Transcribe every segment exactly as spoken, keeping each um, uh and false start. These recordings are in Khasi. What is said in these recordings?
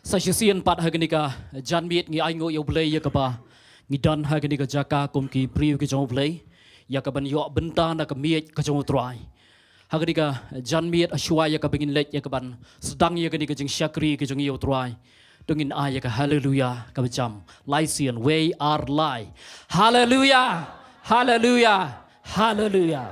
Sa shisien pat ha kane ka janmiet ngi ainguh ïa U Blei ïa kaba ngi don ha kane ka jaka kum ki briew ki jong U Blei, ïa kaban ïoh bynta na ka miej ka jong U Trai. Ha kane ka janmiet, hashwa ïa kaba ngin leit ïa kaban sdang ïa kane ka jingshakri ka jong ngi ïa U Trai, to ngin ai ïa ka haleluya kaba jam. Lai sien, wei ar lai. Haleluya. Haleluya. Haleluya.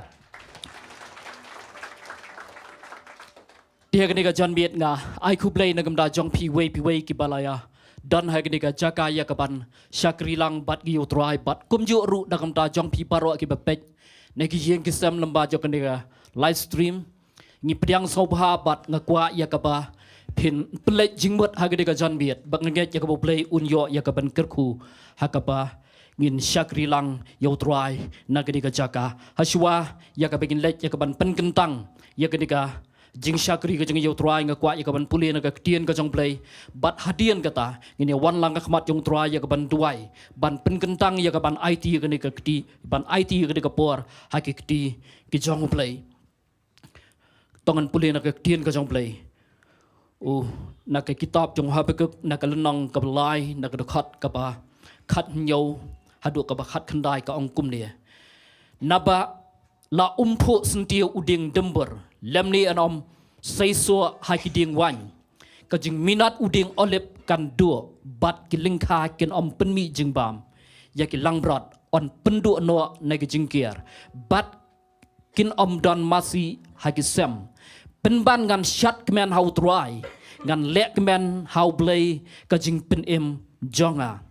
Te ha kane ka janmiet nga ai khublei na ka bynta jong phi iwei pa iwei kiba la ïa don ha kane ka jaka ïa kaban shakri lang bad ngi ïa U Trai, bad kumjuh ruh na ka bynta jong phi baroh kiba peit na ki ïing ki sem lyngba jong kane ka live stream. Ngi pdiang sngewbha bad nga kwah ïa kaba phin pynleit jingmut ha kane ka janmiet, bad nga ngeit ïa kaba U Blei un ïoh ïa kaban kyrkhu ha kaba ngin shakri lang ïa U Trai na kane ka jaka. Hashwa ïa kaba ngin leit ïa kaban pynkyntang ïa kane ka jingshakri ka jong ngi ïa U Trai, nga kwah ïa kaban pule na ka ktien ka jong U Blei, bad hadien kata ngin ïa wan lang ha khmat jong U Trai ïa kaban duwai, ban pynkyntang ïa kaban aiti ïa kane ka kti, ban aiti ïa kane ka por ha ki kti ki jong U Blei. To ngin pule na ka ktien ka jong U Blei. U, na ka kitab jong u Habakuk, na ka lynnong kaba lai, na ka dkhot kaba khathynñiew haduh kaba khatkhyndai, ka ong kumne: Naba la ym phuh syntiew u dieng dymbur, lymne yn ym seisoh ha ki dieng waiñ. Ka jingminot u dieng olib kan duh, bad ki lyngkha kin ym pynmih jingbam. Ïa ki langbrot yn pynduh noh na ki jingker, bad kin ym don masi ha ki sem. Pynban ngan shad kmen ha U Trai, ngan leh kmen ha U Blei ka jingpynim jong nga.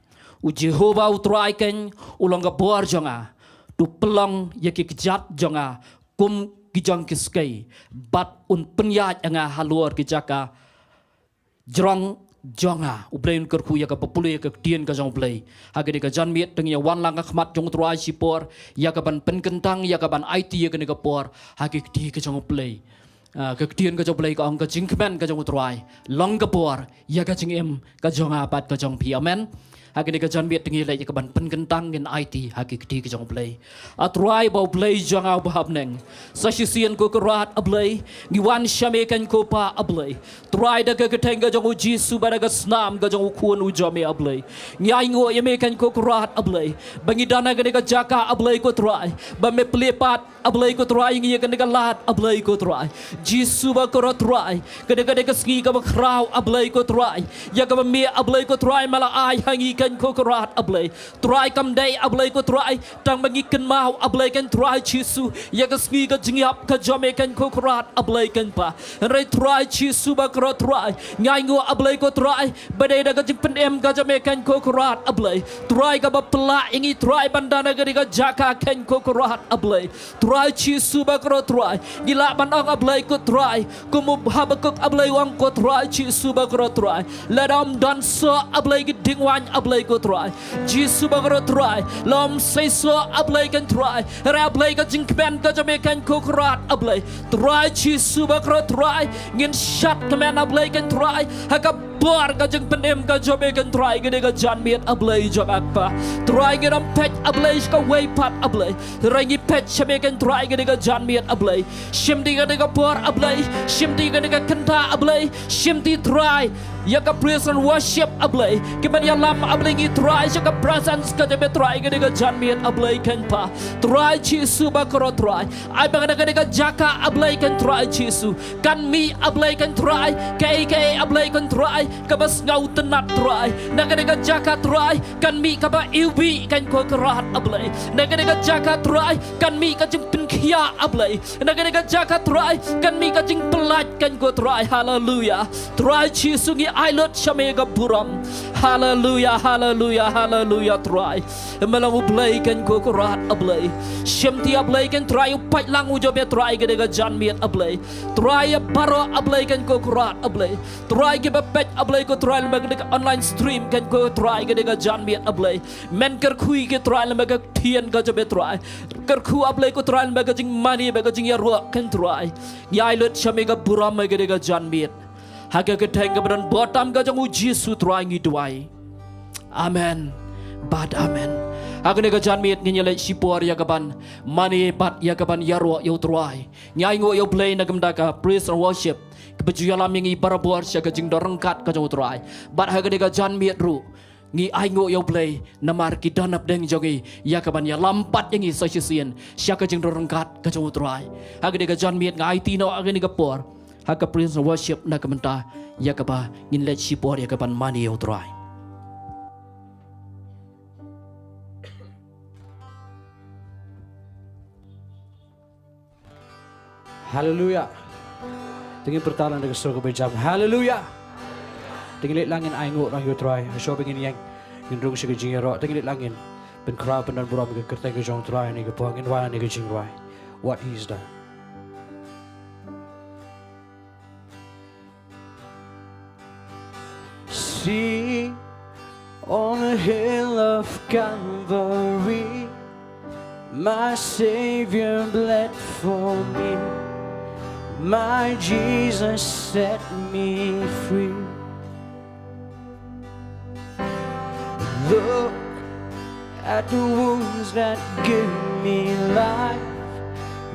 U Jehobah U Trai keiñ u long ka bor jong nga. To pynlong ïa ki kjat jong nga kum ki jong ki skei, bad un pynïaid ïa nga halor ki jaka jrong jong nga. U Blei un kyrkhu ïa kaba pule ïa ka ktien ka jong U Blei ha kane ka janmiet. To ngin ïa wan lang ha khmat jong U Trai shipor ïa kaban pynkyntang, ïa kaban aiti ïa kane ka por ha ki kti ka jong U Blei. Ah, ka ktien ka jong U Blei ka ong, ka jingkmen ka jong U Trai long ka bor ïa ka jingim ka jong nga bad ka jong phi. Amen. Ha kane ka janmiet to ngin leit ïa kaban pynkyntang, ngin aiti ha ki kti ka jong U Blei. A Trai ba U Blei jong nga uba ha bneng, sa shisien ko Kynrad A Blei, ngi wan sha me keiñ ko Pa A Blei. Trai, da ka kyrteng ka jong U Jisu bad da ka snam ka jong U Khun U jong me A Blei, ngi ainguh ïa me keiñ ko Kynrad A Blei, ba ngi don ha kane ka jaka A Blei ko Trai, ba me plie pat A Blei ko Trai ïa ngi ïa kane ka lad A Blei ko Trai. Jisu ba kyrkhu Trai, ka dei, ka dei ka sngi kaba khraw A Blei ko Trai, ïa kaba me A Blei ko Trai me la ai ha ngi keiñ ko Kynrad A Blei. Trai, kam dei A Blei ko Trai tang ba ngi kynmaw A Blei keiñ Trai Jisu ïa ka sngi ka jingïap ka jong me keiñ ko Kynrad A Blei keiñ Pa. Hynrei Trai Jisu ba kyrkhu Trai, ngi ainguh A Blei ko Trai, ba dei da ka jingpynim ka jong me keiñ ko Kynrad A Blei, Trai, kaba pynlah ïa ngi Trai ban don ha kane ka jaka keiñ ko Kynrad A Blei. Trai Jisu ba kyrkhu Trai, ngi lah ban ong A Blei ko Trai, kum u Habakuk A Blei u ong ko Trai Jisu ba kyrkhu Trai, lada ym don soh A Blei ki dieng waiñ A Blei ko Trai, Jisu ba kyrkhu Trai, la ym seisoh A Blei keiñ Trai, hynrei A Blei ka jingkmen ka jong me keiñ ko Kynrad A Blei. Trai Jisu ba kyrkhu Trai, ngin shad kmen A Blei keiñ Trai ha ka bor ka jingpynim ka jong me keiñ Trai, kane ka janmiet A Blei jong nga Pa. Trai, ngin ym peit A Blei sha kawei pat A Blei, hynrei ngi peit sha me keiñ Trai kane ka janmiet A Blei. Shimti kane ka por A Blei, shimti kane ka kynta A Blei, shimti Trai ïa ka praise and worship A Blei, ki ban ïalam A Blei ngi Trai sha ka presence ka jong me Trai kane ka janmiet A Blei keiñ Pa. Trai Jisu ba kyrkhu Trai, ai ba na kane ka jaka A Blei keiñ Trai Jisu kan mih A Blei keiñ Trai kaei kaei A Blei keiñ Trai kaba sngewtynnat Trai. Na kane ka jaka Trai kan mih kaba iwbih keiñ ko Kynrad A Blei. Na kane ka jaka Trai kan mih ka jingpynkhiah A Blei. Na kane ka jaka Trai kan mih ka jingpyllait keiñ ko Trai. Haleluya. Trai Jisu ngi ai lut sha me ka burom. Haleluya, haleluya, haleluya Trai. Me long U Blei keiñ ko Kynrad A Blei. Shimti A Blei keiñ Trai u paidlang u jong me Trai kane ka janmiet A Blei. Trai ïa baroh A Blei keiñ ko Kynrad A Blei. Trai kiba peit A Blei ko Trai lyngba kane ka online stream keiñ ko Trai kane ka janmiet A Blei. Men kyrkhu ïa ki Trai lyngba ka ktien ka jong me Trai. Kyrkhu A Blei ko Trai lyngba ka jingmane bad ka jingïaroh keiñ Trai. Ngi ai lut sha me ka burom ha kane ka janmiet. Ha ka kyrteng kaba don bor tam ka jong U Jisu Trai ngi duwai. Amen bad amen. Ha kane ka janmiet ngin ïa leit shipor ïa kaban mane bad ïa kaban ïaroh ïa U Trai. Ngi ainguh ïa U Blei na ka bynta ka praise and worship kaba ju ïalam ïa ngi barabor sha ka jingdon ryngkat ka jong U Trai. Bad ha kane ka janmiet ruh ngi ainguh ïa U Blei namar ki don hapdeng jong ngi ïa kaban ïalam pat ïa ngi sa shisien sha ka jingdon ryngkat ka jong U Trai. Ha kane ka janmiet nga aiti noh ha kane ka por ha ka praise and worship na ka bynta ïa kaba ngin leit shipor ïa kaban mane ïa U Trai. Haleluya. Te ngin pyrta lang da ka sur kaba jam. Haleluya. Te ngin leit lang ngin ainguh lang ïa U Trai. Shuwa ba ngin ïeng ngin rung sha ka jingïaroh. Te ngin leit lang ngin pynkhraw pyndonburom ïa ka kyrteng ka jong U Trai ha kane ka por, ngin wan ha kane ka jingrwai. What He's done. See, on the hill of Calvary, my Savior bled for me. My Jesus set me free. Look at the wounds that give me life,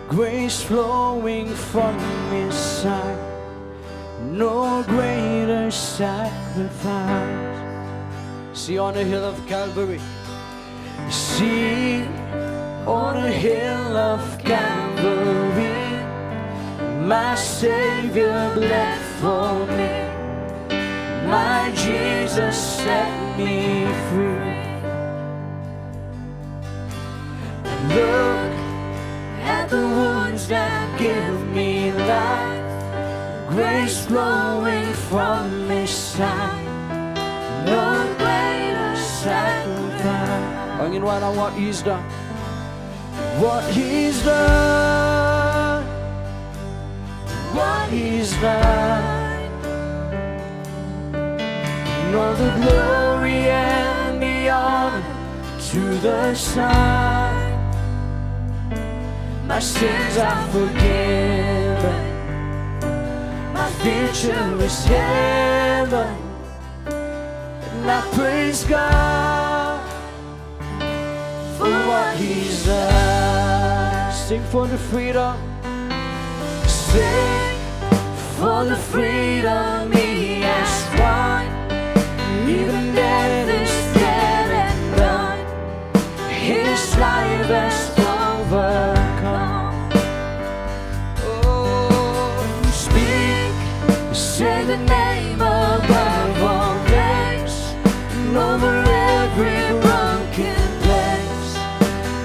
grace flowing from His side. No greater sacrifice. See, on the hill of Calvary. See, on the hill of Calvary, my Savior bled for me. My Jesus set me free. Look at the wounds that give me life, grace flowing from His side. No greater sacrifice. Ong in wana what He's done. What He's done. What He's done. And all the glory and the honor to the Son. My sins are forgiven. My future is heaven. And I praise God for what He's done. Sing for the freedom. Sing for the freedom He has won. Even death is dead and done. His life has overcome. Oh, speak, say the name above all names, and over every broken place,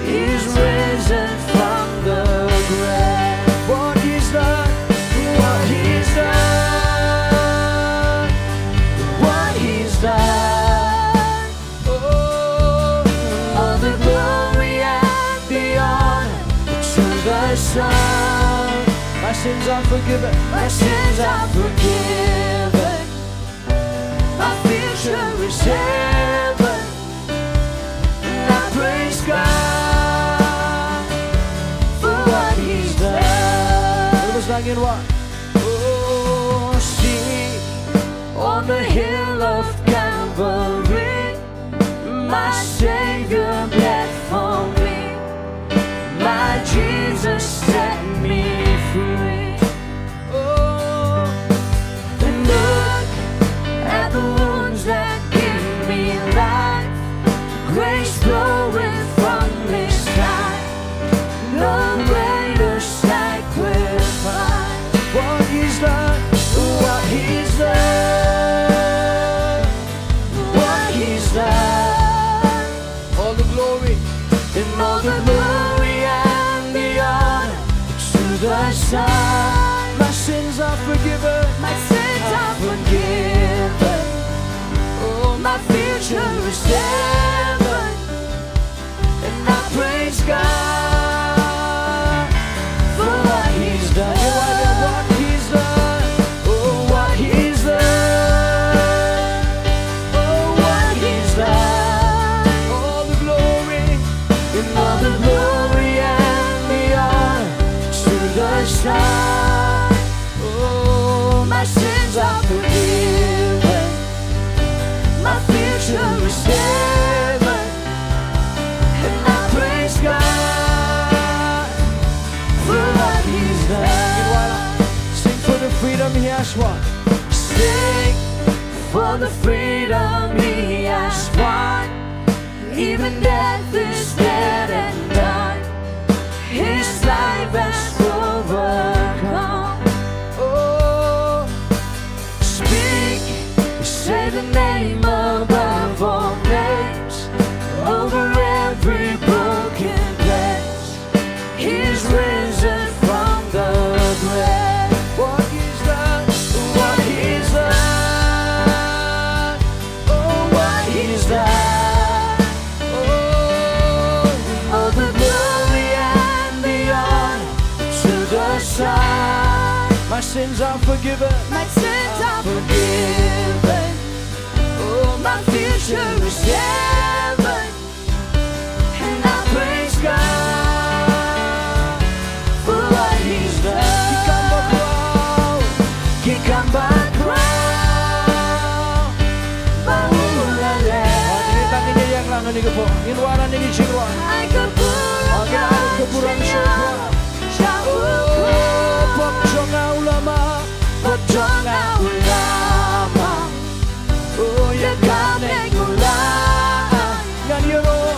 He's risen from the grave. What He's done, what He's done, what He's done. Oh, all the glory and the honor to the Son. My sins are forgiven. My sins are forgiven. My future is heaven. And I praise God for what He's done. It was like in what? Oh, see, on the hill of Calvary, my Savior bled for me. My Jesus set me free. Oh, and look at the wounds that give me life. Grace flowing from His side. No greater sacrifice. What He's done, what He's done. What He's done. All the glory, and all the glory and the honor to the Son. My sins are forgiven. My sins are forgiven. Oh, my future is heaven. And I praise God for what He's done. What He's done. Oh, what He's done. Oh, what He's done. All the glory, and all the glory and the honor to the Son. Oh, my sins are forgiven. My future is set. Last one. Sing for the freedom he has won. Even death is dead and done. His life has overcome. Oh, speak, say the name above all names, over every broken place. He's risen from the grave. What is that? What is that? Oh, what is that? Oh, all the glory and the honor to the Son. My sins are forgiven. My sins are forgiven. Oh, my future is heaven. And I praise God for what he's done. Ki kam bakhraw, ki kam bakhraw ba u la leh. Ngin ïa ïeng lang ha kane ka por. Ngin wad ha kane ka jingrwai. Ai ka burom, ai ka burom sha u Trai. Pop jong nga u la map, pop jong nga u la map. Oh, ïa kane u la, ngan ïaroh,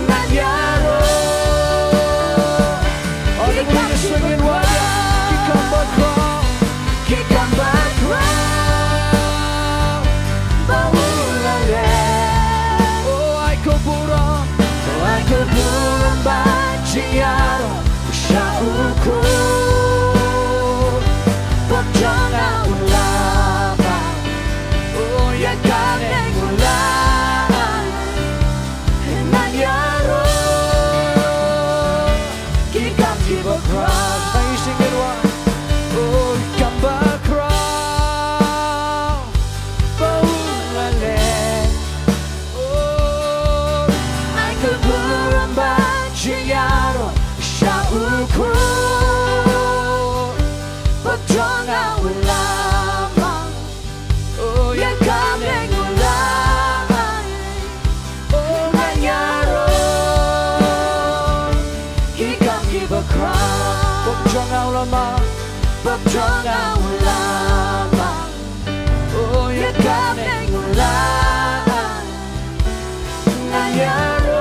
ngan ïaroh. Oh, ki kam bakhraw, ki kam bakhraw, ki kam bakhraw ba u la leh. Oh, ai ka burom, ai ka burom bad jingïaroh sha u Khun. Pop jong nga u la map. Oh, ïa kane u la, ngan ïaroh. Ki kam ki bakhraw. Amazing it was. Oh, ki kam bakhraw ba u la leh. Oh, ai ka burom bad jingïaroh sha u Khun. Pop jong nga u la map. Oh, ïa kane u la, oh, ngan ïaroh. Ki kam ki bakhraw. Pop jong nga u la map. Pop jong nga u la map. Oh, ïa kane u la, ngan ïaroh.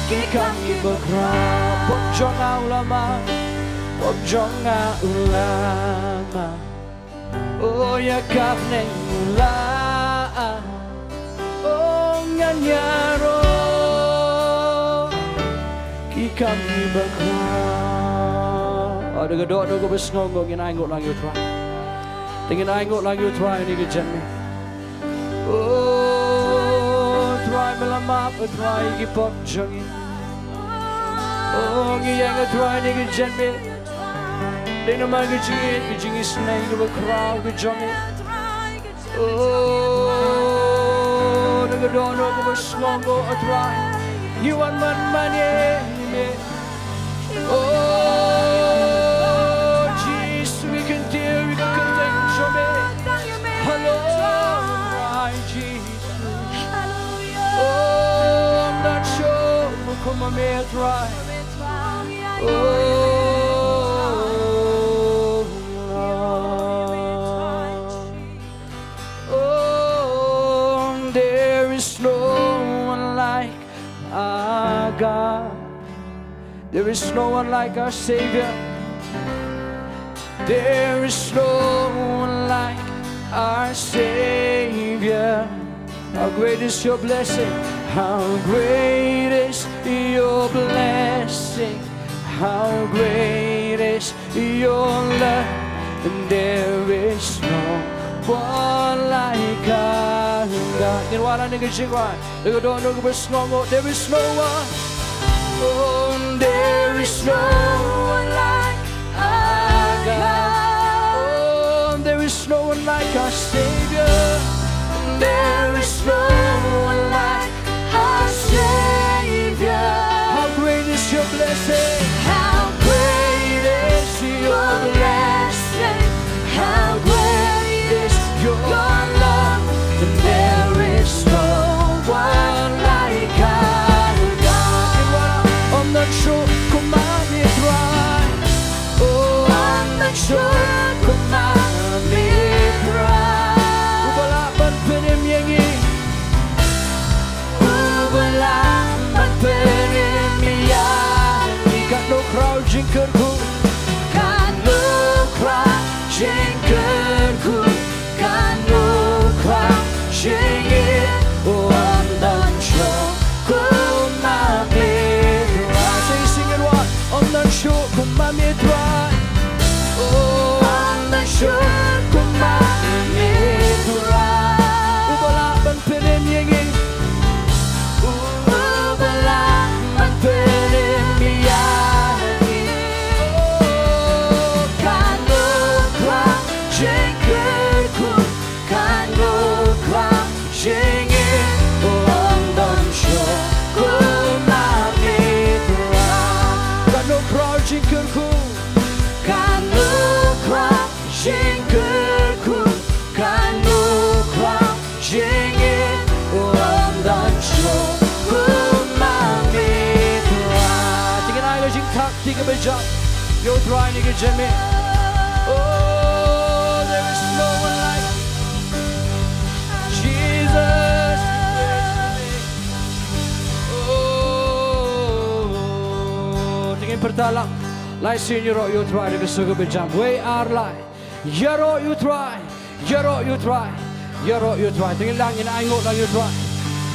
Ki kam ki bakhraw. Pop jong nga u la map. Pop jong nga u la map. Oh, ïa kane u la, oh, ngan ïaroh. Ki kam ki bakhraw. Oh, da ka dohnud kaba sngewbha ngin ainguh lang ïa u Trai. Te ngin ainguh lang ïa u Trai ha kane ka janmiet. Oh, Trai me la map, oh, Trai ki pop jong ngi. Oh, ngi ïeng, oh, Trai ha kane ka janmiet. Dei namar ka jingïeit, ka jingisynei kaba khraw ka jong ngi. Oh, da ka dohnud kaba sngewbha, oh Trai, ngi wan man man ïa me. Oh, Jesus, we can tear, we can content, show me. Hello, Trai Jesus. Oh, I'm not sure, come on, me, Trai. Oh, Lord. Oh, there is no one like our God. There is no one like our Savior. There is no one like our Savior. How great is your blessing? How great is your blessing? How great is your love? And there is no one like our God. Ngin wad ha kane ka jingrwai. Ïa ka dohnud kaba sngewbha, there is no one. Oh, there is no one like our God. Oh, there is no one like our Savior. There is no one like our Savior. How great is your blessing? How great is your blessing? How great is your love? There is no one like our God. Ong ngan shu kumne Trai. Oh, ong ngan shu Jingkyrkhu, katno khraw jingim, ym don shuh kum ma me Trai. Sing, sing it loud. Ym don shuh kum ma me Trai. Oh, ym don shuh kum ma me Trai. Uba lah ban pynim ïa ngi. Uba lah ban pynim ïa ngi. Oh, katno khraw jingkyrkhu, katno khraw jingim, ym don shuh kum ma me Trai. Katno khraw jingkyrkhu, katno khraw jingkyrkhu, katno khraw jingim, ym don shuh kum ma me Trai. Te ngin ai ka jingthap kti kaba jam ïa U Trai ha kane ka janmiet. Oh, there is no one like Jesus. Oh, te ngin pyrta lang. Lai sien ïaroh ïa U Trai da ka sur kaba jam. Wei ar lai. Ïaroh ïa U Trai. Ïaroh ïa U Trai. Ïaroh ïa U Trai. Te ngin lang, ngin ainguh lang ïa U Trai.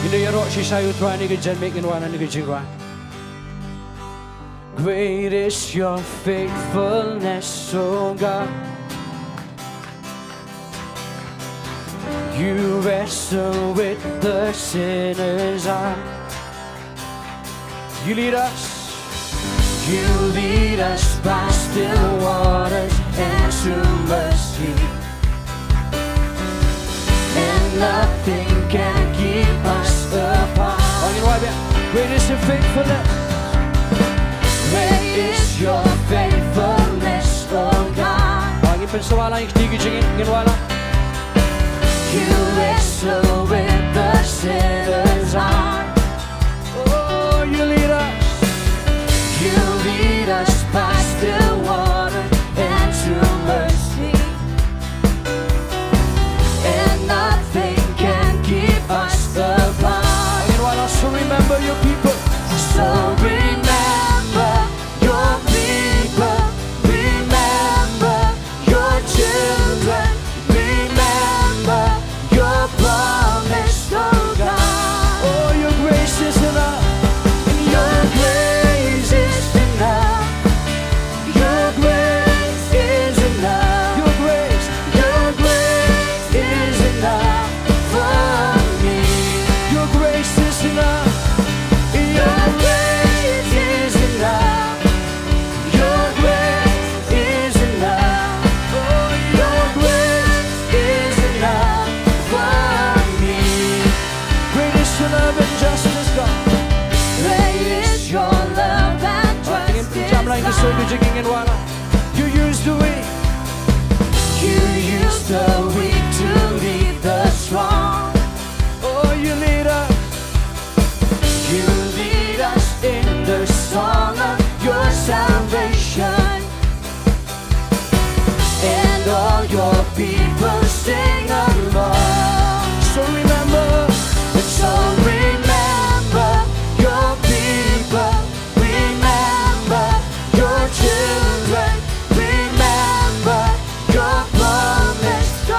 Ngin ïaroh shisha ïa U Trai ha kane ka janmiet, ngin wan ha kane ka jingrwai. Great is your faithfulness, O God. You wrestle with the sinner's heart. You lead us. You lead us by still waters and true mercy. And nothing can keep us apart. Ong in wai bia. Great is your faithfulness. Great is your faithfulness, O God. Ong in pynsawa lang ïa kti ki jingim, ngin wai lang. You wrestle with the sinner's heart. Oh, you lead us. You lead us by still water and true mercy. And nothing can keep us apart. Ong in wai lang, so remember your people. So remember your people. Remember your children, remember your promise, oh God. Oh, your grace is enough. Your grace is enough. Your grace is enough. Your grace, your grace is enough for me. Your grace is enough. Your grace is enough. Your grace is enough. Oh, your grace is enough for me. Great is your love and justice, God. Great is your love and justice, God. You use the weak. You use the weak to lead the strong. Oh, you lead us. You lead us in the song of your salvation, and all your people sing along. So remember, so remember your people, remember your children, remember your promise, oh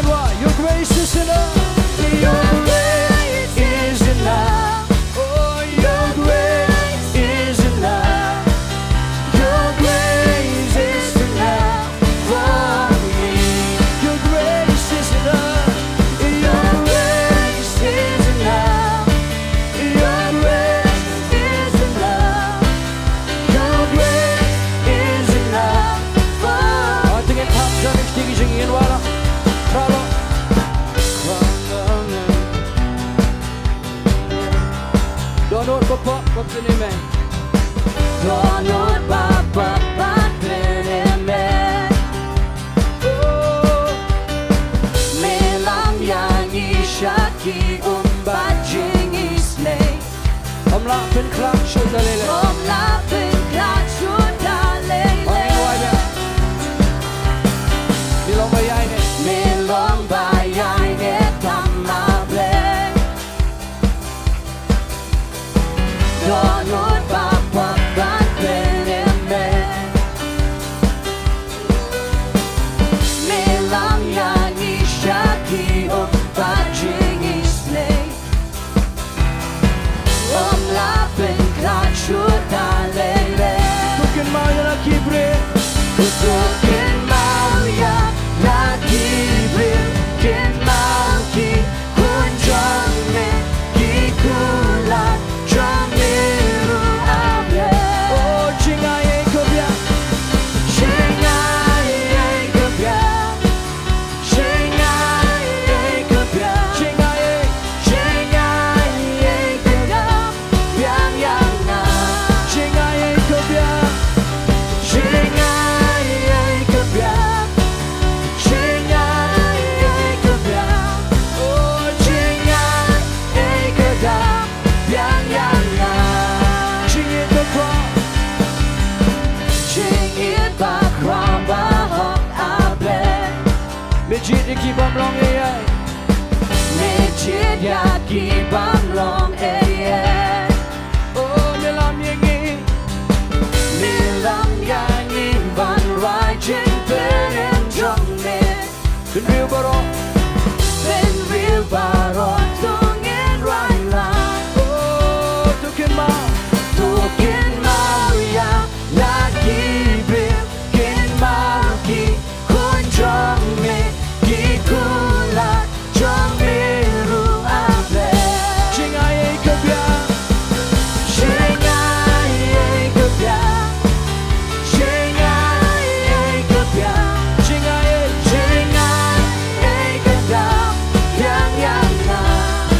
God. Your grace is enough. Your grace is enough. Oh, your grace is enough. Your grace is enough for me. Your grace is enough. Your grace is enough. Your grace is enough. Your grace is enough for me. Ai, te ngin thap sha ki jingim, ngin wai lang. Khraw lang. Dohnud ba pop ba pynim eh. Dohnud ba pop ba pynim eh. Oh. Me lam ïa ngi sha ki um ba jingïaseng. Ym lah pynkhlad shuh da lei lei. Ym lah pynkhlad shuh da lei lei. Ong in wai bia. Me long ba ïaineh. Me long ba ïaineh tam ma Blei. Dohnud ba pop ban pynim eh. Ïa ki bym long ei ei. Oh, me lam ïa ngi. Me lam ïa ngi ban rwai jingpynim jong me. Bynriew baroh. Bynriew baroh to ngin rwai lang. Oh, to kynmaw. To kynmaw ïa la ki briew, kynmaw ki khun jong me, ki kular jong me ruh, ah Blei. Jingaiei ka biang. Jingaiei ka biang. Jingaiei ka biang. Jingaiei. Jingaiei ka dap biang ïa nga.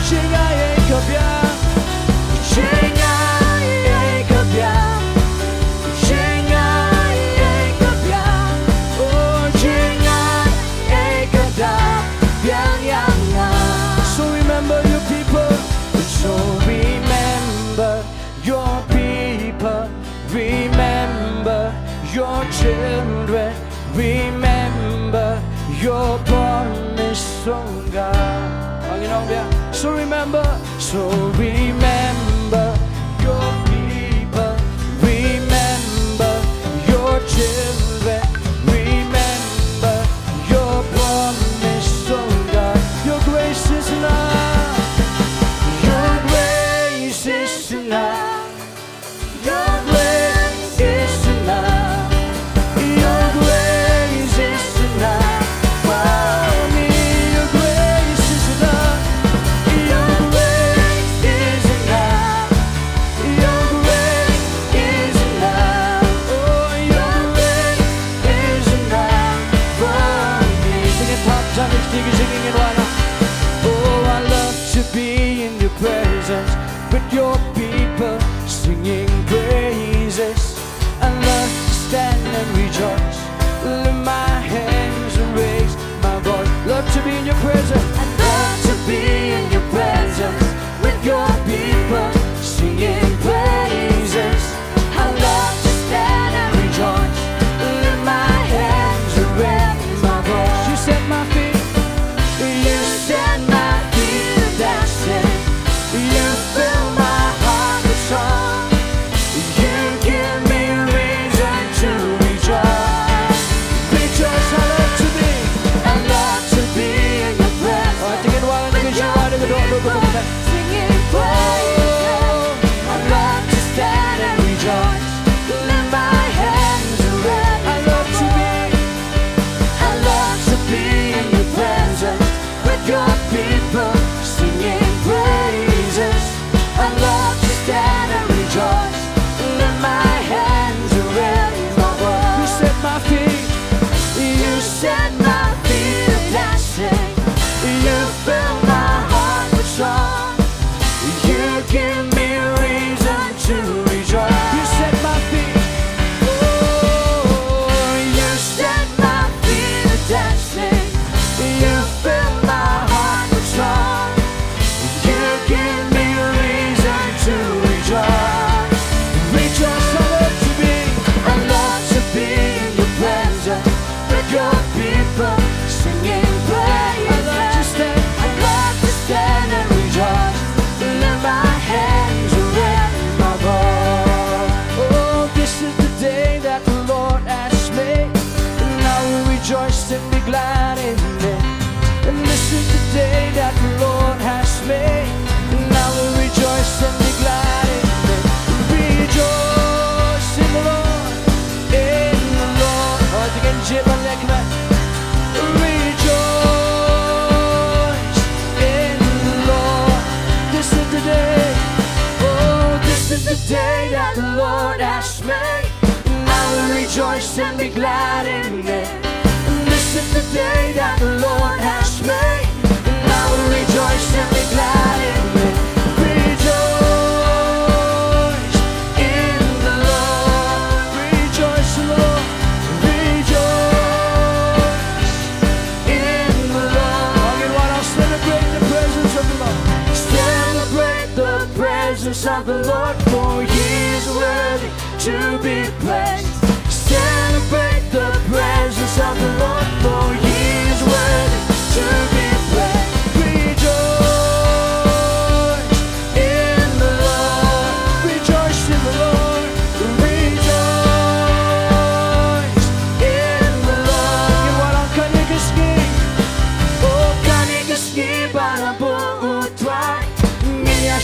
Jingaiei ka biang. Jingaiei ka biang. Jingaiei ka biang. Oh, jingaiei ka dap biang ïa nga. So remember your people. So remember your people. Remember your children. Remember your promise, oh God. Ang inong dia. So remember, so remember your people. Remember your children. Remember your promise, oh God. Your grace is enough. Your grace is enough. Your grace is enough. Your grace is enough for me. Your grace is enough. Your grace is enough. Your grace is enough. Oh, your grace is enough for me. Sing it, Pop, Johnny, sing it, sing it, why not? Oh, I love to be in your presence with your people singing praises. I love to stand and rejoice. Lift my hands and raise my voice. Love to be in your presence. I love to be in your presence with your people singing praises. I love to stand and rejoice. Lift my hands and raise my voice. You set my feet. You set my feet dancing. You fill my heart with song. You give me reason to rejoice. Rejoice, I love to be, I love to be in your presence. Oh, I think it was, I think it was, I think it was. Singing praises. I love to stand and rejoice. Lift my hands and raise. I love to be, I love to be in your presence with your people singing praises. I love to stand and rejoice. Lift my hands and raise my voice. You set my feet. You set my feet dancing. You fill my heart with song. You give me reason to rejoice. You set my feet. Oh, you set my feet dancing. You fill my heart with song. You give me reason to rejoice. Rejoice, I love to be, I love to be in your presence with your people singing praises. I love to stand, I love to stand and rejoice. Lift my hands and raise my voice. Oh, this is the day that the Lord has made, and I will rejoice and be glad in it. And this is the day that the Lord has made, and I will rejoice and be glad in it. Rejoice in the Lord, in the Lord. Oh, you can jump on that, come on. Rejoice in the Lord. This is the day. Oh, this is the day that the Lord has made. I will rejoice and be glad in it. This is the day that the Lord has made. I will rejoice and be glad in it. Rejoice in the Lord. Rejoice in the Lord. Rejoice in the Lord. Again, why not celebrate the presence of the Lord? Celebrate the presence of the Lord, for he is worthy to be praised. Celebrate the presence of the Lord, for he is worthy to be praised. Rejoice.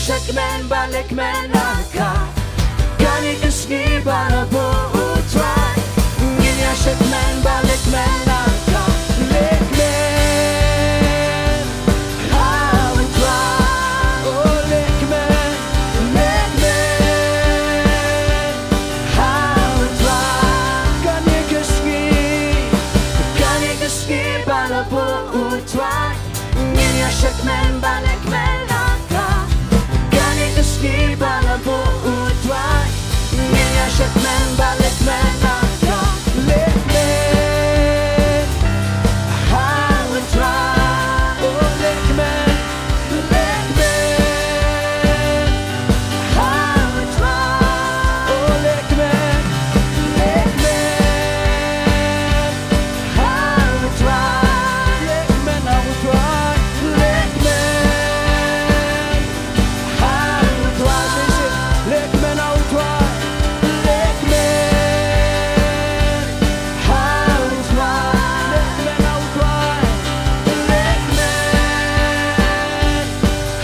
Shakmen ba leh kmen ha ka. Kane ka sngi ba la buh u Trai. Ngin ïa shakmen ba leh kmen ha ka. Leh kmen ha u Trai. Oh, leh kmen, leh kmen ha u Trai. Kane ka sngi, kane ka sngi ba la buh u Trai. Ngin ïa shakmen ba leh kmen ha ka. Kane ka sngi ba la buh u Trai. Ngin ïa shakmen ba leh kmen ha ka. Leh kmen ha u Trai. Oh, leh kmen, leh kmen ha u Trai. Oh, leh kmen, leh kmen ha u Trai. Leh kmen ha u Trai. Leh kmen ha u Trai. Leh kmen ha u Trai. Leh kmen ha u Trai. Leh kmen ha u Trai. Leh kmen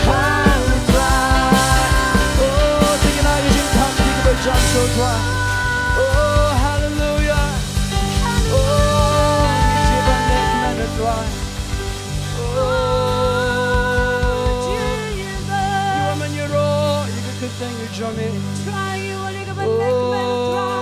ha u Trai. Oh, to ngin ai ka jingthankam ïa u Trai. Oh, hallelujah. Oh, ngi ïeit ban leh kmen ha u Trai. Oh, ngi wan ban ïaroh ïa ka kyrteng jong me. Trai, ngi wan ïa ka ban leh kmen ha u Trai.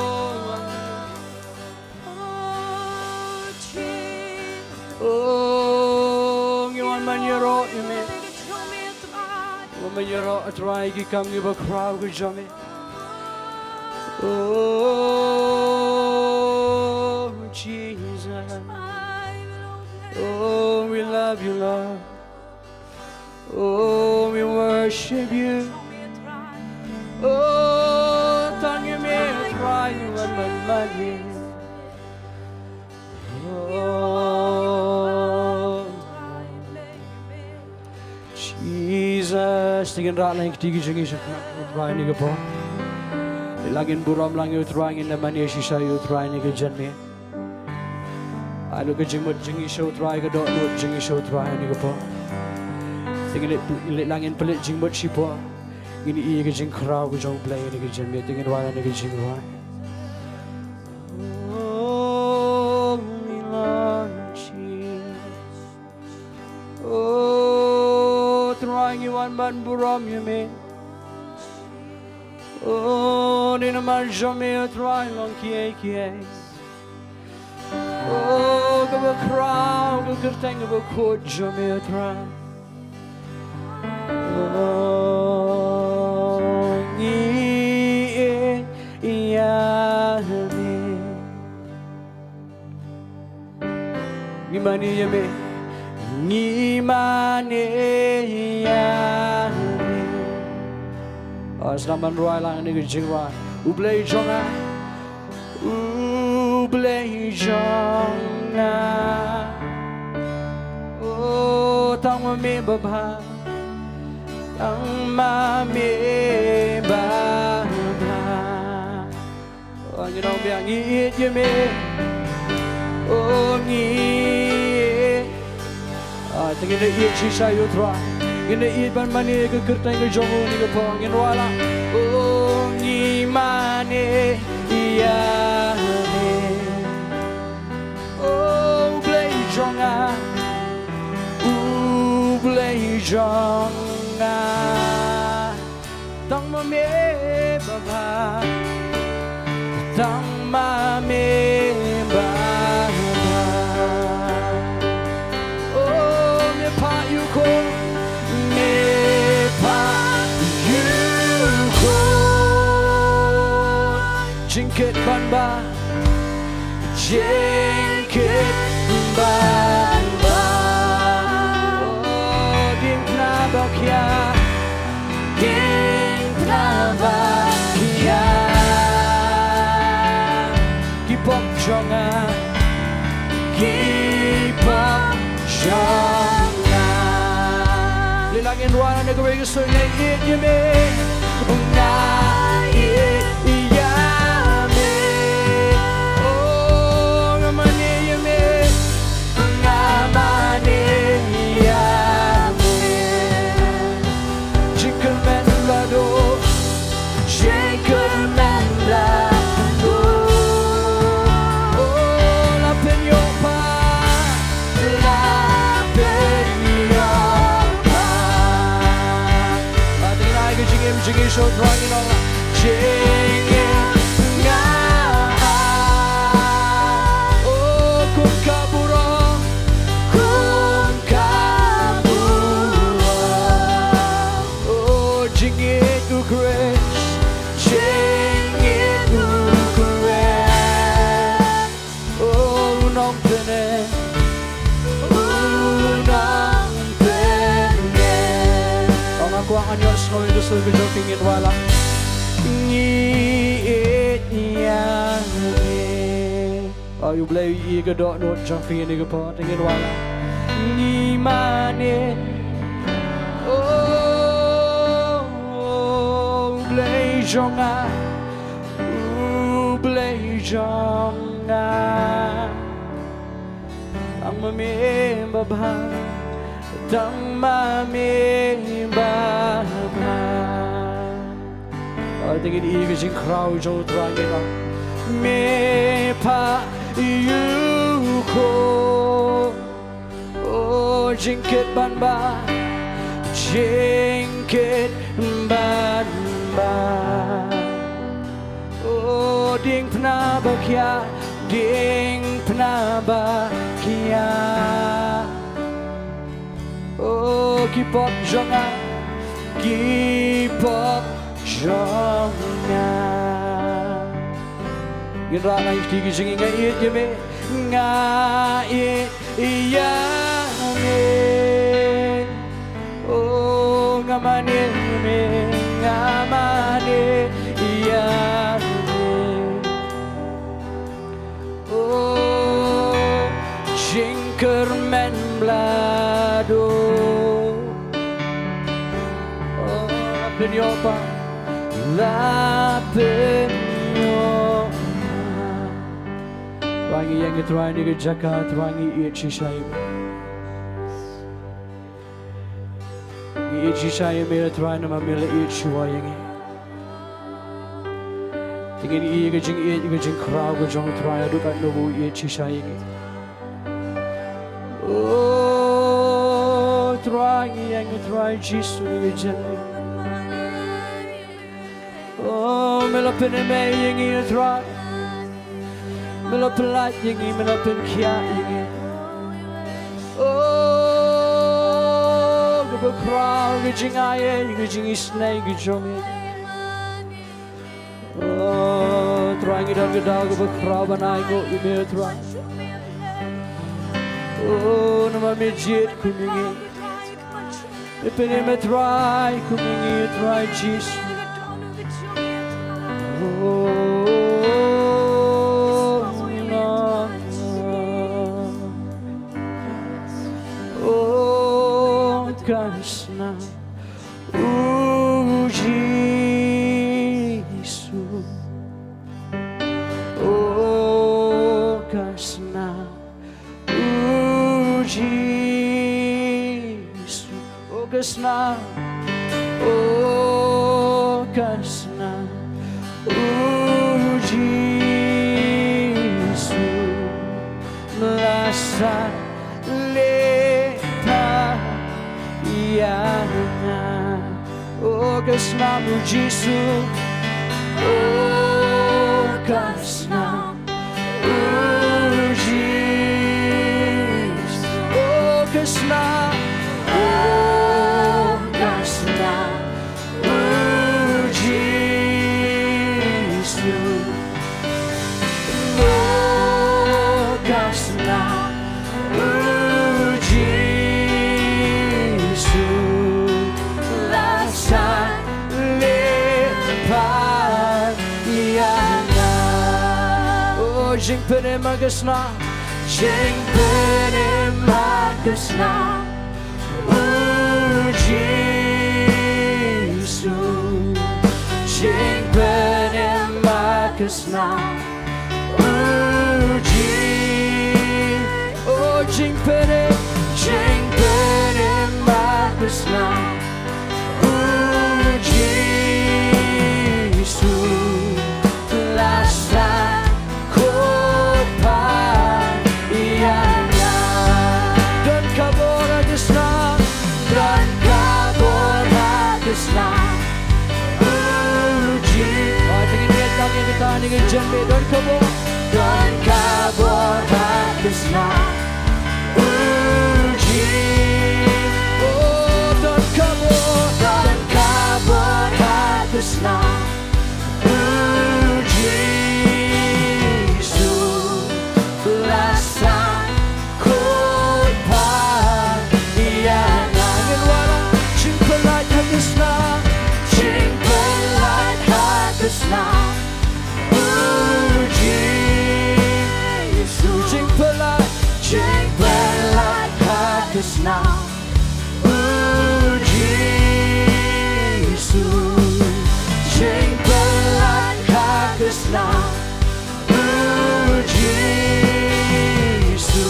Oh, Jesus. Oh, ngi wan ban ïaroh ïa me. Ngi wan ban ïaroh, Trai, ki kam kiba khraw ki jong me. Oh, Jesus. Oh, we love you, Lord. Oh, we worship you. Oh, tang ïa me, Trai, ïa me, man, man, man. Oh, Jesus, to ngin rah lang ïa kti ki jong ngi sha khmat U Trai ha kane ka por. Leit lang ngin burom lang ïa U Trai, ngin ïa mane shisha ïa U Trai ha kane ka janmiet. Ai lut ka jingmut jong ngi sha U Trai, ka dohnud jong ngi sha U Trai ha kane ka por. Te ngin leit, ngin leit lang ngin pynleit jingmut shipor. Ngin ïohi ïa ka jingkhraw ka jong U Blei ha kane ka janmiet, te ngin wan ha kane ka jingrwai. Oh, we love Jesus. Oh, Trai, ngi wan ban burom ïa me. Oh, dei namar jong me, oh Trai, long kiei kiei. Oh, kaba khraw ka kyrteng kaba khuid jong me, oh Trai. Oh, ngi ïeit ïa me. Ngi mane ïa me, ngi mane ïa me. Oh, sdang ban rwai lang ïa kane ka jingrwai. U Blei jong nga, U Blei jong nga. Oh, tang ma me babha, tang ma me babha. Oh, ngi ong biang, ngi ïeit ïa me. Oh, ngi ïeit. Ah, te ngin ïeit shisha ïa U Trai. Ngin ïeit ban mane ïa ka kyrteng ka jong u ha kane ka por. Ngin rwai lang. Oh, ngi mane ïa me. Oh, U Blei jong nga. U Blei jong nga. Tang ma me babha, tang ma me babha. Oh, me phah ïa u khun, me phah ïa u khun. Jingkit ban ba, jingkit ban ba. Oh, diengphna ba khia, diengphna ba khia. Ki pop jong nga, ki pop jong nga. Leit lang ngin rwai na kawei ka sur, nga ïeit ïa me. Nga ïeit ïa me. Oh, nga mane ïa me. Nga mane ïa me. Jingkyrmen Ngi shu thrang ïa u nong. Jingim nga. Oh, kum ka burom. Kum ka burom. Oh, jingim u Khrist. Jingim u Khrist. Oh, u nongpynim. U nongpynim. Oh, nga kwah ngan ïohsngew ïa ka sur ka jong phi, ngin wallam. Ngi ïeit ïa me. Oh, U Blei u ïohi ka dohnud jong phi ha kane ka por, te ngin wallam. Ngi mane. Oh, U Blei jong nga. U Blei jong nga. Tang ma me babha. Tang ma me babha. Oh, te ngin ïohi ka jingkhraw jong U Trai, ngin ong. Me phah ïa u khun. Oh, jingkit ban bah, jingkit ban bah. Oh, diengphna ba khia, diengphna ba khia. Oh, ki pop jong nga, ki pop jong nga. Ngin rah na ïa ki jingïeit, nga ïeit ïa me, nga ïeit ïa me. Oh, nga mane ïa me, nga mane ïa me. Oh, jingkyrmen bla duh. Oh, la pynïoh pat, la pynïoh pat. Trai ngi ïeng ïa Trai ha kane ka jaka, Trai ngi ïeit shisha ïa me. Ngi ïeit shisha ïa me Trai namar me la ïeit shuwa ïa ngi. Te ngin ïohi ka jingïeit, ka jingkhraw ka jong Trai haduh katno ba u ïeit shisha ïa ngi. Oh, Trai ngi ïeng ïa Trai Jisu ngi ïeit. Oh, me la pynim ïa ngi Trai. Me la pyllait ïa ngi, me la pynkhiah ïa ngi. Oh, kaba khraw ka jingai, ka jingisynei ka jong ngi. Oh, Trai ngi don ka daw kaba khraw ban ai nguh ïa me Trai. Oh, namar me jied kum ïa ngi. Me pynim me Trai kum ïa ngi Trai Jisu. Oh, na, na. Oh, ka snam u Jisu. Oh, ka snam u Jisu. Oh, ka snam. Oh, ka snam u Jisu. Me la sahleh pat ïa nga. Oh, ka snam u Jisu. Oh, ka snam u Jisu. Oh, ka snam. Oh, ka snam u Jisu. Oh, ka snam u Jisu. La sahleh pat ïa nga. Oh, jingpynim ha ka snam. Jingpynim ha ka snam u Jisu. Jingpynim ha ka snam u Ji-, oh, jingpynim, jingpynim ha ka snam u Jisu. La sahkut pat ïa nga. Don ka bor ha ka snam, don ka bor ha ka snam u Ngi jan beit. Don ka bor, don ka bor ha ka snam u Jisu. Oh, don ka bor, don ka bor ha ka snam u Jisu. La saiñ khuid pat ïa nga. Ngin wanrah. Jingpyllait ha ka snam, jingpyllait ha ka snam u Jisu. Jingpyllait, jingpyllait ha ka snam u Jisu. Jingpyllait ha ka snam u Jisu.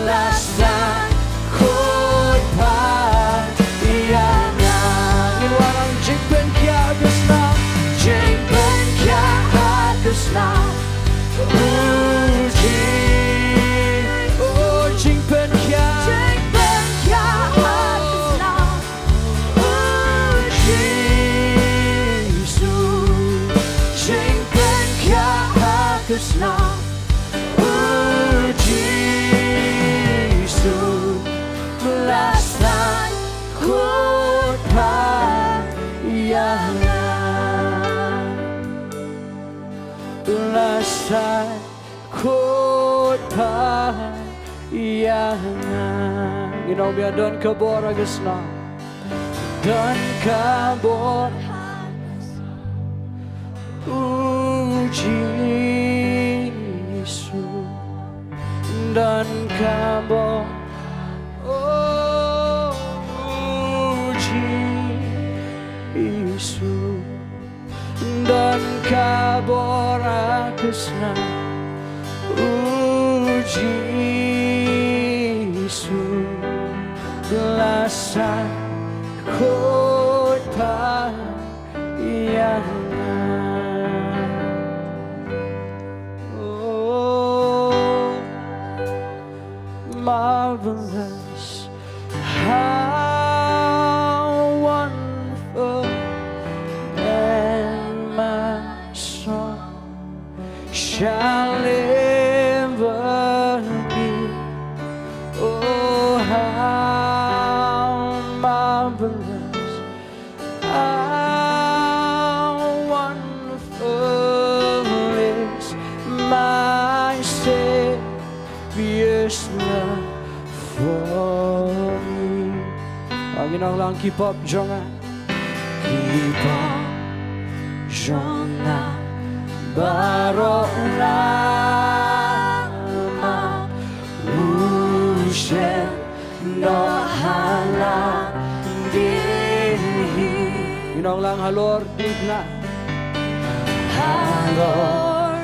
La saiñ khuid pat ïa nga. Ngin wanrah. Jingpynkhiah ha ka snam, jingpynkhiah ha ka snam u Jisu. Oh, jingpynkhiah, jingpynkhiah ha ka snam u Jisu. Jingpynkhiah ha ka snam u Jisu. La saiñ khuid pat ïa nga. La saiñ khuid pat ïa nga. Ngin ong biang. Don ka bor ha ka snam, don ka bor u Jisu. Don ka bor, oh, u Jisu. Don ka bor ha ka snam u Jisu. La saiñ khuid pat ïa nga. Oh, marvelous, how wonderful, and my song shall ever be. Oh, how marvelous, how wonderful is my Savior's love for me. Ngin ong lang. Ki pop jong nga, ki pop jong nga baroh la map u shem noh ha la dieng hi. Ngin ong lang. Halor diengphna, halor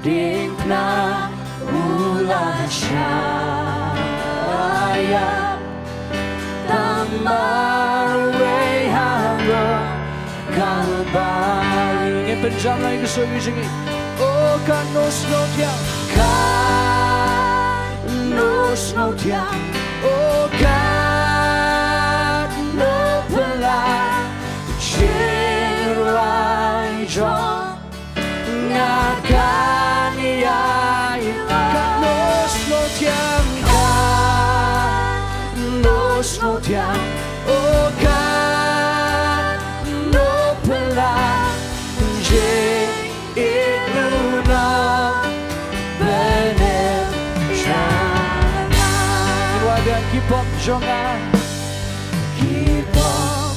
diengphna u la shah ïap tang marwei halor Kalbari. Ngin pynjam lang ïa ka suki jong ngi. O katno sngewthiang, katno sngewthiang, o katno phylla jingrwai jong nga kan ïai. Katno sngewthiang, katno sngewthiang, o katno phylla jingïeit u nongpynim jong nga. Ki pop jong nga, ki pop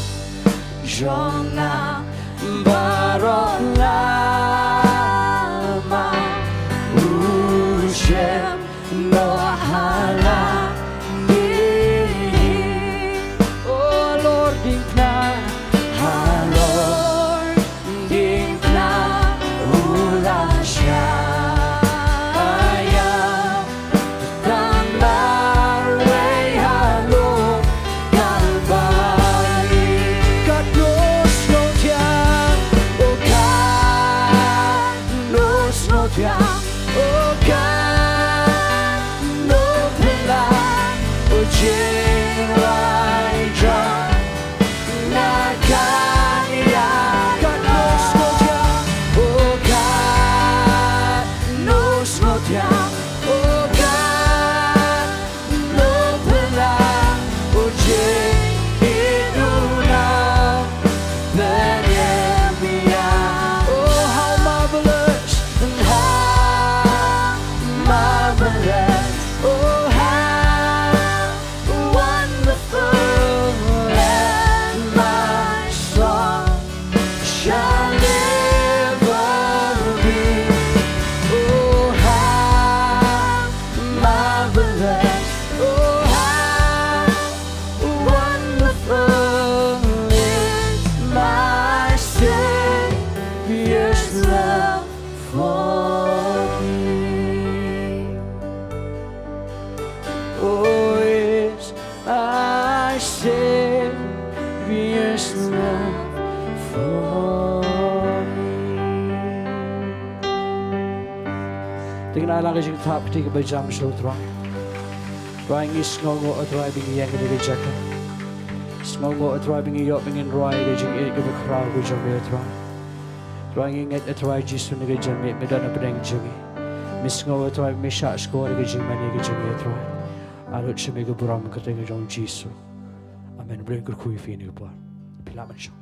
jong nga baroh la map u shem noh ha la dieng hi. O halor diengphna, halor diengphna u la shah ïap tang marwei halor Kalbari. Katno sngewthiang, o katno sngewthiang, o katno phylla, o jingrwai jong Fierce love for me. Te ngin ai lang ka jingthap kti kaba jam sha u Trai. Trai, ngi sngewnguh, O Trai, ba ngi ïeng ha kane ka jaka. Sngewnguh, O Trai, ba ngi ïoh ba ngin rwai ka jingïeit kaba khraw ka jong me, O Trai. Trai, ngi ngeit, O Trai Jisu, na ka janmiet me don hapdeng jong ngi. Me sngew, O Trai, me shahshkor ïa ka jingmane ka jong ngi, O Trai. Ai lut sha me ka burom ha ka kyrteng ka jong u Jisu. Amen. Blei un kyrkhu ïa phi ha kane ka por. Phi lah ban shong.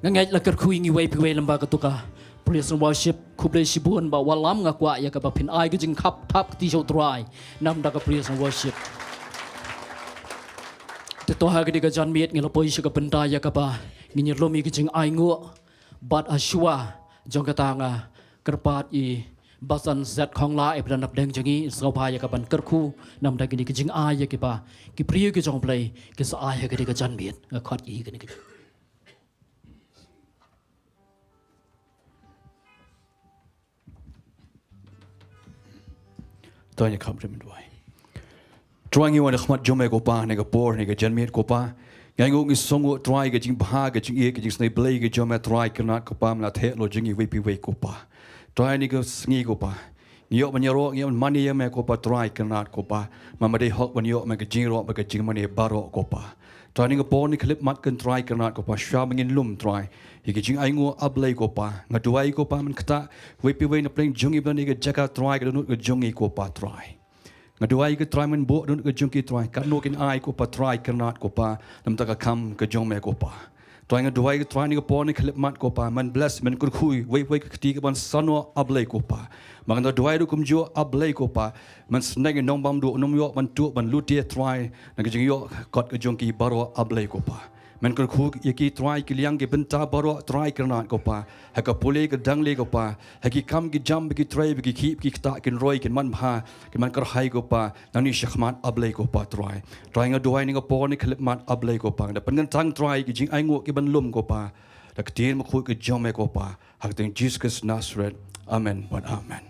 Nga ngeit la kyrkhu ïa ngi iwei pa iwei lyngba kato ka praise and worship. Khublei shibun, Bah Wallam, nga kwah ïa kaba phin ai ka jingthap, thap kti sha u Trai namar ka praise and worship. Te to ha kane ka janmiet ngi la poi sha ka bynta ïa kaba ngin ïa lum ïa ka jingainguh. Bad ha shuwa jong kata nga kyrpad ïa i Bah San Zet Khongla, i ba don hapdeng jong ngi, sngewbha ïa ka ban kyrkhu namar kine ki jingai ïa kiba ki briew ki jong U Blei ki sa ai ha kane ka janmiet. Nga khot ïa kane ka Trai, ngi kham rim duwai. Trai, ngi wan ha khmat jong me ko Pa, ha kane ka por, ha kane ka janmiet ko Pa. Ngi ainguh, ngi sngewnguh Trai ka jingbha, ka jingïeit, ka jingsnei Blei ka jong me Trai Kynrad ko Pa, me la theh halor jong ngi iwei pa iwei ko Pa. Trai, ha kane ka sngi ko Pa, ngi ïoh ban ïaroh, ngi ïoh ban mane ïa me ko Pa Trai Kynrad ko Pa. Me ma dei hok ban ïoh me ka jingïaroh bad ka jingmane baroh ko Pa. Trai, ha kane ka por ngi khyllipmat ko Trai Kynrad ko Pa, shuwa ba ngin lum Trai ïa ka jingainguh, A Blei ko Pa. Nga duwai ko Pa, men ktah iwei pa iwei na pdeng jong ngi ba don ha kane ka jaka Trai, ka dohnud ka jong ngi ko Pa Trai. Nga duwai ko Trai, men buh dohnud ka jong ki Trai, katno kin ai ko Pa Trai Kynrad ko Pa, namar ka kam ka jong me ko Pa. Trai, nga duwai ko Trai, ha kane ka por ngi khyllipmat ko Pa, men bless, men kyrkhu iwei pa iwei ka kti kaban snoh, A Blei ko Pa. Nga duwai ruh kumjuh, A Blei ko Pa, men sneng ïa u nongbamduh, u nongïoh ban tuh ban lute Trai, na ka jingïoh kot ka jong ki baroh, A Blei ko Pa. Men kyrkhu ïa ki Trai, ki liang ki bynta baroh Trai Kynrad ko Pa, ha ka pule ka dangle ko Pa, ha ki kam ki jam, ba ki trei, ba ki khih, ba ki ktah, kin roi, kin manbha, kin mankyrhai ko Pa, nangne shakhmat, A Blei ko Pa Trai. Trai, nga duwai ha kane ka por ngi khyllipmat, A Blei ko Pa, ngi da pynkyntang Trai ki jingainguh kiban lum ko Pa, da ka ktien bakhuid ka jong me ko Pa, ha ka kyrteng Jisu Khrist Nasaret. Amen bad amen.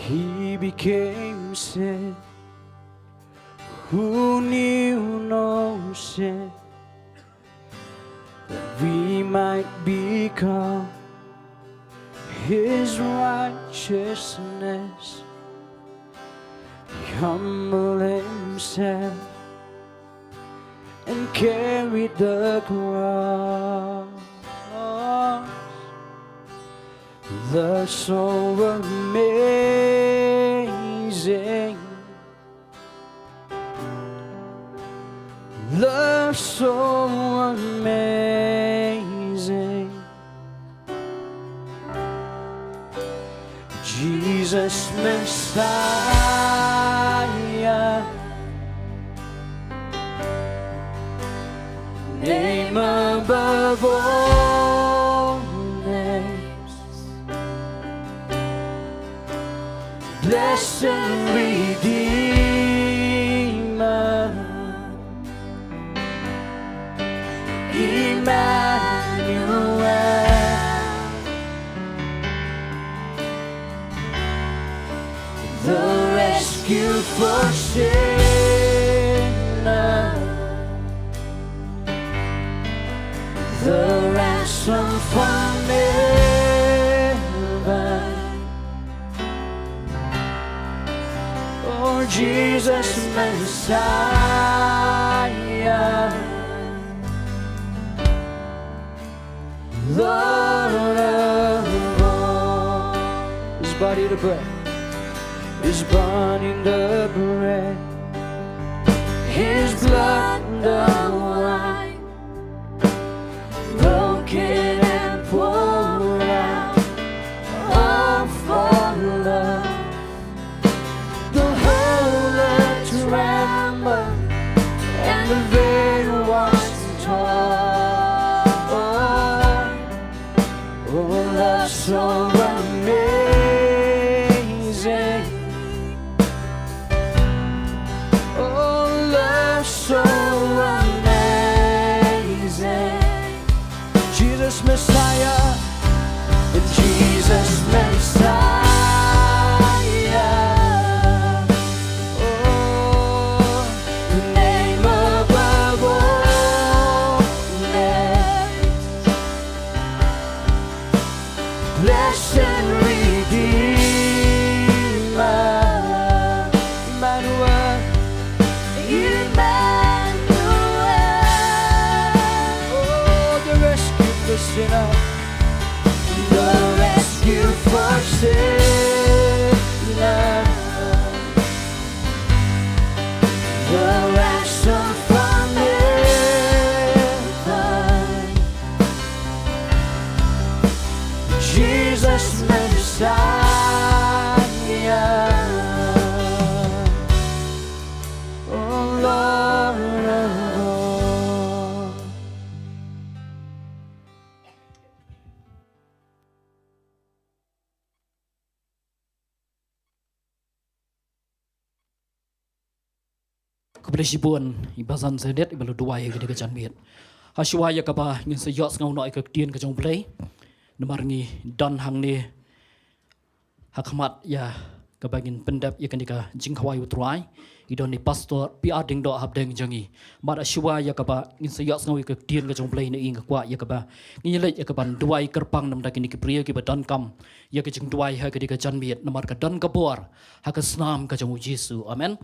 He became sin who knew no sin, that we might become his righteousness. He humbled himself and carried the cross. Love so amazing, love so amazing. Jesus Messiah, name above all names. Blessed Redeemer, Emmanuel, the rescue for sinners, the ransom from heaven. Oh, Jesus Messiah, Lord of all. His body the bread, his body the bread, his blood the wine, broken and poured out, all for love. The whole earth trembled, and the veil was torn. Oh, love so amazing. Oh, love so amazing. Messiah, in Jesus Messiah. Oh, the name above all names. Blessed Redeemer, Emmanuel, Emmanuel. Oh, the rescue for sinner, the rescue for sinner, the ransom from heaven. Jesus Messiah, oh Lord of all. Khublei shibun i Bah San Saidet iba la duwai ha kane ka janmiet. Hashwa ïa kaba ngin sa ïohsngew noh ïa ka ktien ka jong U Blei, namar ngi don hangne ha khmat ïa kaba ngin pyndep ïa kane ka jingkhawai U Trai, i don i Pastor P R Diengdoh hapdeng jong ngi. Bad hashwa ïa kaba ngin sa ïohsngew ïa ka ktien ka jong U Blei na i, nga kwah ïa kaba ngin ïaleit ïa kaban duwai kyrpang namar kine ki briew kiba donkam ïa ka jingduwai ha kane ka janmiet, namar ka don ka bor ha ka snam ka jong U Jisu. Amen.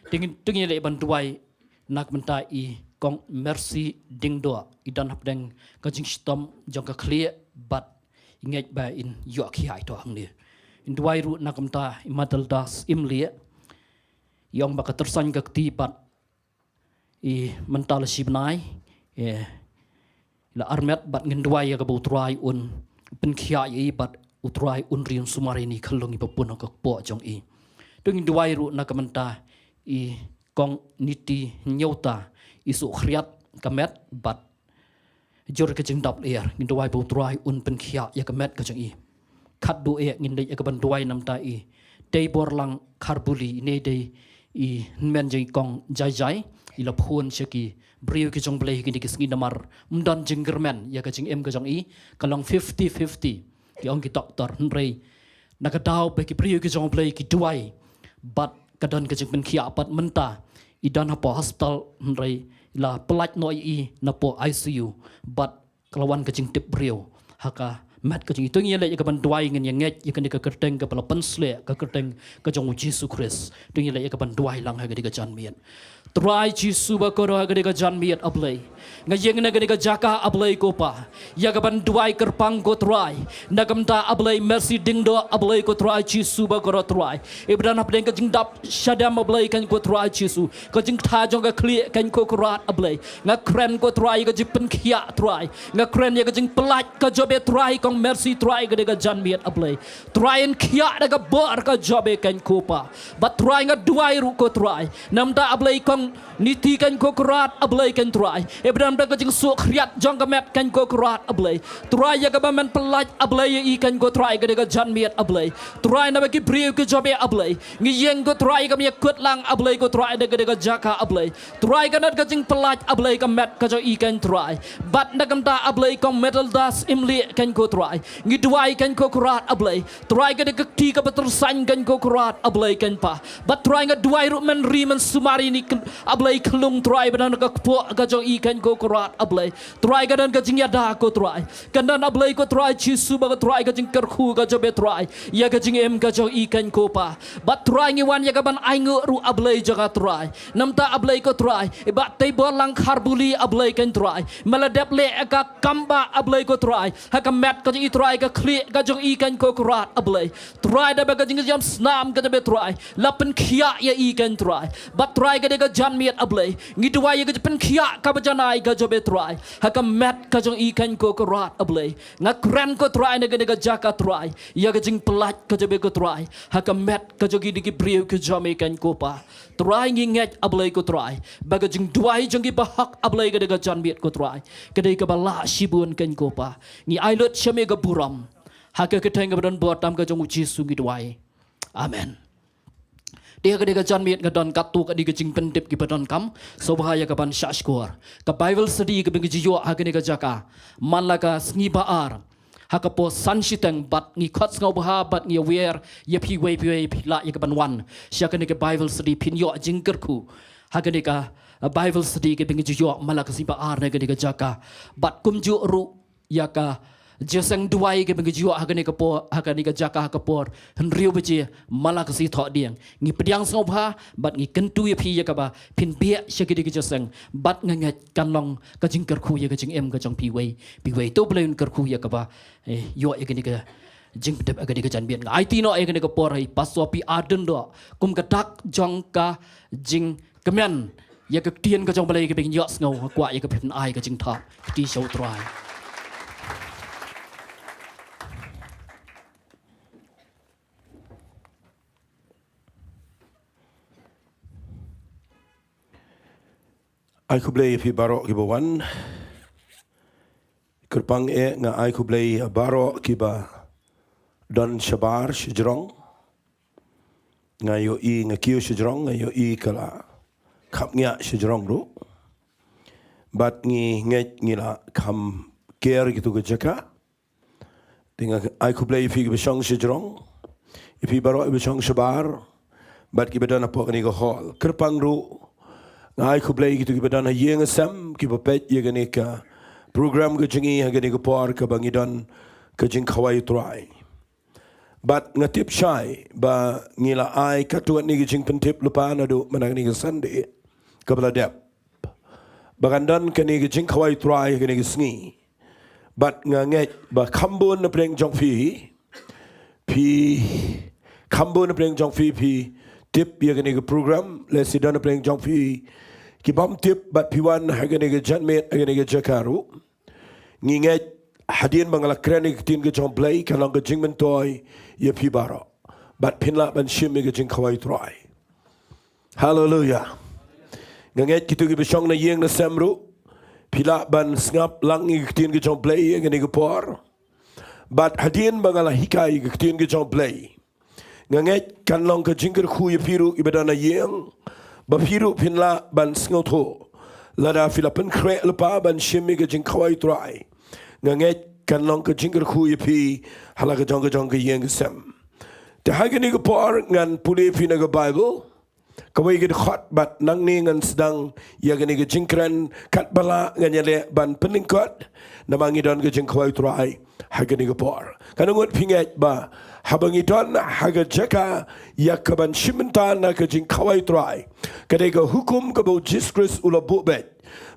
Te ngin, te ngin ïaleit ban duwai na ka bynta i Kong Mercy Diengdoh, i don hapdeng ka jingshitom jong ka khlieh bad i ngeit ba in ïoh khia ïa to hangne. In duwai ruh na ka bynta i Matilda Syiemlieh, i ong ba ka tyrsan ka kti bad i mynta la shi bnai, eh, la armet bad ngin duwai ïa kaba U Trai un pynkhiah ïa i bad U Trai un ri un sumar ïa i khyllung iba pun ha ka kpoh jong i. Te ngin duwai ruh na ka bynta i Kong Niti Hynñiewta, i suk khriat ka met bad jur ka jingdap lyer, ngin duwai ba U Trai un pynkhiah ïa ka met ka jong i. Khatduh eh ngin leit ïa kaban duwai na ka bynta i Teiborlang Kharbuli, ine i dei i hynmen jong i Kong Jaijai, i la phone sha ki briew ki jong U Blei ha kine ki sngi namar ym don jingkyrmen ïa ka jingim ka jong i, ka long fifty fifty, ki ong ki doktor, hynrei na ka daw ba ki briew ki jong U Blei ki duwai bad ka don ka jingpynkhiah, bad mynta i don hapoh hospital, hynrei la pyllait noh ïa i napoh I C U bad ka la wan ka jingtip briew ha ka met ka jong i. To ngin ïaleit ïa kaban duwai, ngin ïa ngeit ïa kane ka kyrteng kaba la pynsleh, ka kyrteng ka jong U Jisu Khrist. To ngin ïaleit ïa kaban duwai lang ha kane ka janmiet. Trai Jisu ba kordor, ha kane ka janmiet, A Blei, nga ïeng na kane ka jaka, A Blei ko Pa, ïa kaban duwai kyrpang ko Trai na ka bynta, A Blei, Mercy Diengdoh, A Blei ko Trai Jisu ba kordor Trai, iba don hapdeng ka jingdap shadem, A Blei, kan ko Trai Jisu, ka jingtha jong ka khlieh, kan ko Kynrad, A Blei. Nga kren ko Trai ïa ka jingpynkhiah Trai, nga kren ïa ka jingpyllait ka jong i Trai, Kong Mercy Trai, ha kane ka janmiet, A Blei. Trai yn khiah da ka bor ka jong i, kan ko Pa. Bad Trai nga duwai ruh ko Trai na ka bynta, A Blei, Kong Niti, kan ko Kynrad, A Blei, kan Trai, iba don da ka jingsuk khriat jong ka met, kan ko Kynrad, A Blei. Trai ïa kaba men pyllait, A Blei, ïa i, kan ko Trai, ha kane ka janmiet, A Blei. Trai naba ki briew ki jong i, A Blei, ngi ïeng ko Trai ïa ka ban ïakut lang, A Blei ko Trai, da ka, da ka jaka, A Blei. Trai ka don ka jingpyllait, A Blei, ka met ka jong i, kan Trai. Bad na ka bynta, A Blei, Kong Matilda Syiemlieh, kan ko Trai, ngi duwai, kan ko Kynrad, A Blei. Trai ka don ka kti kaba tyrsan, kan ko Kynrad, A Blei, kan Pa. Bad Trai nga duwai ruh men ri men sumar ïa i, A Blei, khyllung Trai, ba don ha ka kpoh ka jong i, kan ko Kynrad, A Blei. Trai ka don ka jingïada ko Trai. Ka don, A Blei ko Trai Jisu ba ko Trai, ka jingkyrkhu ka jong i Trai ïa ka jingim ka jong i, kan ko Pa. Bad Trai ngi wan ïa kaban ainguh ruh, A Blei jong nga Trai, na ka bynta, A Blei ko Trai, i Bah Teiborlang Kharbuli, A Blei, kan Trai, me la dep leh ïa ka kam ba, A Blei ko Trai, ha ka met ka jong i Trai, ka khlieh ka jong i, kan ko Kynrad, A Blei. Trai da ba ka jingïasam snam ka jong i Trai la pynkhiah ïa i, kan Trai. Bad Trai ha kane ka janmiet, A Blei, ngi duwai ïa ka jingpynkhiah kaba janai ka jong i Trai ha ka met ka jong i, kan ko Kynrad, A Blei. Nga kren ko Trai na kane ka jaka Trai ïa ka jingpyllait ka jong i ko Trai ha ka met ka jong kine ki briew ki jong i, kan ko Pa. Trai ngi ngeit, A Blei ko Trai, ba ka jingduwai jong ki bahok, A Blei, ha kane ka janmiet ko Trai, ka dei kaba lah shibun, kan ko Pa. Ngi ai lut sha me ka burom, ha ka kyrteng kaba don bor tam ka jong U Jisu ngi duwai. Amen. Te ha kane ka janmiet nga don katto katne ka jingpyntip kiba donkam, sngewbha ïa kaban shahshkor. Ka Bible study kaba ngi ju ïoh ha kane ka jaka man la ka sngi ba ar ha ka por san shiteng, bad ngi khot sngewbha bad ngi wer ïa phi wei phi wei phi lah ïa kaban wan sha kane ka Bible study, phin ïoh jingkyrkhu ha kane ka, uh, Bible study kaba ngi ju ïoh man la ka sngi ba ar na kane ka jaka. Bad kumjuh ruh ïa ka jingïaseng duwai kaba ngi ju ïoh ha kane ka por, ha kane ka jaka ha ka por hynriew baje man la ka sngi thohdieng. Ngi pdiang sngewbha bad ngi kyntu ïa phi ïa kaba phin beh sha kane ka jingïaseng, bad nga ngeit kan long ka jingkyrkhu ïa ka jingim ka jong phi wei phi wei. To Blei un kyrkhu ïa kaba, eh, ïoh ïa kane ka jingpyntip ha kane ka janmiet. Nga aiti noh ïa kane ka por ha i Pastor P. Ardent Doh kum ka dak jong ka jingkmen ïa ka ktien ka jong U Blei kaba ngin ïohsngew, nga kwah ïa ka phin ai ka jingthoh kti sha U Trai. Ai khublei ïa phi baroh kiba wan. Kyrpang eh nga ai khublei ïa baroh kiba don shabar shajrong. Nga ïohi nga kiew shajrong, nga ïohi ka la khapngiah shajrong ruh. Bad ngi ngeit ngi la kham ker kito ka jaka. Te nga ai khublei ïa phi kiba shong shajrong, ïa phi baroh kiba shong shabar, bad kiba don hapoh kane ka hall. Kyrpang ruh nga ai khublei ïa kito kiba don ha ïing ha sem kiba peit ïa kane ka program ka jong ngi ha kane ka por kaba ngi don ka jingkhawai U Trai. Bad nga tip shai ba ngi la ai katto katne ka jingpyntip lypa naduh mynta kane ka Sunday kaba la dep ba kan don kane ka jingkhawai U Trai kane ka sngi. Bad nga ngeit ba kham bun na pdeng jong phi, phi, kham bun na pdeng jong phi phi tip ïa kane ka program, lehse don na pdeng jong phi ki bym tip bad phi wan ha kane ka janmiet ha kane ka jaka ruh. Ngi ngeit hadien ba nga la kren ïa ka ktien ka jong U Blei kan long ka jingmyntoi ïa phi baroh, bad phin lah ban shim ïa ka jingkhawai U Trai. Haleluia. Nga ngeit kito kiba shong na ïing na sem ruh phi lah ban sngap lang ïa ka ktien ka jong U Blei ïa kane ka por. Bad hadien ba nga la hikai ïa ka ktien ka jong U Blei, nga ngeit kan long ka jingkyrkhu ïa phi ruh kiba don ha ïing, ba phi ruh phin lah ban sngewthuh lada phi la pynkhreh lypa ban shim ïa ka jingkhawai U Trai. Nga ngeit kan long ka jingkyrkhu ïa phi ha la ka jong ka jong ka ïing ka sem. Te ha kane ka por ngan pule ïa phi na ka Bible kawei ka dkhot, bad nangne ngan sdang ïa kane ka jingkren katba lah ngan ïaleh ban pynlyngkot, namar ngi don ka jingkhawai U Trai ha kane ka por. Katno ngut phi ngeit ba haba ngi don ha ka jaka ïa kaban shim bynta na ka jingkhawai U Trai, ka dei ka hukum kaba U Jisu Khrist u la buh beit,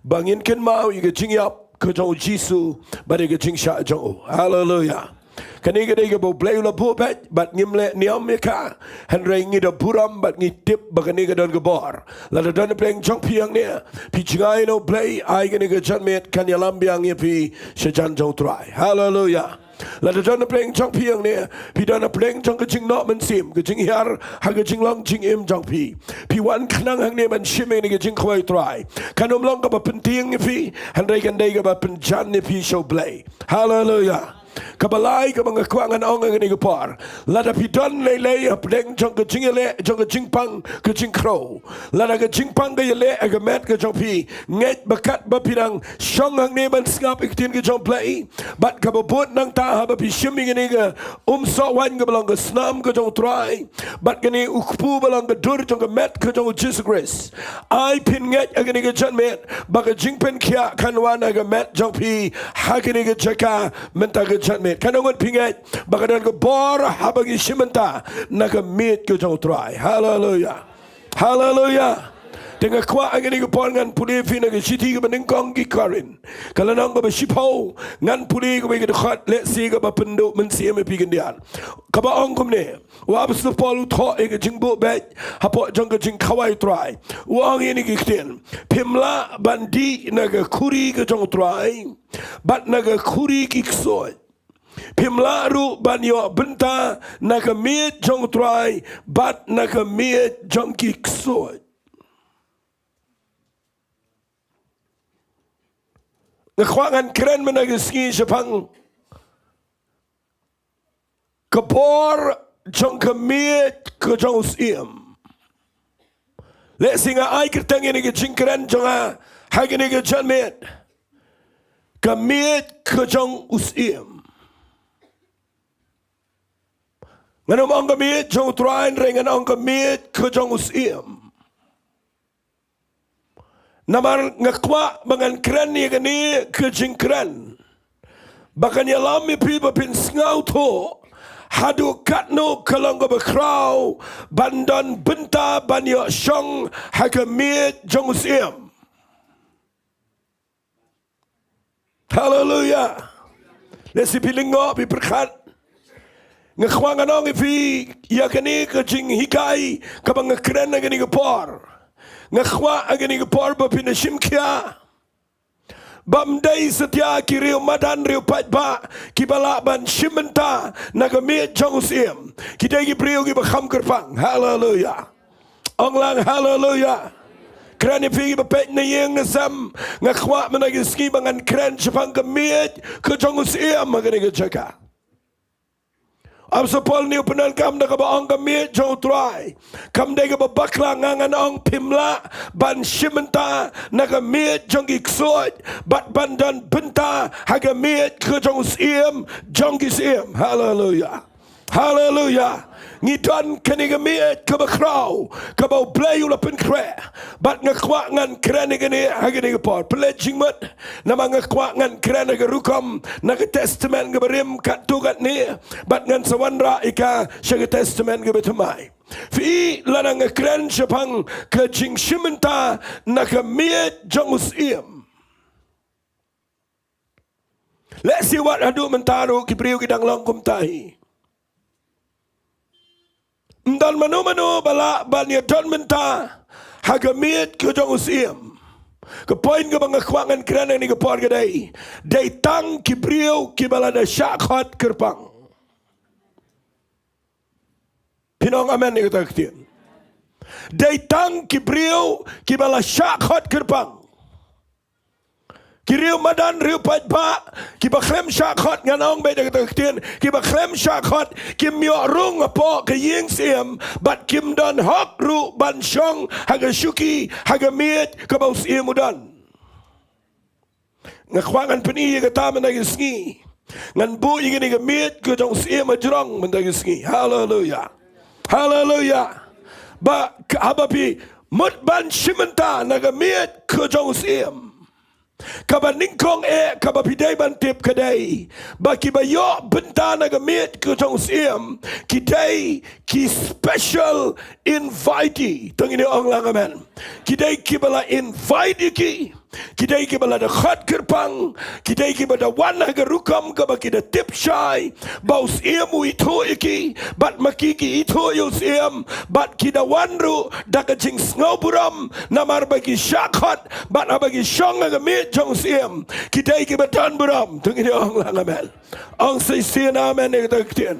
ba ngin kynmaw ïa ka jingïap ka jong U Jisu bad ïa ka jingshah jong u. Haleluia. Kane ka dei kaba U Blei u la buh beit bad ngim leh niam ïa ka. Hynrei ngi da burom bad ngi tip ba kane ka don ka bor. Lada don na pdeng jong phi hangne phi jngai na U Blei, ai kane ka janmiet kan ïalam biang ïa phi sha jan jong U Trai. Haleluia. Lada don na pdeng jong phi hangne phi don na pdeng jong ka jingnoh mynsiem, ka jinghiar ha ka jinglong jingim jong phi, phi wan khnang hangne ban shim ïa kane ka jingkhawai U Trai, kan ym long kaba pyntieng ïa phi, hynrei kan dei kaba pynjan ïa phi sha U Blei. Haleluia. Kaba lai kaba nga kwah ngan ong ha kane ka por, lada phi don lei lei hapdeng jong ka jingïaleh jong ka jingpang ka jingkhrew, lada ka jingpang ka ïaleh ha ka met ka jong phi, ngeit ba katba phi dang shong hangne ban sngap ïa ka ktien ka jong U Blei, bad kaba bud nangta haba phi shim ïa kane ka umsoh waiñ kaba long ka snam ka jong U Trai, bad kane u kpu ba long ka dur jong ka met ka jong U Jisu Khrist, ai phin ngeit ha kane ka janmiet ba ka jingpynkhiah kan wan ha ka met jong phi ha kane ka jaka mynta ka janmiet. Katno ngut phi ngeit ba ka don ka bor haba ngi shim bynta na ka miej ka jong U Trai? Haleluia. Haleluia. Te nga kwah ha kane ka por ngan pule ïa phi na ka shithi kaba nyngkong ki Korinth, ka lynnong kaba shiphew, ngan pule kawei ka dkhot lehse kaba pynduh mynsiem ïa phi khyndiat, kaba ong kumne. U Apostol Paul u thoh ïa ka jingbuh beit hapoh jong ka jingkhawai U Trai. U ong ïa kine ki ktien: Phim lah ban dih na ka khuri ka jong U Trai bad na ka khuri ki ksuid. Phim lah ruh ban ïoh bynta na ka miej jong U Trai bad na ka miej jong ki ksuid. Nga kwah ngan kren mynta ka sngi shaphang ka bor jong ka miej ka jong u syiem. Lehse nga ai kyrteng ïa kane ka jingkren jong nga ha kane ka janmiet, ka miej ka jong u Syiem. Ngan ym ong ka miej jong u Trai, hynrei ngan ong ka miej ka jong u Syiem. Namar nga kwah ba ngan kren ïa kane ka jingkren ba kan ïalam ïa phi ba phin sngewthuh haduh katno ka long kaba khraw ban don bynta ban ïoh shong ha ka miej jong u Syiem. Haleluya. Lehse phi lyngngoh, phi pyrkhat. Nga kwah ngan ong ïa phi ïa kane ka jinghikai kaba nga kren ha kane ka por. Nga kwah ha kane ka por ba phin da shim khia. Bym dei satia ki riew madan riew paidbah kiba lah ban shim bynta na ka miej jong u Syiem. Ki dei ki briew kiba kham kyrpang. Haleluya. Ong lang haleluya. Kren ïa phi kiba peit na ïing na sem, nga kwah mynta ka sngi ba ngan kren shaphang ka miej ka jong u Syiem ha kane ka jaka. Apostol Paul u pyndonkam da kaba ong ka miej jong u Trai. Kam dei kaba bakla, nga ngan ong phim lah ban shim bynta na ka miej jong ki ksuid bad ban don bynta ha ka miej ka jong u Syiem jong ki syiem. Haleluya. Haleluya. Ngi don kane ka miej kaba khraw kaba U Blei u la pynkhreh. Bad nga kwah ngan kren ïa kane ha kane ka por. Pynleit jingmut, namar nga kwah ngan kren ha ka rukom na ka Testament kaba rim katto katne. Bad ngan sa wanrah ïa ka sha ka Testament kaba thymmai. Phi, lada nga kren shaphang ka jingshim bynta na ka miej jong u Syiem, lehse wat haduh mynta ruh ki briew ki dang long kumta hi. Ym don mano mano ba lah ban ïa don bynta ha ka miej ka jong u Syiem. Ka point kaba nga kwah ngan kren ha kane ka por ka dei, dei tang ki briew kiba la da shah khot kyrpang. Phin ong amen ïa kata ka ktien. Dei tang ki briew kiba la shah khot kyrpang. Ki riew madan riew paidbah kiba khlem shah khot, ngan ong beit ïa kata ka ktien, kiba khlem shah khot kim ïoh rung hapoh ka ïing syiem bad kim don hok ruh ban shong ha ka shuki ha ka miej kaba u Syiem u don. Nga kwah ngan pyni ïa kata mynta ka sngi. Ngan buh ïa kane ka miej ka jong u Syiem hajrong mynta ka sngi. Haleluya. Haleluya. Ba ka, haba phi mut ban shim bynta na ka miej ka jong u Syiem, kaba nyngkong eh kaba phi dei ban tip ka dei ba kiba ïoh bynta na ka miej ka jong u Syiem ki dei ki special invitee. To ngin ïa ong lang amen. Ki dei kiba la invite ïa ki. Ki dei kiba la da khot kyrpang, ki dei kiba da wan ha ka rukom kaba ki da tip shai ba u Syiem u ithuh ïa ki, bad ma ki ki ithuh ïa u Syiem, bad ki da wan ruh da ka jingsngewburom namar ba ki shah khot, bad haba ki shong ha ka miej jong u Syiem ki dei kiba don burom. To ngin ïa ong lang amen. Ong shisien amen ïa kata ka ktien.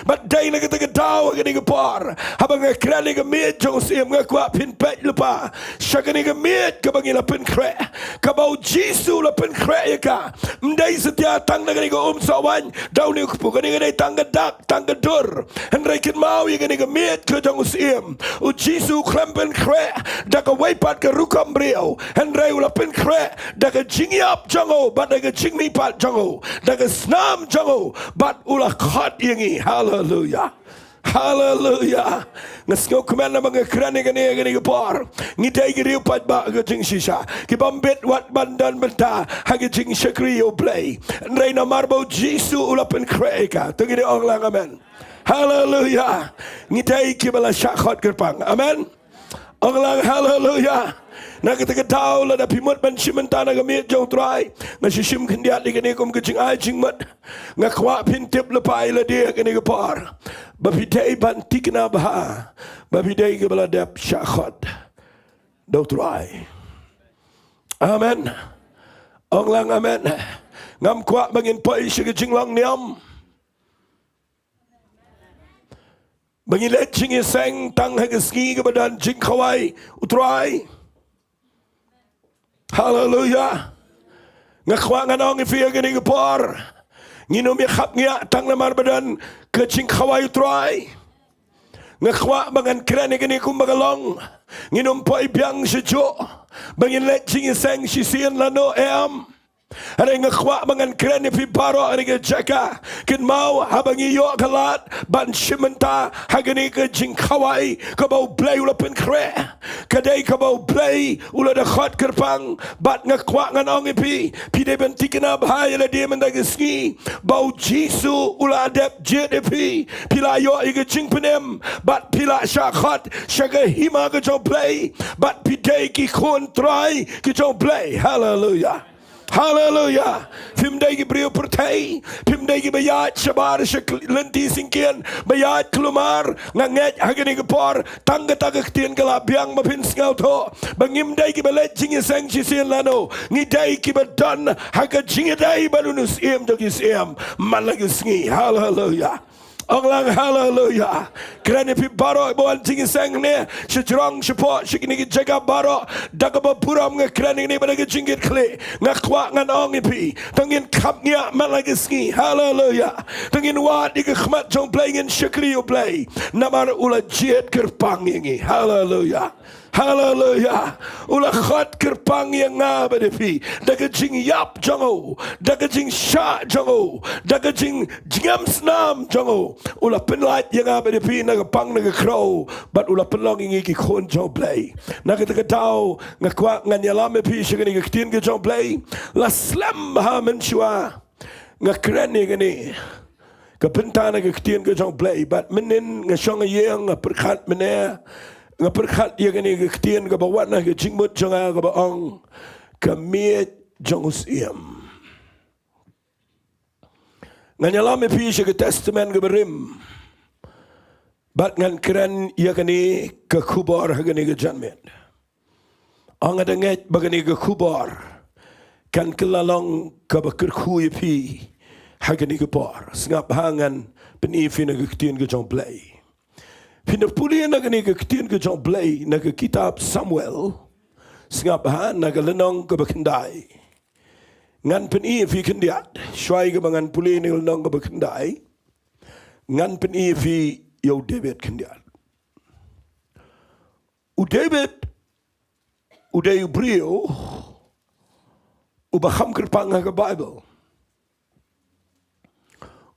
Bad dei na kata ka daw ha kane ka por, haba nga kren ïa ka miej jong u Syiem, nga kwah phin peit lypa sha kane ka miej kaba ngi la pynkhreh, kaba u Jisu u la pynkhreh ïa ka. Ym dei satia tang na kane ka um soh waiñ da une u kpu, kane ka dei tang ka dak, tang ka dur. Hynrei kynmaw ïa kane ka miej ka jong u Syiem, u Jisu u khlem pynkhreh da kawei pat ka rukom briew, hynrei u la pynkhreh da ka jingïap jong u bad da ka jingmihpat jong u, da ka snam jong u, bad u la khot ïa ngi. Haleluya. Haleluya. Nga sngewkmen namar nga kren ïa kane, ïa kane ka por. Ngi dei ki riew paidbah ka jingshisha, ki bym bit wat ban don bynta ha ka jingshakri ïa u Blei, hynrei namar ba u Jisu u la pynkhreh ïa ka. To ngin ïa ong lang amen. Haleluya. Ngi dei kiba la shah khot kyrpang. Amen. Ong lang haleluya. Na kata ka daw, lada phi mut ban shim bynta na ka miej jong u Trai, nga shu shim khyndiat ïa kane kum ka jingai jingmut. Nga kwah phin tip lypa ïa lade ha kane ka por ba phi dei ban thikna bha ba phi dei kiba la dep shah khot da u Trai. Amen. Ong lang amen. Ngam kwah ba ngin poi sha ka jinglong niam, ba ngi leit jingïaseng tang ha ka sngi kaba don jingkhawai u Trai. Haleluya. Nga kwah ngan ong ïa phi ha kane ka por, ngin ym ïa khapngiah tang namar ba don ka jingkhawai u Trai. Nga kwah ba ngan kren ïa kane kumba ka long. Ngin ym poi biang sha juh ba ngin leit jingïaseng shisien lano em. Hynrei nga kwah ba ngan kren ïa phi baroh ha kane ka jaka. Kynmaw, haba ngi ïoh ka lad ban shim bynta ha kane ka jingkhawai kaba U Blei u la pynkhreh, ka dei kaba U Blei u la dkhot kyrpang. Bad nga kwah ngan ong ïa phi, phi dei ban thikna bha ïa lade mynta ka sngi ba U Jisu u la dep jied ïa phi. Phi la ïoh ïa ka jingpynim bad phi la shah khot sha ka hima ka jong U Blei. Bad phi dei ki khun trai ki jong U Blei. Haleluya. Haleluya. Phim dei ki briew pyrthei, phim dei kiba ïaid shabar sha kl-, lynti syngkien, ba ïaid khlem ar. Nga ngeit ha kane ka por tang kata ka ktien ka la biang ba phin sngewthuh ba ngim dei kiba leit jingïaseng shisien lano. Ngi dei kiba don ha ka jingïadei bad U Syiem jong ki syiem man la ka sngi. Haleluya. Ong lang haleluya. Kren ïa phi baroh ba wan jingïaseng ne sha jrong sha pok sha kine ki jaka baroh, da kaba burom nga kren ïa kine bad da ka jingkitkhlieh. Nga kwah ngan ong ïa phi, to ngin khapngiah man la ka sngi. Haleluya. To ngin wad ïa ka khmat jong U Blei, ngin shakri U Blei, namar u la jied kyrpang ïa ngi. Haleluya. Haleluya. U la khot kyrpang ïa nga bad ïa phi da ka jingïap jong u, da ka jingshah jong u, da ka jing, jingem snam jong u. U la pynlait ïa nga bad ïa phi na ka pang na ka khrew, bad u la pynlong ïa ngi ki khun jong U Blei. Na kata ka daw nga kwah ngan ïalam ïa phi sha kane ka ktien ka jong U Blei. La slem ha mynshuwa nga kren ïa kane ka bynta na ka ktien ka jong U Blei, bad mynnin nga shong ha ïing nga pyrkhat mynne, nga pyrkhat ïa kane ka ktien kaba wan na ka jingmut jong nga kaba ong, ka miej jong u syiem. Ngan ïalam ïa phi sha ka Testament kaba rim bad ngan kren ïa kane ka khubor ha kane ka janmiet. Ong nga da ngeit ba kane ka khubor kan kylla long kaba kyrkhu ïa phi ha kane ka por. Sngap ha ngan pyni ïa phi na ka ktien ka jong U Blei. Phin da pule na kane ka ktien ka jong U Blei na ka kitab Samuel. Sngap ha na ka lynnong kaba khyndai. Ngan pyni ïa phi khyndiat, shwa ïa kaba ngan pule na ka lynnong kaba khyndai. Ngan pyni ïa phi ïa u David khyndiat. U David u dei u briew uba kham kyrpang ha ka Baibl.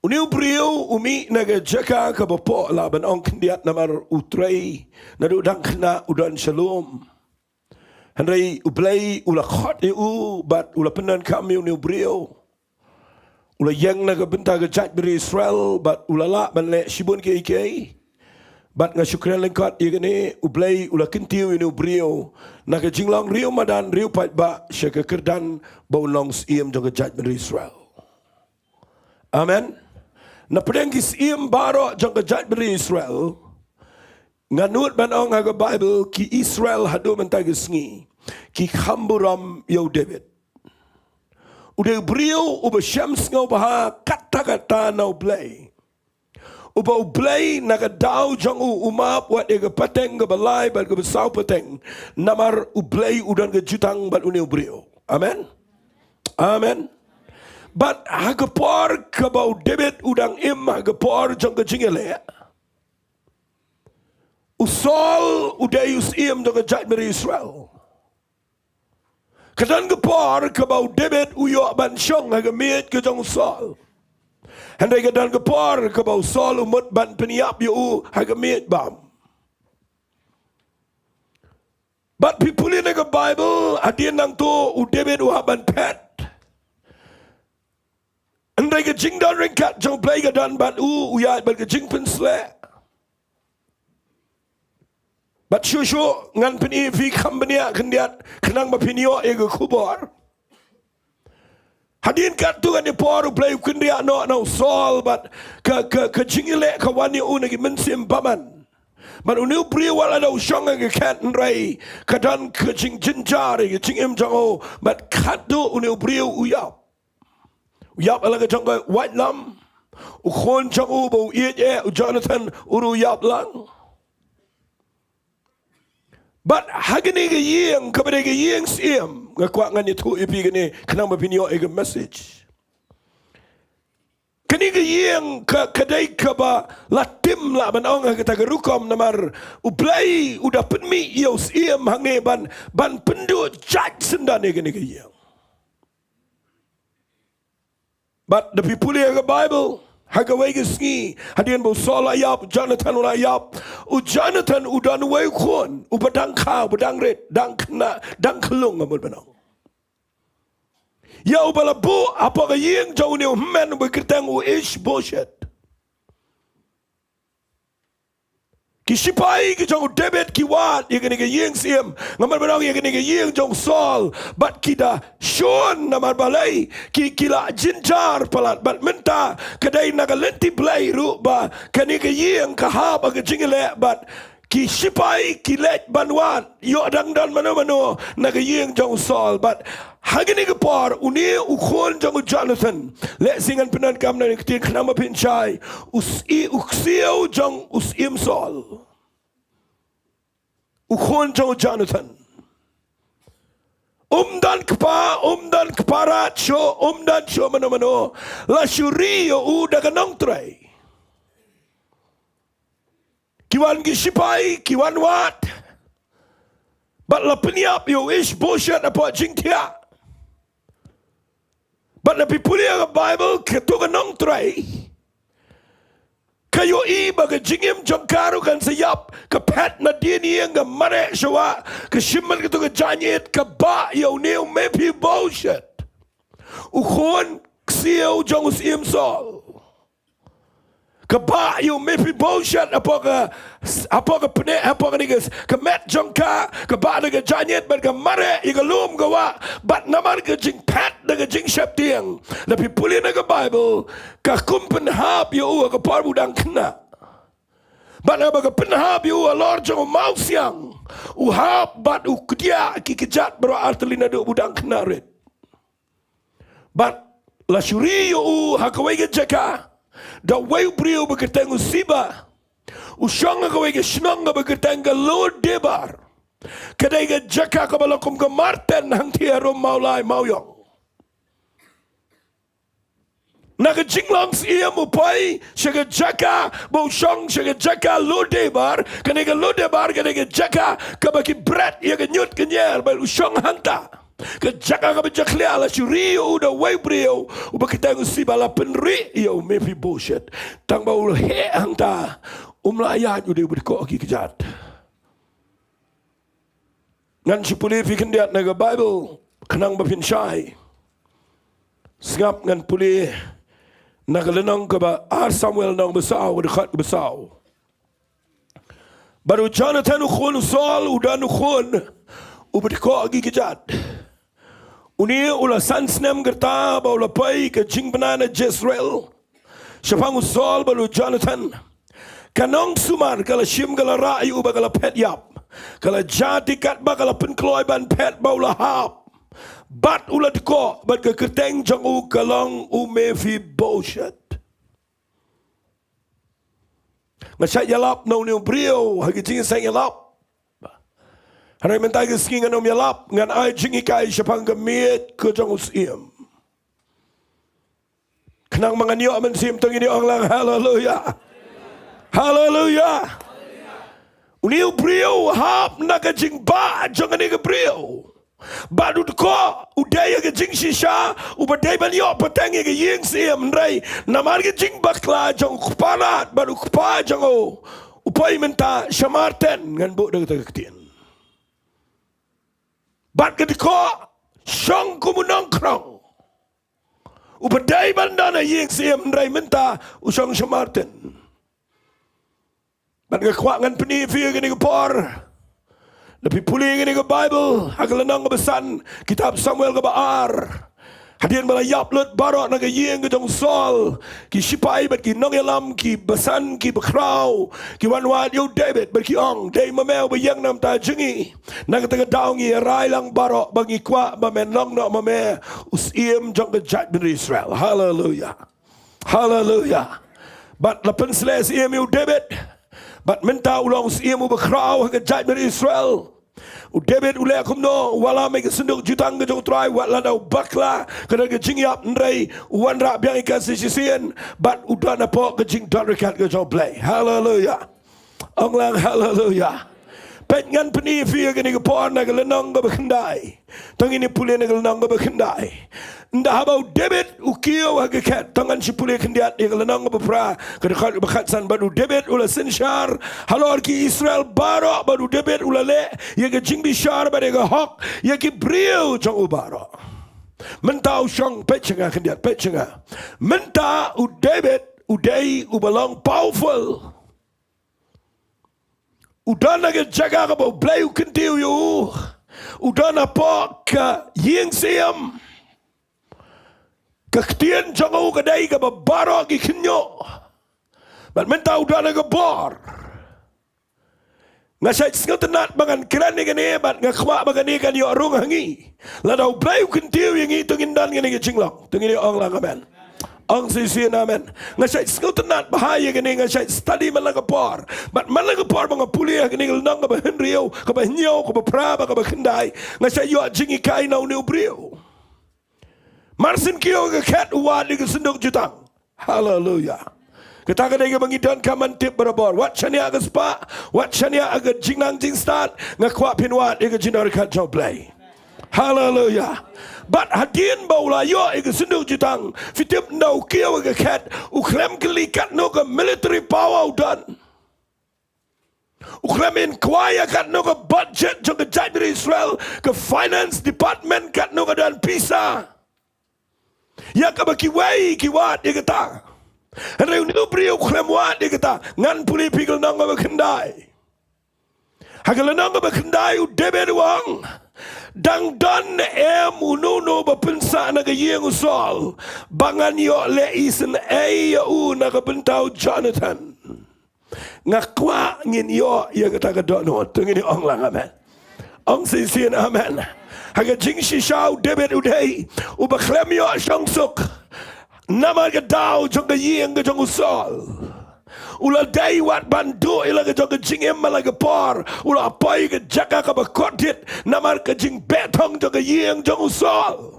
Une u briew u mih na ka jaka kaba poh, lah ban ong khyndiat, namar u trei naduh dang khynnah u don sha lum. Hynrei U Blei u la khot ïa u bad u la pyndonkam ïa une u briew. U la ïeng na ka bynta ka jaitbynriew Israel bad u la lah ban leh shibun kiei kiei. Bad nga shu kren lyngkot ïa kane, U Blei u la kyntiew ïa une u briew na ka jinglong riew madan riew paidbah sha ka kyrdan ba un long syiem jong ka jaitbynriew Israel. Amen. Na pdeng ki syiem baroh jong ka jaitbynriew Israel, nga nud ban ong ha ka Baibl, ki Israel haduh mynta ka sngi ki kham burom ïa u David. U dei u briew uba shem sngewbha katta katta na U Blei, uba U Blei na ka daw jong u u map wat ïa ka pateng kaba lai bad kaba saw pateng. Namar U Blei u don ka jutang bad une u briew. Amen. Amen. Bad ha ka por kaba u David u dang im ha ka por jong ka jingïaleh, u Saul u dei u syiem jong ka jaitbynriew Israel. Ka don ka por kaba u David u ïoh ban shong ha ka miej ka jong u Saul. Hynrei ka don ka por kaba u Saul u mut ban pynïap ïa u ha ka miej bam. Bad phi pule na ka Baibl, hadien nangto u David u hap ban phet. Hynrei ka jingdon ryngkat jong U Blei ka don bad u, u ïaid bad ka jingpynsleh. Bad shuh shuh ngan pyni ïa phi kham bniah khyndiat khnang ba phin ïoh ïa ka khubor. Hadien katto katne por U Blei u kynriah noh na u Saul bad ka, ka, ka jingïaleh ka wan ïa u na ki mynsiem bymman. Bad une u briew wat la da u shong ha ka khet, hynrei ka don ka jingjynjar ha ka jingim jong u. Bad katto une u briew u ïap. U ïap ha la ka jong ka waitlam. U khun jong u ba u ïeit eh, u Jonathan, u ruh u ïap lang. Bad ha kane ka ïing kaba dei ka ïing syiem, nga kwah ngan ïathuh ïa phi kane khnang ba phin ïoh ïa ka message. Ka Kane ka ïing ka, ka dei kaba la tim lah ban ong ha kata ka rukom namar U Blei u da pynmih ïa u syiem hangne ban, ban pynduh jait syndon ïa kane ka ïing. Bad da phi pule ha ka Bible, ha kawei ka sngi, hadien ba u Saul u la ïap, Jonathan u la ïap, u Jonathan u don uwei u khun, uba dang kha, uba dang rit, dang khynnah, dang khyllung, nga mut ban ong. Ïa uba la buh hapoh ka ïing jong une u hynmen uba kyrteng u Ishbosheth. Ki shipai ki jong u David ki wad ïa kane ka ïing syiem, nga mut ban ong ïa kane ka ïing jong u Saul, bad ki da shun namar balei, ki, ki la jynjar palat, bad mynta ka dei na ka lynti Blei ruh ba kane ka ïing ka hap ha ka jingïaleh, bad ki shipai ki leit ban wad, ïoh dang don mano mano na ka ïing jong u Saul. Bad ha kane ka por une u khun jong u Jonathan, lehse ngan pyndonkam na ka ktien khnang ba phin shai, u s-, i u ksiew jong u syiem Saul, u khun jong u Jonathan, um don kpa, um don kpa rat shuh, um don shuh mano mano, la shu ri ïa u da ka nongtrei. Ki wan ki shipai, ki wan wad. Bad la pynïap ïa u Ishbosheth hapoh jingthiah. Bad lada phi pule ha ka Bible, kato ka nongtrei ka ïohi ba ka jingim jong ka ruh kan sa ïap, ka phet nadien ïing, ka mareh sha wah, ka shim bad kato ka jaiñit, ka bah ïa une u Mephibosheth, u khun ksiew jong u syiem Saul. Ka bah ïa u Mephibosheth hapoh ka, hapoh ka pne, hapoh kane ka, ka met jong ka, ka bah da ka jaiñit bad ka mareh ïa ka lum ka wah, bad namar ka jingphet da ka jingsheptieng, lada phi pule na ka Bible, ka kum pynhap ïa u ha ka por ba u dang khynnah. Bad haba ka pynhap ïa u halor jong u mawsiang, u hap bad u kdiah ki kjat baroh artylli naduh ba u dang khynnah rit. Bad la shu ri ïa u ha kawei ka jaka da uwei u briew ba kyrteng u Siba, u shong ha kawei ka shnong kaba kyrteng ka Lo Debar. Ka dei ka jaka kaba la kum ka marten hangthie harum Mawlai Mawiong. Na ka jinglong syiem u poi sha ka jaka ba u shong, sha ka jaka Lo Debar, kane ka Lo Debar ka dei ka jaka kaba ki bret ïa ka ñiut ka ñier, bad u shong hangta. Ka jaka kaba jakhlia, la shu ri ïa u da uwei u briew uba kyrteng u Siba, la pynrieh ïa u Mephibosheth. Tang ba u heh hangta, um lah ïaid, u dei uba dkoh ki kjat. Ngan shu pule ïa phi khyndiat na ka Bible khnang ba phin shai. Sngap, ngan pule na ka lynnong kaba ar Samuel, lynnong ba saw, ka dkhot ba saw. Bad u Jonathan u khun u Saul u don u khun uba dkoh ki kjat. Une u la san snem ka rta ba u la poi ka jingbna na Jezreel shaphang u Saul bad u Jonathan. Ka nongsumar ka la shim ka la rah ïa u ba ka la phet ïap. Ka la jia te katba ka la pynkloi ban phet ba u la hap. Bad u la dkoh, bad ka kyrteng jong u ka long u Mephibosheth. Nga shait ïalap na une u briew ha ka jingïaseng ïalap. Hynrei mynta ka sngi ngan ym ïalap, ngan ai jinghikai shaphang ka miej ka jong u syiem. Khnang ba ngan ïoh mynsiem, to ngin ïa ong lang haleluya. Haleluya. Une u briew u hap na ka jingbah jong kane ka briew. Bad u dkoh, u dei ïa ka jingshisha uba dei ban ïoh pateng ïa ka ïing syiem, hynrei namar ka jingbakla jong u kpa rat bad u kpa jong u, u poi mynta sha marten, ngan buh da kata ka ktien. Bad ka dkoh shong kum u nongkhrong uba dei ban don ha ïing syiem, hynrei mynta u shong sha marten. Bad nga kwah ngan pyni ïa phi ha kane ka por, lada phi pule ha kane ka Bible ha ka lynnong kaba san, kitab Samuel kaba ar, hadien ba la ïap lut baroh na ka ïing ka jong u Saul, ki shipai bad ki nongïalam kiba san kiba khraw ki wan wad ïa u David bad ki ong, dei ma me uba ïeng na ka bynta jong ngi? Na kata ka daw ngi rai lang baroh ba ngi kwah ba men long noh ma me u syiem jong ka jaitbynriew Israel. Haleluya. Haleluya. Bad la pynsleh syiem ïa u David. Bad mynta u long syiem uba khraw ha ka jaitbynriew Israel. U David u leh kumno? U wallam ïa ka synduk jutang ka jong U Trai, wat lada u bakla, ka don ka jingïap, hynrei u wanrah biang ïa ka sa shisien, bad u don hapoh ka jingdon ryngkat ka jong U Blei. Haleluya. Ong lang haleluya. Peit, ngan pyni ïa phi ïa kane ka por na ka lynnong kaba khyndai. To ngin ïa pule na ka lynnong kaba khyndai. Ynda haba u David u kiew ha ka khet, to ngan shu pule khyndiat ïa ka lynnong kaba phra, ka dkhot ba khatsan. Bad u David u la synshar halor ki Israel baroh, bad u David u la leh ïa ka jingbishar bad ïa ka hok ïa ki briew jong u baroh. Mynta u shong, peit sha nga khyndiat, peit sha nga. Mynta u David u dei uba long powerful. U don ha ka jaka kaba U Blei u kyntiew ïa u. U don hapoh ka ïing syiem. Ka ktien jong u ka dei kaba baroh ki kynnoh. Bad mynta u don ha ka bor. Nga shait sngewtynnat ba ngan kren ïa kane, bad nga kwah ba kane kan ïoh rung ha ngi. Lada U Blei u kyntiew ïa ngi, to ngin don kane ka jinglong. To ngin ïa ong lang amen. Ong shisien amen. Nga shait sngewtynnat bha ïa kane, nga shait study man la ka por. Bad man la ka por ba nga pule ïa kane ka lynnong kaba hynriew, kaba hynñiew, kaba phra, bad kaba khyndai, nga shait ïoh jinghikai na une u briew. Mar syn kiew ha ka khet, u wad ïa ka synduk jutang. Haleluya. Kata ka dei kaba ngi donkam ban tip barabor. Wat shaniah ha ka spah, wat shaniah ha ka jingnang jingstad, nga kwah phin wad ïa ka jingdon ryngkat jong U Blei. Haleluya. Bad hadien ba u la ïoh ïa ka synduk jutang, phi tip ynda u kiew ha ka khet, u khlem kylli katno ka military power u don. U khlem inquire katno ka budget jong ka jaitbynriew Israel, ka finance department katno ka don pisa ïa kaba kiwei ki wad ïa kata. Hynrei une u briew u khlem wad ïa kata. Ngan pule ïa phi ka lynnong kaba khyndai. Ha ka lynnong kaba khyndai u David u ong, dang don ne em uno uno ba pynsah na ka ïing u Saul ba ngan ïoh leh isynei ïa u na ka bynta u Jonathan. Nga kwah ngin ïoh ïa kata ka dohnud. To ngin ïa ong lang amen. Ong shisien amen. Ha ka jingshisha u David u dei uba khlem ïoh shongsuk namar ka daw jong ka ïing ka jong u Saul. U la dei wat ban duh ïa la ka jong ka jingim man la ka por. U la poi ka jaka kaba kordit namar ka jingbeh thong jong ka ïing jong u Saul.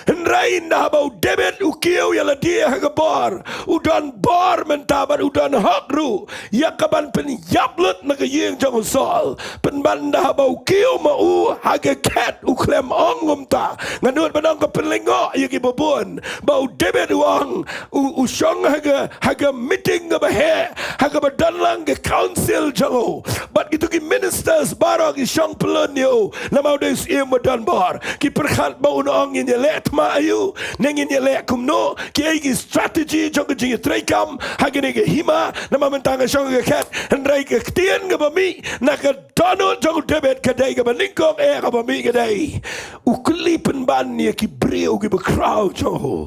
Hynrei ynda haba u David u kiew ïa lade ha ka bor, u don bor mynta bad u don hok ruh ïa kaban pynïap lut na ka ïing jong u Saul. Pynban ynda haba u kiew ma u ha ka khet, u khlem ong kumta. Nga nud ban ong ka pynlyngngoh ïa kiba bun ba u David u ong, u, u shong ha ka, ha ka meeting kaba heh, ha kaba don lang ka council jong u. Bad kito ki ministers baroh ki shong pyllun ïa u. Namar u dei u syiem ba don bor. Ki pyrkhat ba un ong ngin ïaleh thma ïa u, ne ngin ïaleh kumno, kiei ki strategy jong ka jingïatreikam ha kane ka hima. Namar mynta nga shong ha ka khet, hynrei ka ktien kaba mih na ka dohnud jong u David ka dei kaba nyngkong eh, kaba mih ka dei, u kylli pynban ïa ki briew kiba khraw jong u,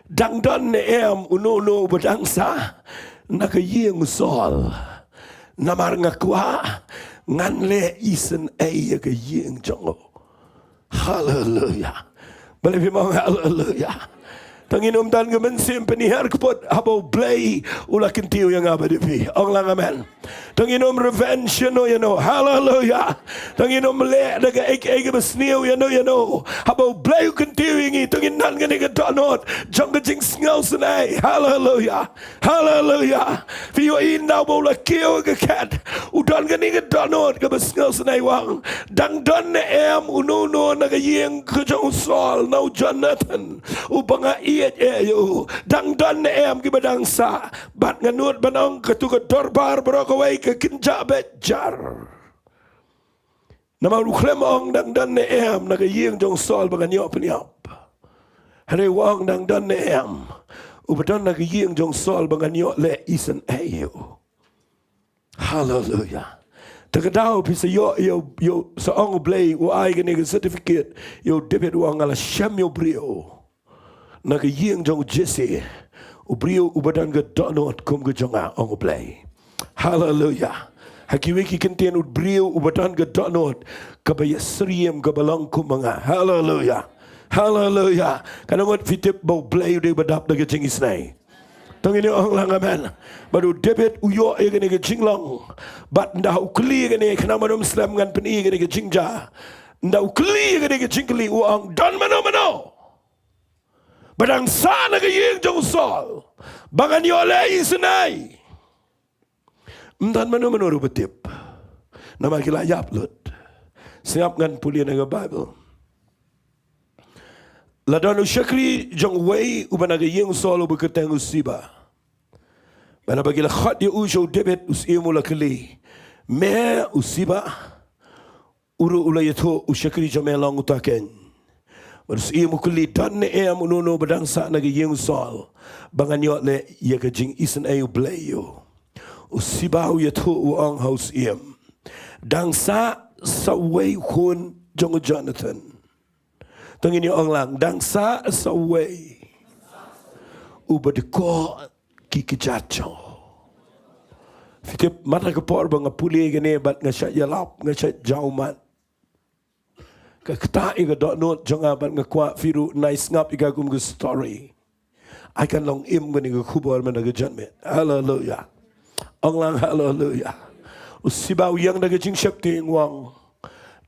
dang don ne em uno uno uba dang sah na ka ïing u Saul? Namar nga kwah ngan leh isynei ïa ka ïing jong u. Haleluya. Balei phim ong haleluya? To ngin ym don ka mynsiem pynhiar kput haba u Blei u la kyntiew ïa nga bad ïa phi. Ong lang amen. To ngin ym revenge ïano ïano. Haleluya. To ngin ym leh da kaei kaei kaba sniew ïano ïano. Haba u Blei u kyntiew ïa ngi, to ngin don kane ka dohnud jong ka jingsngewsynei. Haleluya. Haleluya. Phi ïohi ynda uba u la kiew ha ka khet, u don kane ka dohnud kaba sngewsynei, u ong, dang don ne em uno uno na ka ïing ka jong u Saul, na u Jonathan, uba nga ïeit eh ïa u? Dang don ne em kiba dang sah? Bad nga nud ban ong, kato ka dorbar baroh kawei ka kynjah beit jar. Namar u khlem ong dang don ne em na ka ïing jong u Saul ba ngan ïoh pynïap. Hynrei u ong dang don ne em uba don na ka ïing jong u Saul ba ngan ïoh leh isynei ïa u. Haleluya. Te ka daw phi sa ïoh ïa u, ïa u, sa ong u Blei u ai kane ka certificate ïa u David, u ong nga la shem ïa u briew na ka ïing jong u Jesse, u briew uba don ka dohnud kum ka jong nga, ong u Blei. Haleluya. Ha kiwei ki kyntien, u briew uba don ka dohnud kaba ïasyriem kaba long kum ma nga. Haleluya. Haleluya. Katno ngut phi tip ba u Blei u dei uba dap da ka jingisynei? Tang ïa ong lang amen. Bad u David u ïoh ïa kane ka jinglong. Bad ynda u kylli ïa kane, khnang ban ym slem ngan pyni ïa kane ka jingjia. Ynda u kylli ïa kane ka jingkylli u ong, don mano mano ba dang sah na ka ïing jong u Saul ba ngan ïoh leh isynei? Ym don mano mano ruh ba tip. Namar ki la ïap lut. Sngap ngan pule na ka Baibl. La don u shakri jong uwei uba na ka ïing u Saul uba kyrteng u Siba. Bad haba ki la khot ïa u sha u David, u syiem u la kylli, me u Siba? U ruh u la ïathuh, u shakri jong me long uta keiñ. Bad u syiem u kylli, don ne em uno uno ba dang sah na ka ïing u Saul ba ngan ïoh leh ïa ka jingisynei U Blei ïa u? U Siba u ïathuh u ong ha u syiem, dang sah sa uwei u khun jong u Jonathan. Tang ïa ong lang, dang sah sa uwei uba dkoh ki kjat jong u. Phi tip, man ha ka por ba nga pule ïa kane bad nga shait ïalap, nga shait jaw mat. Ka ktah ïa ka dohnud jong nga bad nga kwah phi ruh nai sngap ïa ka kum ka story. Ai kan long im kane ka khubor mynta ka janmiet. Haleluia. Ong lang haleluia. U Siba u ïeng da ka jingsheptieng u ong,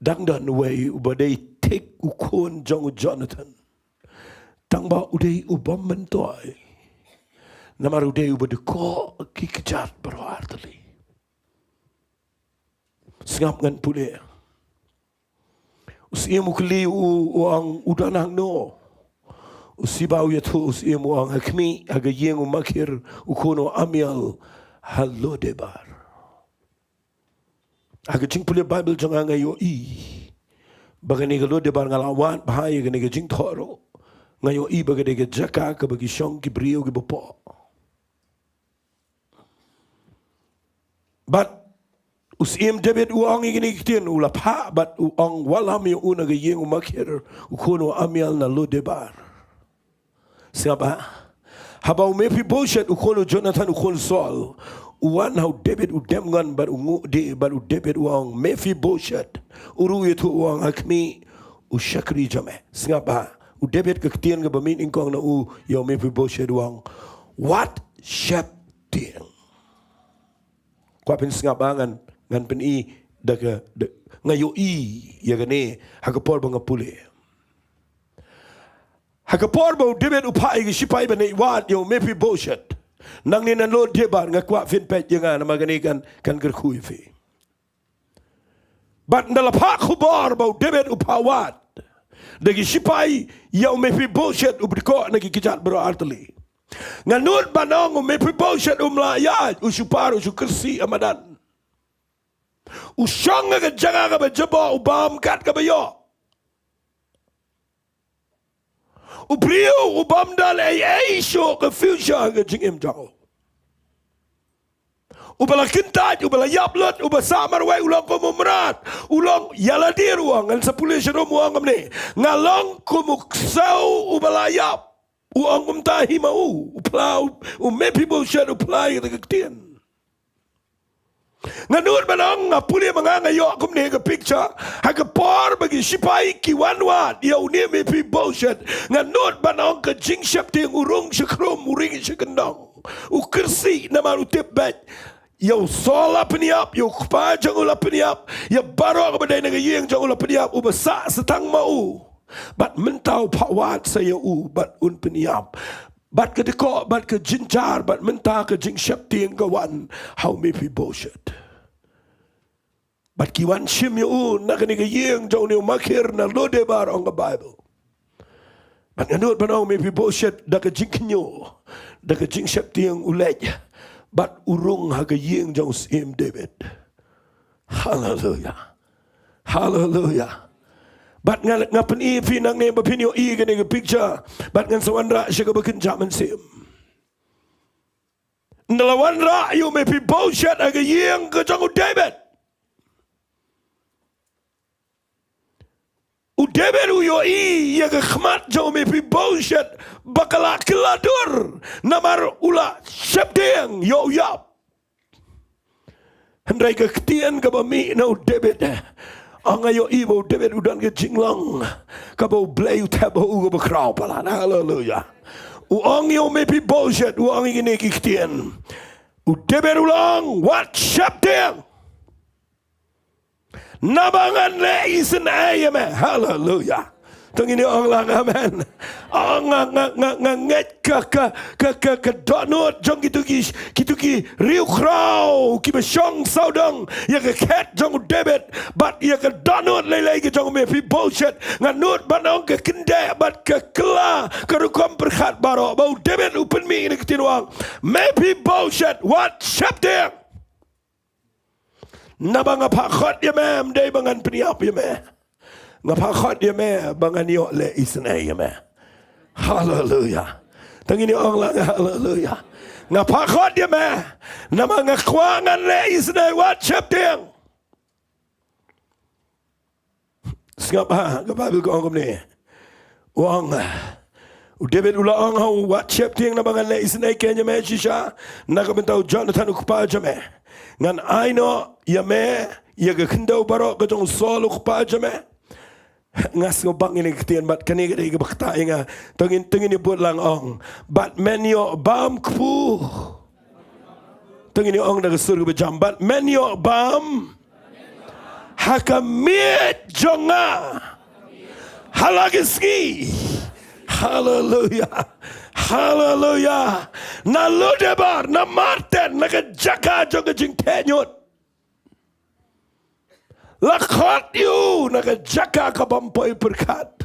dang don uwei uba dei thik u khun jong u Jonathan. Tang ba u dei u bym myntoi. Namar u dei uba dkoh ki kjat baroh artylli. Sngap ngan pule. U syiem u kylli u, u ong, u don hangno? U Siba u ïathuh, u syiem u ong, ha khmih, ha ka ïing u Makir, u khun u Amiel, ha Lodebar. Ha ka jingpule Baibl jong nga, nga ïohi ba kane ka Lodebar, nga la wad bha ïa kane ka jingthoh ruh. Nga ïohi ba ka dei ka jaka kaba ki shong ki briew kiba poh. Bad u syiem David u ong ïa kine ki ktien, u la phah bad u ong, wallam ïa u na ka ïing u Makir, u khun u Amiel na Lodebar. Sngap bha. Haba u Mephibosheth u khun u Jonathan u khun Saul u wan ha u David, u dem ngon bad u nguh dih, bad u David u ong, Mephibosheth. U ruh u ïathuh u ong, ha khmih, u shakri jong me. Sngap bha. U David, ka ktien kaba mih nyngkong na u ïa u Mephibosheth u ong, wat sheptieng. Kwah phin sngap bha, ngan, ngan pyni da ka, da, nga ïohi ïa kane ha ka por ba nga pule. Ha ka por ba u David u phah ïa ki shipai ban ïa wad ïa u Mephibosheth nangne na Lodebar, nga kwah phin peit ïa nga namar kane kan, kan kyrkhu ïa phi. Bad ynda la phah khubor ba u David u phah wad da ki shipai ïa u Mephibosheth uba dkoh na ki kjat baroh artylli, nga nud ban ong u Mephibosheth um lah ïaid, u shu par, u shu kyrsiew ha madan. U shong ha ka jaka kaba jaboh, u bam kat kaba ïoh. U briew u bym don ei ei shuh ka future ha ka jingim jong u. Uba la kyntait, uba la ïap lut, uba sah marwei, u long kum u mrad, u long ïa lade ruh, ngan sa pule sharum, u ong kumne, nga long kum u ksew uba la ïap. U ong kumta hi ma u, u phla, u, u Mephibosheth u phla ïa kata ka ktien. Nga nud ban ong, nga pule ma nga, nga ïoh kumne ka picture. Ha ka por ba ki shipai ki wan wad ïa une Mephibosheth, nga nud ban ong ka jingsheptieng, u rung shakhrum, u ring shakyndong, u kyrsiew namar u tip beit ïa u Saul la pynïap, ïa u kpa jong u la pynïap, ïa baroh kaba dei na ka ïing jong u la pynïap, uba sah sa tang ma u. Bad mynta u phah wad sa ïa u bad un pynïap. Bad ka dkoh, bad ka jynjar, bad mynta ka jingsheptieng ka wan ha u Mephibosheth. Bad ki wan shim ïa u na kane ka ïing jong une u Makir na Lodebar, ong ka Baibl. Bad nga nud ban ong u Mephibosheth da ka jingkhynñiuh, da ka jingsheptieng u leit bad u rung ha ka ïing jong u Syiem David. Haleluia. Haleluia. Bad nga, nga pyni ïa phi nangne ba phin ïohi kane ka picture. Bad ngan sa wanrah sha kaba kynja mynsiem. Ynda la wanrah ïa u Mephibosheth ha ka ïing ka jong u David, u David u ïohi ïa ka khmat jong u Mephibosheth ba ka la kylla dur namar u la sheptieng ïa u ïap. Hynrei ka ktien kaba mih na u David, nga ïohi ba u David u don ka jinglong kaba U Blei u thep ha u kaba khraw palat. Haleluia. U ong ïa u Mephibosheth, u ong ïa kine ki ktien. U David u la ong, wat sheptieng. Naba ngan leh isynei ïa me. Haleluya. To ngin ong lang amen. Oh, nga, nga, nga, nga ngeit ka, ka, ka, ka, ka dohnud jong kitu ki, kitu ki riewkhraw kiba shong sawdong ïa ka khet jong u David bad ïa ka dohnud lei lei ka jong u Mephibosheth. Nga nud ban ong ka kyndit bad ka kylla, ka rukom pyrkhat baroh, ba u David u pynmih ïa ka ktien, u ong, Mephibosheth, wat sheptieng. Naba nga phah khot ïa me, ym dei ba ngan pynïap ïa me. Nga phah khot ïa me ba ngan ïoh leh isynei ïa me. Haleluya. To ngin ong lang, haleluya. Nga phah khot ïa me, namar nga kwah ngan leh isynei, wat sheptieng. Sngap ha, ka Baibl ka ong kumne. U ong, u David u la ong ha u, wat sheptieng, naba ngan leh isynei keiñ ïa me shisha na ka bynta u Jonathan u kpa jong me. Ngan ai noh ïa me ïa ka khyndew baroh ka jong u Saul u kpa jong me. Nga sngewbang ïa kane ka ktien bad kane ka dei kaba ktah ïa nga. To ngin, to ngin ïa bud lang, ong, bad men ïoh bam kpu. To ngin ïa ong da ka sur kaba jam, bad men ïoh bam ha ka miej jong nga ha la ka sngi. Haleluya. Haleluya. Na Lodebar, na Marten, na ka jaka jong ka jingtheh ñiut. La khot ïa u na ka jaka ka bym poi pyrkhat.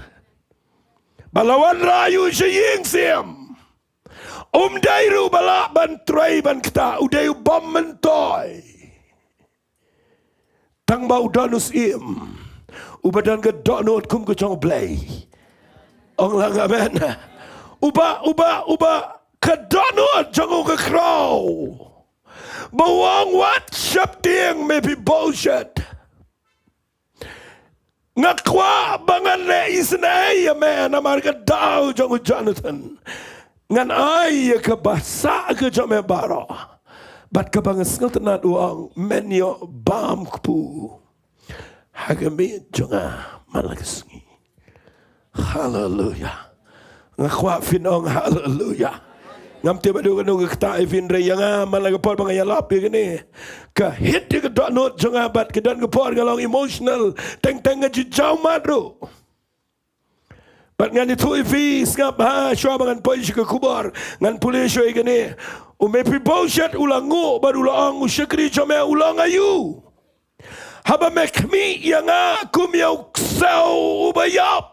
Ba la wanrah ïa u sha ïing syiem. Um dei ruh ba lah ban trei ban ktah, u dei u bym myntoi. Tang ba u don u syiem uba don ka dohnud kum ka jong U Blei. Ong lang amen. Uba, uba, uba ka dohnud jong u ka khraw. Ba u ong, wat sheptieng Mephibosheth. Nga kwah ba ngan leh isynei ïa me namar ka daw jong u Jonathan. Ngan ai ïa kaba sah ka jong me baroh. Bad kaba nga sngewtynnat, u ong, men ïoh bam kpu ha ka miej jong nga man la ka sngi. Haleluya. Nga kwah phin ong haleluya. Ngam tip haduh katno ka ktah ïa phi, hynrei ïa nga man la ka por ba nga ïalap ïa kane, ka hit ïa ka dohnud jong nga bad ka don ka por nga long emotional. Teng teng nga ju jaw mat ruh. Bad ngan ïathuh ïa phi, sngap ha, shuwa ba ngan poi sha ka khubor, ngan pule shuwa ïa kane. U Mephibosheth u la nguh bad u la ong, u shakri jong me u long aïu, haba me khmih ïa nga kum ïa u ksew uba ïap?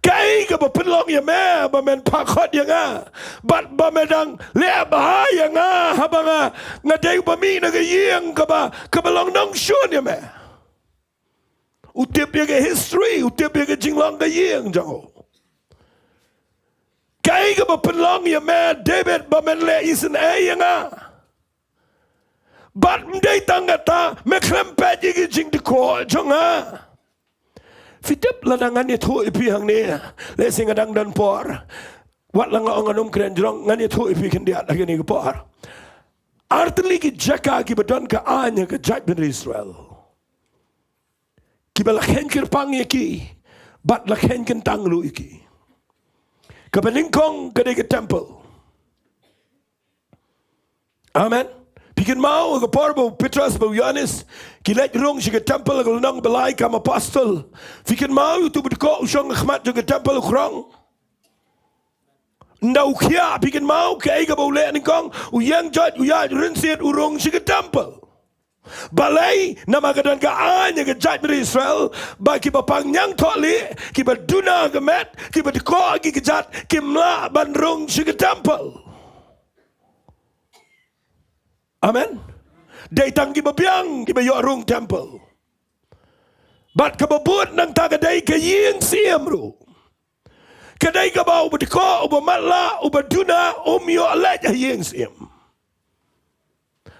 Kaei kaba pynlong ïa me ba men phah khot ïa nga bad ba me dang leh bha ïa nga haba nga, nga dei uba mih na ka ïing kaba, kaba long nongshun ïa me? U tip ïa ka history, u tip ïa ka jinglong ka ïing jong u. Kaei kaba pynlong ïa me David ba men leh isynei ïa nga? Bad ym dei tang kata, me khlem peit ïa ki jingdkoh jong nga. Phi tip lada ngan ïathuh ïa phi hangne, lehse nga dang don por. Wat la nga ong ngan ym kren jrong, ngan ïathuh ïa phi khyndiat ha kane ka por. Artylli ki jaka kiba don ka aiñ ha ka jaitbynriew Israel, kiba la kheiñ kyrpang ïa ki bad la kheiñ kyntang ruh ïa ki. Kaba nyngkong ka dei ka temple. Amen. Phi kynmaw ka por ba u Petros bad u Ïoannis ki leit rung sha ka temple, ka lynnong ba lai Kam Apostol. Phi kynmaw utu u ba dkoh u shong ha khmat jong ka temple u khrong. Ynda u khiah, phi kynmaw kaei kaba u leh nyngkong? U ïeng joit, u ïaid rynsied, u rung sha ka temple. Balei? Namar ka don ka aiñ ha ka jaitbynriew Israel ba kiba pang ñiangthohlieh, kiba duna ka met, kiba dkoh ki kjat, kim lah ban rung sha ka temple. Amen. Dei tang kiba biang kiba ïoh rung temple. Bad kaba bud nangta ka dei ka ïing syiem ruh. Ka dei kaba uba dkoh, uba matlah, uba duna um ïoh leit ha ïing syiem.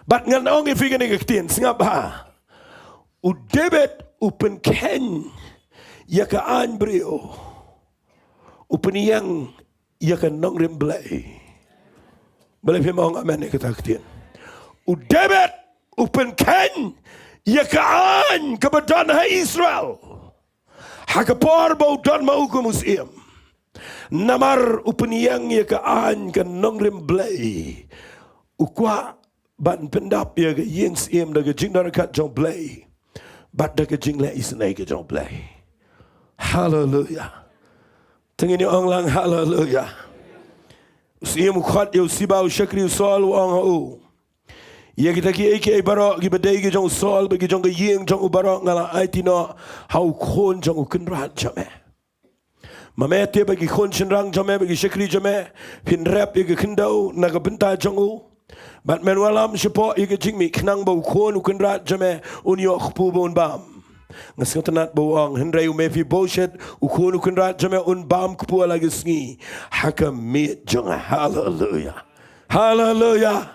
Bad ngan ong ïa phi kane ka ktien, sngap ha. U David u pynkheiñ ïa ka aiñ briew, u pynïeng ïa ka nongrim Blei. Balei phim ong amen ïa kata ka ktien? U David u pynkheiñ ïa ka aiñ kaba don ha Israel Ha ka por ba u don ma u kum u syiem, namar u pynïeng ïa ka aiñ ka nongrim Blei, u kwah ban pyndap ïa ka ïing syiem da ka jingdon ryngkat jong Blei bad da ka jingleh isynei ka jong Blei. Haleluya. Te ngin ïa ong lang haleluya. U syiem u khot ïa u Siba u shakri u Saul, u ong ha u, ïa kita kiei kiei baroh kiba dei ki jong u Saul bad ki jong ka ïing jong u baroh nga la aiti noh ha u khun jong u kynrad jong me. Ma me te bad ki khun shynrang jong me bad ki shakri jong me phin rep ïa ka khyndew na ka bynta jong u, bad men wallam shapoh ïa ka jingmih khnang ba u khun u kynrad jong me un ïoh kpu ba un bam. Nga sngewtynnat ba u ong, hynrei u Mephibosheth u khun u kynrad jong me un bam kpu ha la ka sngi ha ka miej jong nga. Haleluya. Haleluya.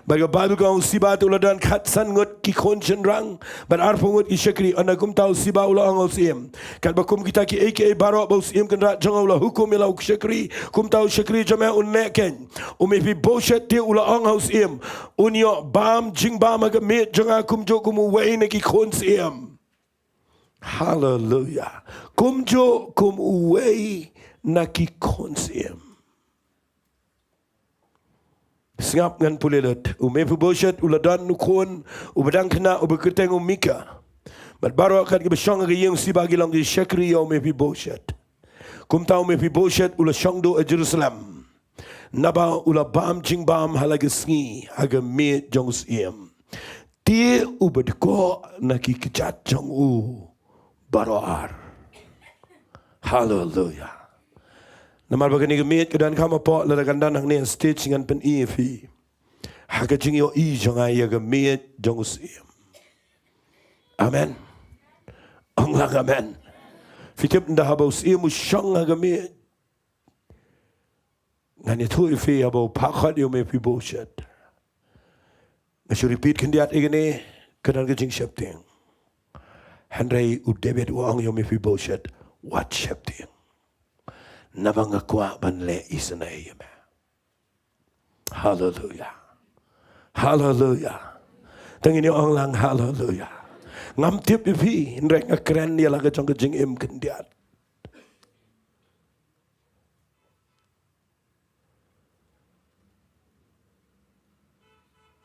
Bad ka Baibl ka ong u Siba te u la don khatsan ngut ki khun shynrang bad arphew ngut ki shakri. Ynda kumta u Siba u la ong ha u syiem, katba kum kita kiei kiei baroh ba u syiem kynrad jong nga u la hukum ïa la u shakri, kumta u shakri jong me un leh keiñ. U Mephibosheth te u la ong ha u syiem, un ïoh bam jingbam ha ka miej jong nga kumjuh kum uwei na ki khun syiem. Haleluya. Kumjuh kum uwei na ki khun syiem. Sngap, ngan pule lut. U Mephibosheth u la don u khun uba dang khynnah uba kyrteng u Mika. Bad baroh kat kiba shong ha ka ïing u Siba ki long ki shakri ïa u Mephibosheth. Kumta u Mephibosheth u la shong duh ha Jerusalem, naba u la bam jingbam ha la ka sngi ha ka miej jong u syiem. Te uba dkoh na ki kjat jong u baroh ar. Haleluya. Namar ba kane ka miej ka donkam hapoh, lada kan don hangne stage ngan pyni ïa phi ha ka jingïohi jong nga ïa ka miej jong u syiem. Amen. Ong lang amen. Phi tip, ynda haba u syiem u shong ha ka miej, ngan ïathuh ïa phi haba u phah khot ïa u Mephibosheth. Nga shu repeat khyndiat ïa kane, ka don ka jingsheptieng. Hynrei u David u ong ïa u Mephibosheth, wat sheptieng, naba nga kwah ban leh isynei ïa me. Haleluya. Haleluya. Te ngin ïa ong lang haleluya. Ngam tip ïa phi, hynrei nga kren ïa la ka jong ka jingim khyndiat.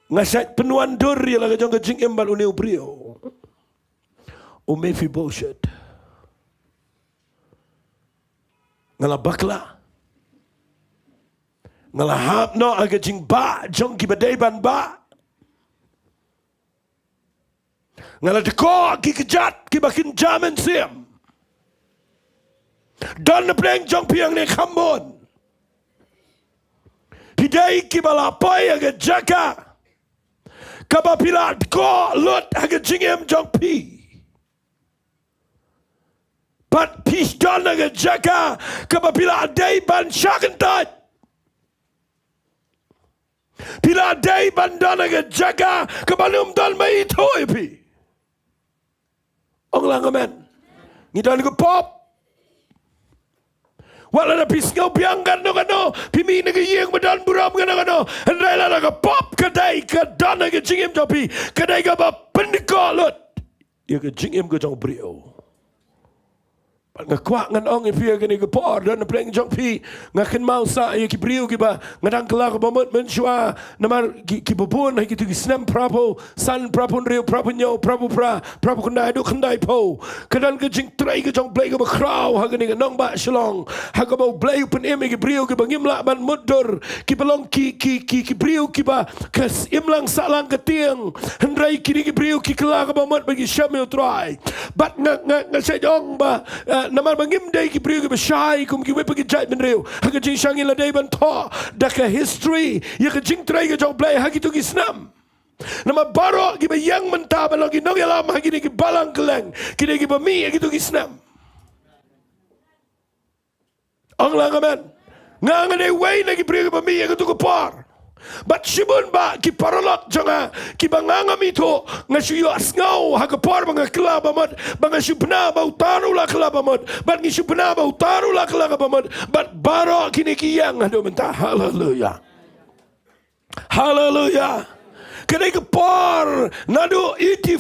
Nga shait pynwandur ïa la ka jong ka jingim bad une u briew, u Mephibosheth. Nga la bakla. Nga la hap noh ha ka jingbah jong kiba dei ban bah. Nga la dkoh ki kjat kiba kynja mynsiem. Don na pdeng jong phi hangne kham bun, phi dei kiba la poi ha ka jaka kaba phi la dkoh lut ha ka jingim jong phi. Bad phi don ha ka jaka kaba phi la dei ban shah kyntait. Phi la dei ban don ha ka jaka kaba ym don ba ithuh ïa phi. Ong lang amen. Ngi don ka pop. Wat lada phi sngew biang kano kano, phi mih na ka ïing ba don burom kano kano, hynrei lada ka pop ka dei ka don ha ka jingim jong phi, ka dei kaba pyndkoh lut ïa ka jingim ka jong u briew. Bad nga kwah ngan ong ïa phi ha kane ka por, don na pdeng jong phi, nga kynmaw sah ïa ki briew kiba nga dang kylla ka bamut mynshuwa, namar ki, kiba bun ha kito ki snem, phraphew san, phraphew hynriew, phraphew hynñiew, phraphew phra, phraphew khyndai, haduh khyndaiphew. Ka don ka jingtrei ka jong u Blei kaba khraw ha kane ka nongbah Shillong, ha kaba u Blei u pynim ïa ki briew kiba ngim lah ban mutdur, kiba long ki, ki, ki, ki briew kiba ka s-, imlang sahlang ka tieng, hynrei kine ki briew ki kylla ka bamut ba ki shem ïa u Trai. Bad nga, nga, nga shait ong ba, eh, namar ba ngim dei ki briew kiba shai kum kiwei pat ki jaitbynriew, ha ka jingshang ngi la dei ban thoh da ka history ïa ka jingtrei ka jong u Blei ha kito ki snem. Namar baroh kiba ïeng mynta ban long ki nongïalam ha kine ki balang kylleng ki dei kiba mih ha kito ki snem. Ong lang amen. Nga nga dei uwei na ki briew kiba mih ha kato ka por. Bad shibun bah ki paralok jong nga kiba nga ngam ithuh, nga shu ïohsngew ha ka por ba nga kylla bamut, ba nga shu bna ba uta ruh u la kylla bamut, bad ngi shu bna ba uta ruh u la kylla ka bamut, bad baroh kine ki ïeng haduh mynta. Haleluya. Haleluya. Ka dei ka por naduh eighty,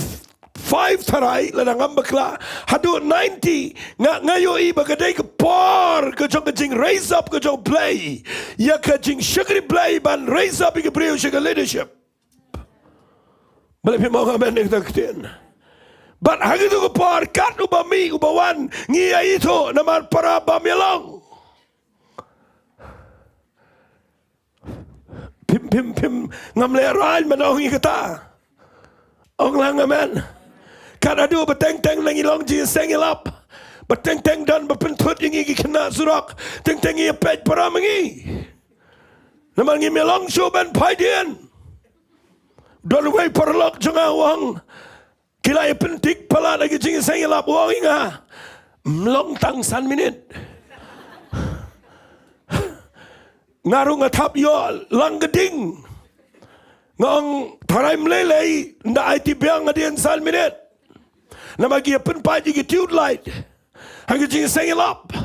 five tharai, lada ngam bakla, haduh ninety, nga, nga ïohi ba ka dei ka por ka jong ka jing raise up ka jong Blei ïa ka jingshakri Blei ban raise up ïa ki briew sha ka leadership. Balei phim ong amen ïa kata ka ktien? Bad ha kito ki por kat uba mih uba wan ngi ïa ithuh namar para bym ïalong. Phim, phim, phim, ngam lehrain ban ong ïa kata. Ong lang amen. Kat haduh ba teng teng ngi long jingseng ïalap. Ba teng teng don ba pynthut ïa ngi ki khynnah surok. Teng teng ngi ïa peit para ma ngi. Namar ngim ïalong shuh ban phai dien. Don uwei u paralok jong nga u ong, ki la ïa pyndik palat ha ki jingseng ïalap, u ong ïa nga, ym long tang san minit. Nga ruh nga thap ïoh lang ka ding. Nga ong tharai ym lei lei, ynda aiti biang hadien san minit. Namar ki ïa pynpait ïa ki tube light ha ki jingseng ïalap.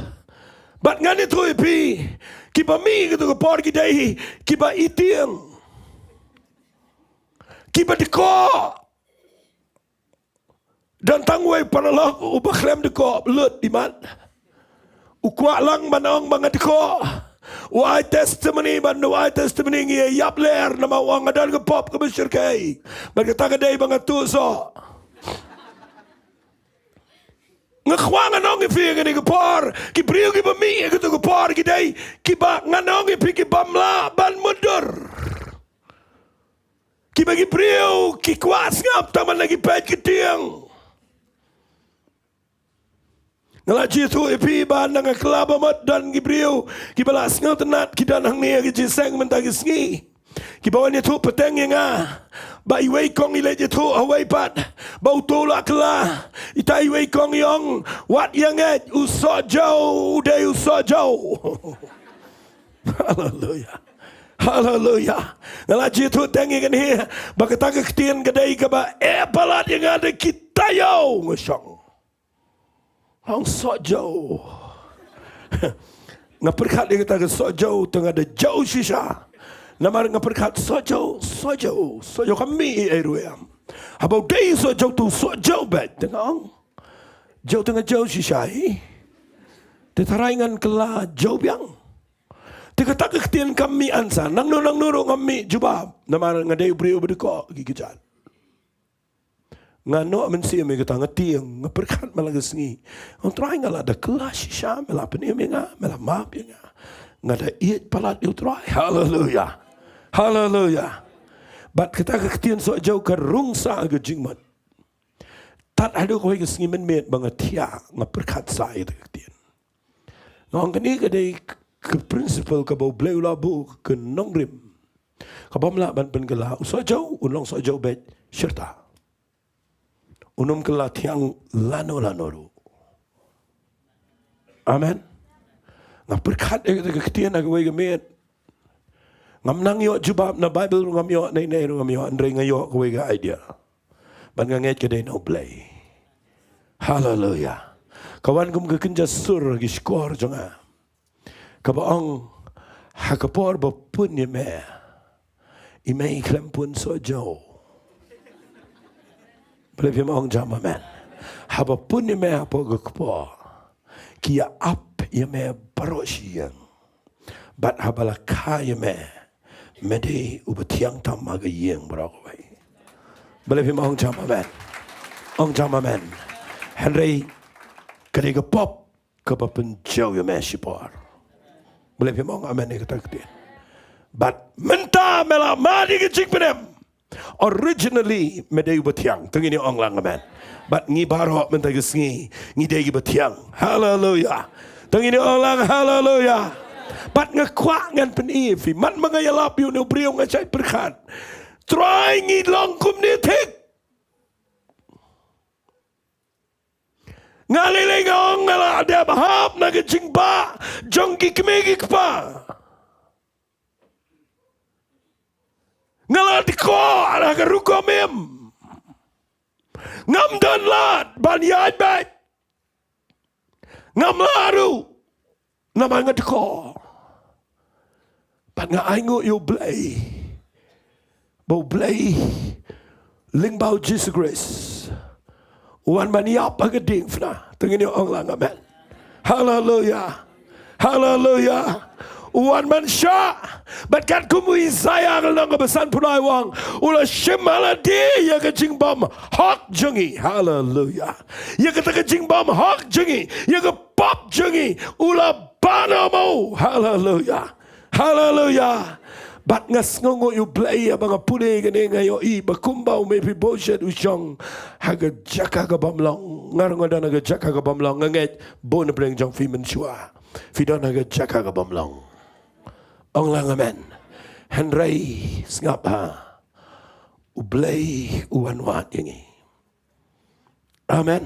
Bad ngan ïathuh ïa phi, kiba mih kito ki por ki dei kiba itieng, kiba dkoh. Don tang uwei u paralok uba khlem dkoh, lut, imat. U kwah lang ban ong ba nga dkoh. U ai testimony, bad u ai testimony ngi ïap ler namar u ong nga don ka pop kaba shyrkhei. Bad kata ka dei ba nga tuh soh. Nga kwah ngan ong ïa phi ha kane ka por, ki briew kiba mih ha kito ki por ki dei kiba, ngan ong ïa phi, ki bym lah ban mutdur. Kiba ki briew ki kwah sngap tang ban da ki peit ki tieng. Nga la ju ïathuh ïa phi ba na ka kylla ba mut don ki briew kiba la sngewtynnat, ki don hangne ha ki jingïaseng mynta ki sngi. Kiba wan ïathuh pateng ïa nga ba iwei kong i leit ïathuh ha uwei pat, ba uto u la kylla. Ita iwei kong i ong, wat ïa ngeit, u Sohjew u dei u Sohjew. Haleluya. Haleluya. Nga la ju ïathuh teng ïa kane ba kata ka ktien ka dei kaba eh palat ïa nga da ki taïew nga shong. Ong Sohjew. Nga pyrkhat ïa kata ka Sohjew te nga da jew shisha. Namar nga pyrkhat Sohjew, Sohjew, Sohjew kam mih ei ruh em. Haba u dei Sohjew te u Sohjew beit, te nga ong. Jew te nga jew shisha hi. Te tharai ngan kylla jew biang. Te kata ka ktien kam mih answer. Nangno nangno ruh ngam mih jubab. Namar nga dei u briew uba dkoh ki kjat. Nga noh mynsiem ïa kata, nga tieng, nga pyrkhat man la ka sngi. Ong Trai, nga la da kylla shisha, me la pynim ïa nga, me la map ïa nga. Nga da ïeit palat ïa u Trai. Haleluya. Haleluya. Bad kata ka ktien Sohjew ka rung sah ha ka jingmut. Tad haduh kawei ka sngi mynmiet ba nga thiah, nga pyrkhat sah ïa kata ka ktien. Nga ong kane ka dei ka principle kaba U Blei u la buh, ka nongrim ka bym lah ban pynkylla. U Sohjew un long Sohjew beit shirta. Un ym kylla thiang lano lano ruh. Amen. Nga pyrkhat ïa kata ka ktien ha kawei ka miet. Ngam nang ïoh jubab na Baibl ruh ngam ïoh, nei nei ruh ngam ïoh, hynrei nga ïoh kawei ka idea. Bad nga ngeit ka dei na U Blei. Haleluya. Ka wan kum ka kynja sur ha ki shkor jong nga. Kaba ong, ha ka por ba pun ïa me, i mei i khlem pun Sohjew. Balei phim ong jam amen? Haba pun ïa me hapoh ka kpoh, ki ïa ap ïa me baroh shi ïing. Bad haba la kha ïa me, me dei uba thiang tam ha ka ïing baroh kawei. Balei phim ong jam amen? Ong jam amen. Hynrei ka dei ka pop kaba pynjew ïa me shipor. Balei phim ong amen ïa kata ka ktien? Bad mynta me la mad ïa ka jingpynim. Originally me dei uba thiang. To ngin ïa ong lang amen. Bad ngi baroh mynta ka sngi ngi dei kiba thiang. Haleluya. To ngin ïa ong lang haleluya. Bad nga kwah ngan pyni ïa phi, man ba nga ïalap ïa une u briew nga shait pyrkhat, Trai, ngi long kumne thik? Nga lei lei nga ong nga la dep hap na ka jingbah jong ki kmie ki kpa. Nga la dkoh ha ka rukom im. Ngam don lad ban ïaid beit. Ngam lah ruh namar nga dkoh. Bad nga ainguh ïa U Blei ba U Blei lyngba U Jisu Khrist U wan ban ïap ha ka diengphna. To ngin ïa ong lang amen. Haleluya. Haleluya. U wan ban shah. Bad katkum u Isaïah ka lynnong kaba sanphew lai u ong, u la shim ha lade ïa ka jingbymhok jong ngi. Haleluya. Ïa kata ka jingbymhok jong ngi, ïa ka pop jong ngi, u la ban ha u. Haleluya. Haleluya. Bad nga sngewnguh ïa U Blei ïa ba nga pule kane, nga ïohi ba kumba u Mephibosheth u shong ha ka jaka ka bym long, nga ruh nga don ha ka jaka ka bym long. Nga ngeit bun na pdeng jong phi mynshuwa phi don ha ka jaka ka bym long. Ong lang amen. Hynrei sngap ha, U Blei u wan wad ïa ngi. Amen.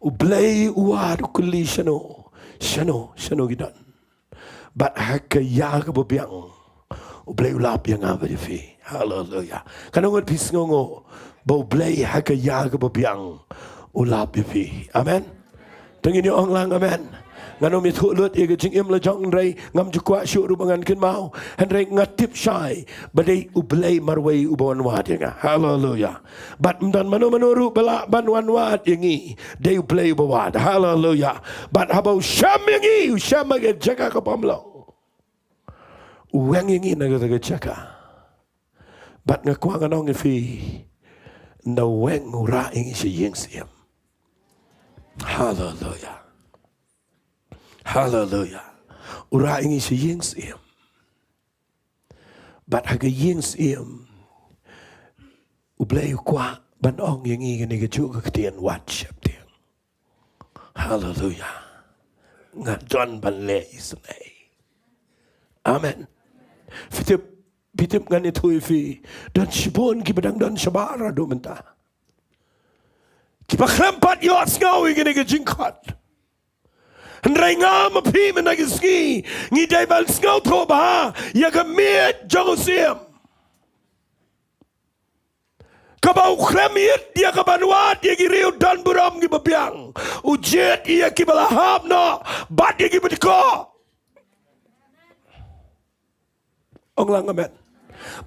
U Blei u wad, u kylli shano, shano, shano ki don. Bad ha ka ïa kaba biang U Blei u lap ïa nga bad ïa phi. Haleluya. Katno ngut phi sngewnguh ba U Blei ha ka ïa kaba biang u lap ïa phi? Amen. To ngin ïa ong lang amen. Ngan ym ïathuh lut ïa ka jingim la jong, hynrei ngam ju kwah shuh ruh ba ngan kynmaw. Hynrei nga tip shai ba dei U Blei marwei uba wan wad ïa nga. Haleluya. Bad ym don mano mano ruh ba lah ban wan wad ïa ngi, dei U Blei uba wad. Haleluya. Bad haba u shem ïa ngi, u shem ha ka jaka ka bym long. U weng ïa ngi na kata ka jaka. Bad nga kwah ngan ong ïa phi, ynda u weng u rah ïa ngi sha ïing syiem. Haleluya. Haleluya. U rah ïa ngi sha ïing syiem. Bad ha ka ïing syiem, U Blei u kwah ban ong ïa ngi kane kajuh ka ktien, wat sheptieng. Haleluya. Nga don ban leh isynei. Amen. Phi tip, phi tip ngan ïathuh ïa phi, don shibun kiba dang don shabar haduh mynta, kiba khlem pat ïohsngew ïa kane ka jingkhot. Hynrei nga ma phi mynta ka sngi ngi dei ban sngewthuh bha ïa ka miet jong u syiem, kaba u khlem ïit ïa ka ban wad ïa ki riew don burom kiba biang. U jied ïa kiba la hap noh bad ïa kiba dkoh. Ong lang amen.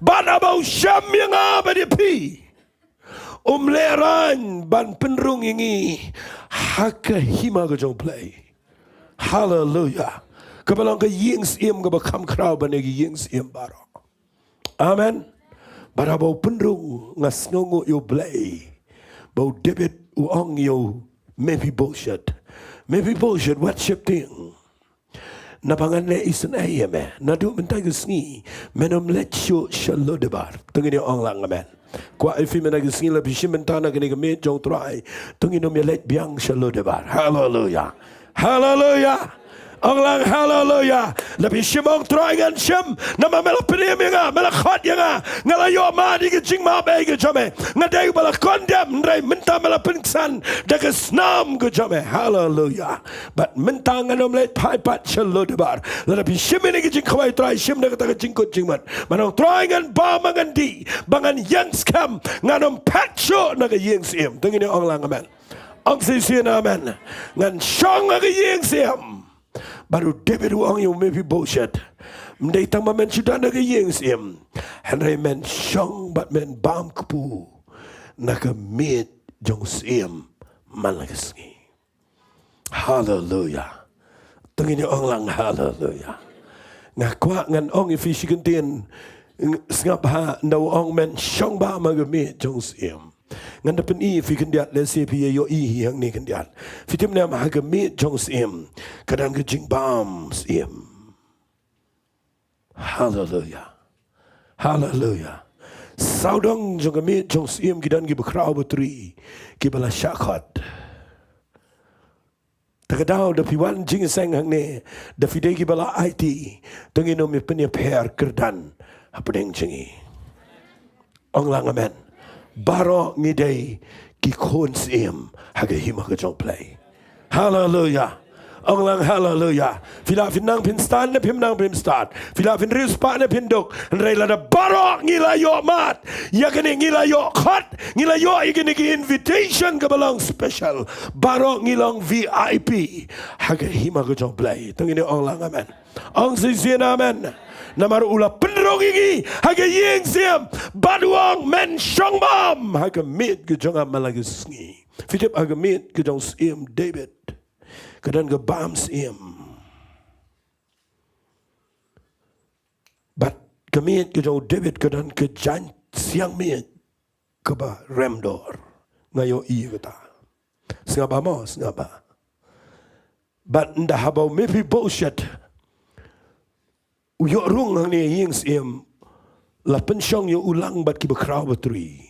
Bad haba u shem ïa nga bad ïa phi, um lehraiñ ban pynrung ïa ngi ha ka hima ka jong U Blei. Haleluya. Kaba long ka ïing syiem kaba kham khraw ban ïa ki ïing syiem baroh. Amen. Bad haba u pynrung, nga sngewnguh ïa U Blei ba u David u ong ïa u Mephibosheth, Mephibosheth, wat sheptieng. Naba ngan leh isynei ïa me. Naduh mynta ka sngi men ym leit shuh sha Lodebar. To ngin ïa ong lang amen. Kwah ïa phi mynta ka sngi, la phi shim bynta na kane ka miet jong U Trai, to ngin ym ïa leit biang sha Lodebar. Haleluya. Haleluya. Ong lang haleluya. La phi shim, ong Trai ngan shim, namar me la pynim ïa nga, me la khot ïa nga. Nga la ïoh mad ïa ka jingmap ei ka jong me. Nga dei uba la condemn, hynrei mynta me la pynksan da ka snam ka jong me. Haleluya. Bad mynta ngan ym leit phai pat sha Lodebar. Lada phi shim ïa kane ka jingkhawai Trai, shim da kata ka jingkut jingmut. Ban ong Trai ngan bam, ngan dih, ba ngan ïeng skhem, ngan ym phet shuh na ka ïing syiem. To ngin ïa ong lang amen. Ong shisien amen. Ngan shong ha ka ïing syiem. Bad u David u ong ïa u Mephibosheth, ym dei tang ba men shu don ha ka ïing syiem, hynrei men shong bad men bam kpu na ka miet jong u syiem man la ka sngi. Haleluya. To ngin ïa ong lang haleluya. Nga kwah ngan ong ïa phi shi kyntien, sngap ha, ynda u ong men shong bam ha ka miet jong u syiem. Ngan da pyni ïa phi khyndiat, lehse phi ïohi hi hangne khyndiat. Phi tip ne em, ha ka miet jong u syiem ka don ka jingbam syiem. Haleluya. Haleluya. Sawdong jong ka miet jong u syiem ki don kiba khraw batri, kiba la shah khot. Te ka daw da phi wan jingïaseng hangne, da phi dei kiba la aiti, to ngin ym ïa pynïapher kyrdan hapdeng jong ngi. Ong lang amen. Baroh ngi dei ki khun syiem ha ka hima ka jong U Blei. Haleluya. Ong lang haleluya. Phi lah phin nang phin stad ne phim nang phim stad, phi lah phin riewspah ne phin duk, hynrei lada baroh ngi la ïoh mad ïa kane, ngi la ïoh khot, ngi la ïoh ïa kane ka invitation kaba long special, baroh ngi long V I P ha ka hima ka jong U Blei. To ngin ïa ong lang amen. Ong shisien amen. Namar u la pynrung ïa ngi ha ka ïing syiem bad u ong men shong bam ha ka miet ka jong nga man la ka sngi. Phi tip ha ka miej ka jong u syiem David ka don ka bam syiem. Bad ka miej ka jong u David ka don ka jaiñ siang miej kaba rem dor. Nga ïohi ïa kata. Sngap bha mo, sngap bha. Bad ynda haba u Mephibosheth u ïoh rung hangne ha ïing syiem, la pynshong ïa u lang bad kiba khraw batri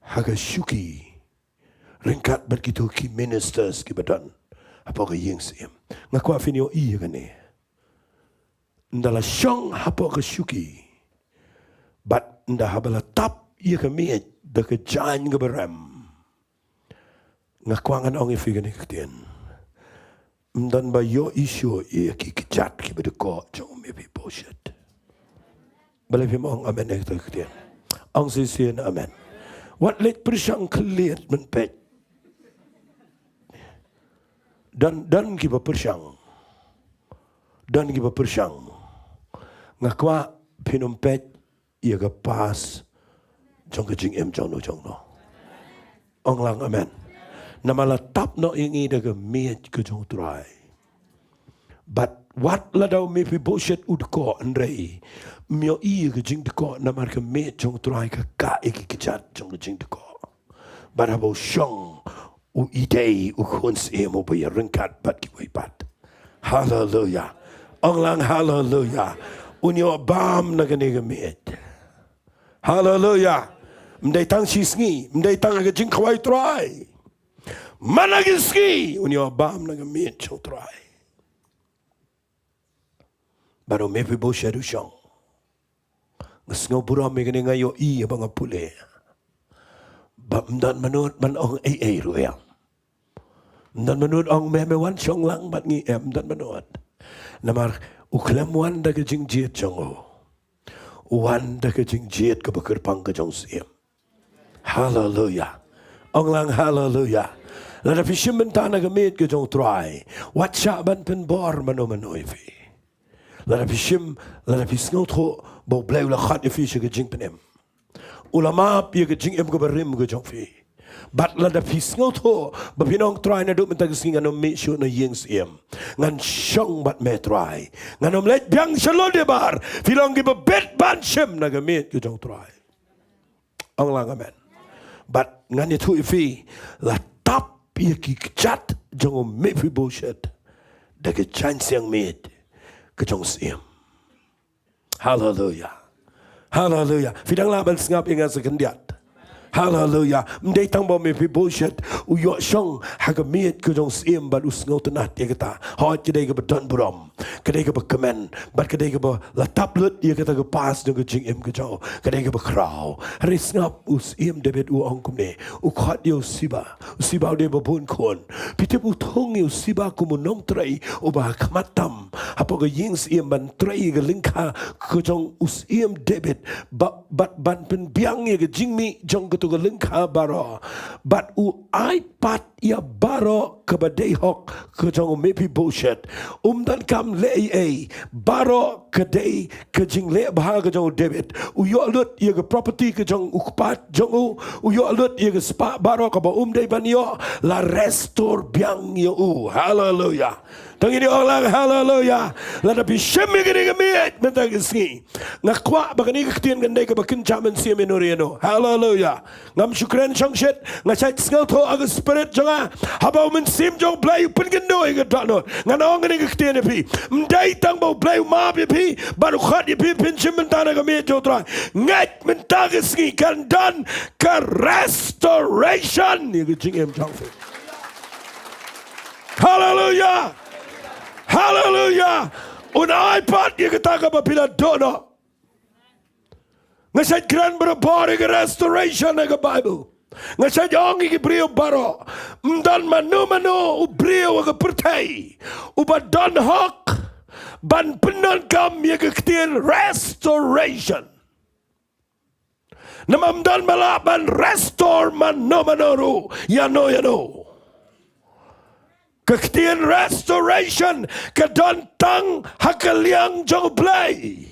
ha ka shuki, ryngkat bad kito ki ministers kiba don hapoh ka ïing syiem. Nga kwah phin ïohi ïa kane. Ynda la shong hapoh ka shuki, bad ynda haba la tap ïa ka miej da ka jaiñ kaba rem, nga kwah ngan ong ïa phi kane ka ktien. Ym don ba ïohi shuh ïa ki kjat kiba dkoh jong u Mephibosheth. Balei phim ong amen ïa kata ka ktien? Ong shisien amen. Wat leit pyrshang khlieh ban peit. Don, don kiba pyrshang. Don kiba pyrshang. Nga kwah phin ym peit ïa ka past jong ka jingim jong no jong no. Ong lang amen. Namar la tap noh ïa ngi da ka miej ka jong u Trai. Bad wat lada u Mephibosheth u dkoh, hynrei ym ïohi ïa ka jingdkoh namar ka miej jong u Trai ka kah ïa ki kjat jong ka jingdkoh. Bad haba u shong, u ïadei u khun syiem uba ïaryngkat bad kiwei pat. Haleluya. Ong lang haleluya. Un ïoh bam na kane ka miej. Haleluya. Ym dei tang shi sngi, ym dei tang ha ka jingkhawai u Trai. Man la ki sngi un ïoh bam na ka miej jong u Trai. Bad u Mephibosheth u shong. Nga sngew burom ïa kane, nga ïohi ïa ba nga pule. Ba ym don mano ban ong ei ei ruh ïa. Ym don mano ong me me wan shong lang bad ngi, em, ym don mano. Namar u khlem wan da ka jingjied jong u. U wan da ka jingjied kaba kyrpang ka jong u syiem. Haleluya. Ong lang haleluya. Lada phi shim bynta na ka miej ka jong u Trai, wat shah ban pynbor mano mano ïa phi. Lada phi shim, lada phi sngewthuh ba u Blei u la khot ïa phi sha ka jingpynim, u la map ïa ka jingim kaba rim ka jong phi. Bad lada phi sngewthuh ba phin ong, Trai, naduh mynta ka sngi ngan ym mih shuh na ïing syiem. Ngan shong bad me Trai. Ngan ym leit biang sha lade bar. Phi long kiba bit ban shim na ka miej ka jong u Trai. Ong lang amen. Bad ngan ïathuh ïa phi, la tap ïa ki kjat jong u Mephibosheth da ka jaiñ siang miej ka jong u syiem. Haleluya. Haleluya. Phi dang lah ban sngap ïa nga sa khyndiat? Haleluya. Ym dei tang ba u Mephibosheth u ïoh shong ha ka miej ka jong u syiem bad u sngewtynnat ïa kata. Hooid, ka dei kaba don burom, ka dei kaba kmen, bad ka dei kaba la tap lut ïa kata ka past jong ka jingim ka jong u, ka dei kaba khraw. Hynrei sngap, u syiem David u ong kumne, u khot ïa u Siba. U Siba u dei ba bun khun. Phi tip, u thung ïa u Siba kum u nongtrei uba ha khmat tam hapoh ka ïing syiem ban trei ïa ka lyngkha ka jong u syiem David, ba, bad ban pynbiang ïa ka jingmih jong kato ka lyngkha baroh. Bad u ai pat ïa baroh kaba dei hok ka jong u Mephibosheth. Um donkam leh ei ei, baroh ka dei ka jingleh bha ka jong u David. U ïoh lut ïa ka property ka jong u kpa jong u, u ïoh lut ïa ka spah baroh kaba um dei ban ïoh, la restore biang ïa u. Haleluya. To ngin ong lang haleluya. Lada phi shim ïa kane ka miej mynta ka sngi, nga kwah ba kane ka ktien kan dei kaba kynja mynsiem ïa no ïa no. Haleluya. Ngam shu kren shongshit, nga shait sngewthuh ha ka spirit jong nga, haba u Mynsiem jong u Blei u pynkynduh ïa ka dohnud. Ngan ong kane ka ktien ïa phi, ym dei tang ba u Blei u map ïa phi bad u khot ïa phi phin shim bynta na ka miej jong u Trai. Ngeit mynta ka sngi kan don ka restoration ïa ka jingim jong phi. Haleluya. Haleluya. Un ai pat ïa kata kaba phi la duh noh. Nga shait kren barabor ïa ka restoration ha ka Bible. Nga shait ong ïa ki briew baroh, ym don mano mano u briew ha ka pyrthei uba don hok ban pyndonkam ïa ka ktien restoration. Namar ym don ba lah ban restore mano mano ruh ïa no ïa no. Ka ktien restoration ka don tang ha ka liang jong u Blei.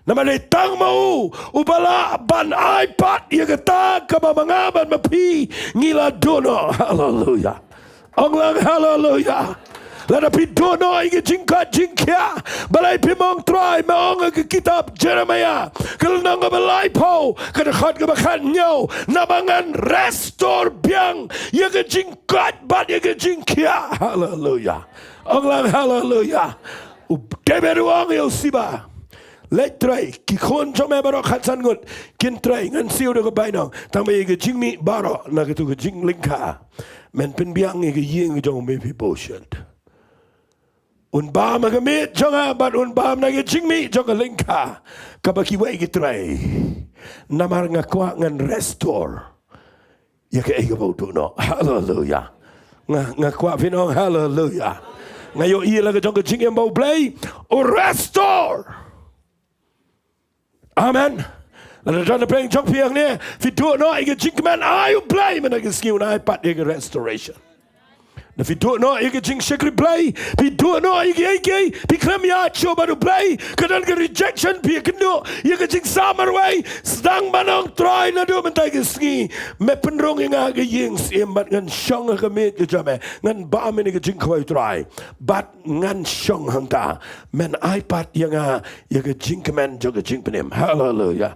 Namar dei tang ma u uba lah ban ai pat ïa kata kaba ma nga bad ma phi ngi la duh noh. Haleluia. Ong lang haleluia. Lada phi duh noh ïa ka jingkoit jingkhiah, balei phim ong Trai? Me ong ha ka kitab Jeremaïah ka lynnong kaba laiphew, ka dkhot kaba khathynñiew, naba ngan restore biang ïa ka jingkoit bad ïa ka jingkhiah. Haleluia. Ong lang haleluia. U David u ong ïa u Siba, leit trei, ki khun jong me baroh khatsan ngut kin trei, ngan siew da ka bainong, tang ba ïa ka jingmih baroh na katu ka jinglyngkha men pynbiang ïa ka ïing jong u Mephibosheth. Un bam ha ka miet jong nga bad un bam na ka jingmih jong ka lyngkha kaba kiwei ki trei. Namar nga kwah ngan restore ïa kaei kaba u duh noh. Haleluia. Nga, nga kwah phin ong haleluia. Nga ïohi la ka jong ka jingim ba U Blei u restore. Amen. Lada don na pdeng jong phi hangne phi duh noh ïa ka jingkmen, ai U Blei mynta ka sngi un ai pat ïa ka restoration. Lada phi duh noh ïa ka jingshakri Blei, phi duh noh ïa kiei kiei, phi khlem ïaid shuh bad U Blei, ka don ka rejection, phi ïakynduh ïa ka jingsam marwei, sdang ban ong Trai naduh mynta ka sngi me pynrung ïa nga ha ka ïing syiem bad ngan shong ha ka miet ka jong me, ngan bam ïa ka jingkhawai Trai bad ngan shong hangta. Men ai pat ïa nga ïa ka jingkmen jong ka jingpynim. Haleluia.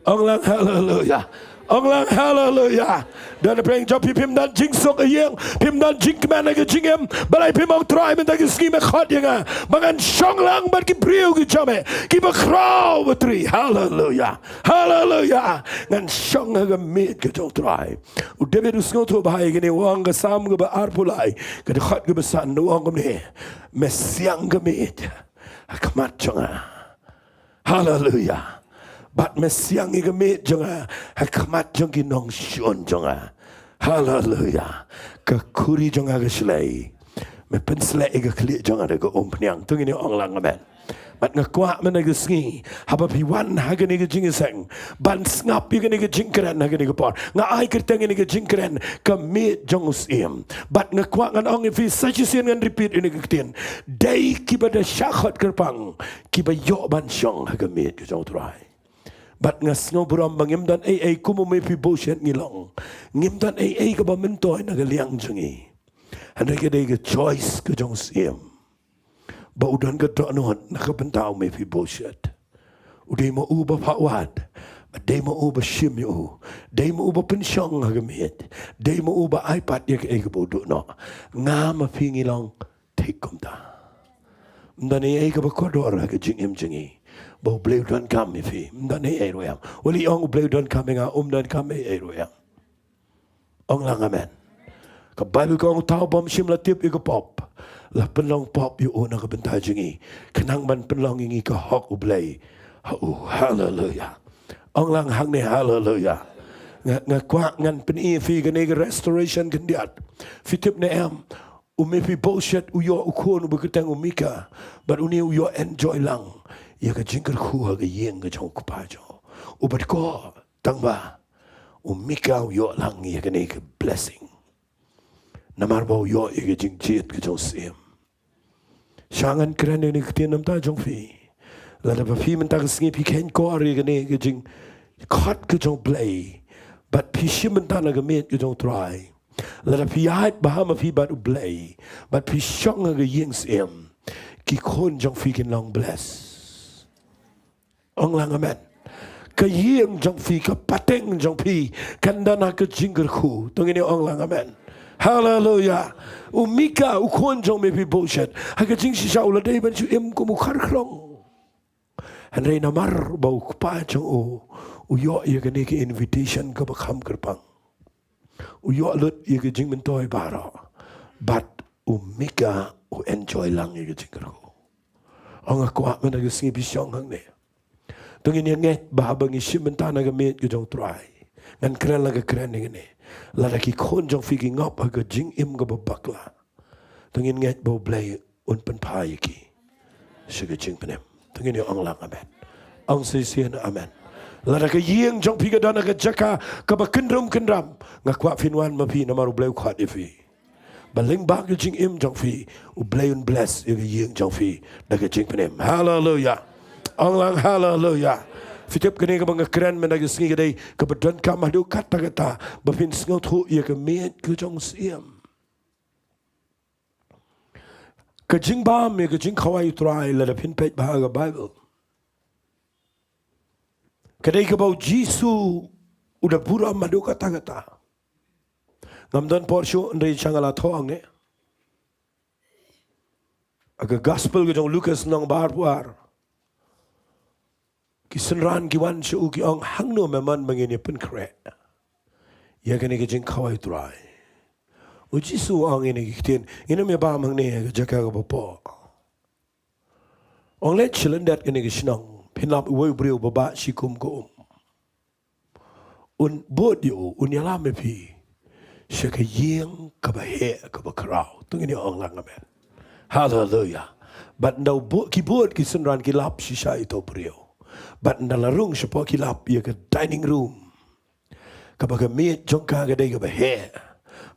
Ong lang haleluia. Ong lang haleluia. Don na pdeng jong phi phim don jingsuk ha ïing, phim don jingkmen ha ka jingim, balei phim ong Trai mynta ka sngi me khot ïa nga ba ngan shong lang bad ki briew ki jong me kiba khraw batri. Haleluia. Haleluia. Ngan shong ha ka miet ka jong Trai. U David u sngewthuh bha ïa kane, u ong ka Salm kaba arphew lai, ka dkhot kaba san, u ong kumne, me siang ka miet ha khmat jong nga. Haleluia. Bad me siang ïa ka miet jong nga ha khmat jong ki nongshun jong nga. Haleluia. Ka khuri jong nga ka shlei, me pynsleh ïa ka khlieh jong nga da ka umphniang. To ngin ong lang amen. Bad nga kwah mynta ka sngi haba phi wan ha kane ka jingïaseng ban sngap ïa kane ka jingkren ha kane ka por, nga ai kyrteng ïa kane ka jingkren ka miet jong u syiem. Bad nga kwah ngan ong ïa phi sa shisien, ngan repeat ïa kane ka ktien. Dei kiba da shah khot kyrpang kiba ïoh ban shong ha ka miet ka jong U Trai. Bad nga sngew burom ba ngim don ei ei kum u Mephibosheth ngi long. Ngim don ei ei kaba myntoi na ka liang jong ngi. Hynrei ka dei ka choice ka jong u syiem ba u don ka dohnud na ka bynta u Mephibosheth. U dei ma u ba phah wad, dei ma u ba shim ïa u, dei ma u ba pynshong ha ka miet, dei ma u ba ai pat ïa kaei kaba u duh noh. Nga ma phi ngi long thik kumta. Ym don ei ei kaba kordor ha ka jingim jong ngi ba U Blei u donkam ïa phi. Ym don ei ei ruh em. Wat ong U Blei u donkam ïa nga, um donkam ei ei ruh em. Ong lang amen. Ka Baibl ka ong, uta u bym shym la tip ïa ka pop la pynlong pop ïa u na ka bynta jong ngi, khnang ban pynlong ïa ngi ka hok U Blei ha u. Haleluia. Ong lang hangne haleluia. Nga, nga kwah ngan pyni ïa phi kane ka restoration khyndiat. Phi tip ne em, u Mephibosheth u ïoh u khun uba kyrteng u Mika, bad une u ïoh enjoy lang ïa ka jingkyrkhu ha ka ïing ka jong u kpa jong u. Bad ko tang ba u Mika u ïoh lang ïa kane ka blessing namar ba u ïoh ïa ka jingjied ka jong u syiem. Sha ngan kren ïa kane ka ktien na ka bynta jong phi. Lada ba phi mynta ka sngi phi kheiñ kor ïa kane ka jingkhot ka jong U Blei bad phi shim bynta na ka miet ka jong U Trai, lada phi ïaid bha ma phi bad U Blei bad phi shong ha ka ïing syiem, ki khun jong phi kin long bless. Ong lang amen. Ka ïing jong phi, ka pateng jong phi kan don ha ka jingkyrkhu. To ngin ong lang amen. Haleluia. U Mika u khun jong Mephibosheth, ha ka jingshisha u la dei ban shu im kum u kharkhrong. Hynrei namar ba u kpa jong u u ïoh ïa kane ka invitation kaba kham kyrpang, u ïoh lut ïa ka jingmyntoi baroh. Bad u Mika u enjoy lang ïa ka jingkyrkhu. Ong nga kwah mynta ka sngi phi shong hangne. To ngin ïa ngeit ba haba ngi shim bynta na ka miet ka jong U Trai, ngan kren la ka kren ïa kane, lada ki khun jong phi ki ngop ha ka jingim kaba bakla, to ngin ngeit ba U Blei un pynphai ïa ki sha ka jingpynim. To ngin ïa ong lang amen. Ong shisien amen. Lada ka ïing jong phi ka don ha ka jaka kaba kynrum kynram, nga kwah phin wan ma phi namar U Blei u khot ïa phi. Ba lyngba ka jingim jong phi U Blei un bless ïa ka ïing jong phi da ka jingpynim. Haleluia. Ong lang haleluya. Phi tip kane kaba nga kren mynta ka sngi ka dei kaba donkam haduh katta katta ba phin sngewthuh ïa ka miej ka jong u Syiem. Ka jingbam ïa ka jingkhawai u Trai lada phin peit bha ha ka Baibl, ka dei kaba u Jisu u da burom haduh katta katta. Ngam don por shuh hynrei sha nga la thoh hangne ha ka Gospel ka jong u Lukas lynnong ba arphew ar. Ki synran ki wan sha u ki ong, hangno me mon ba ngin ïa pynkhreh ïa kane ka jingkhawai u Trai? U Jisu u ong ïa kine ki ktien, ngin ym ïa bam hangne ha ka jaka kaba poh. Ong leit sha lyndet kane ka shnong, phin lap uwei u briew ba bah shi kum ka um. Un bud ïa u, un ïalam ïa phi sha ka ïing kaba heh kaba khraw. To ngin ïa ong lang amen. Haleluya. Bad ynda u bud, ki bud ki synran ki lap shisha ïa uto u briew. Bad ynda la rung shapoh ki lap ïa ka dining room kaba ka miej jong ka ka dei kaba heh.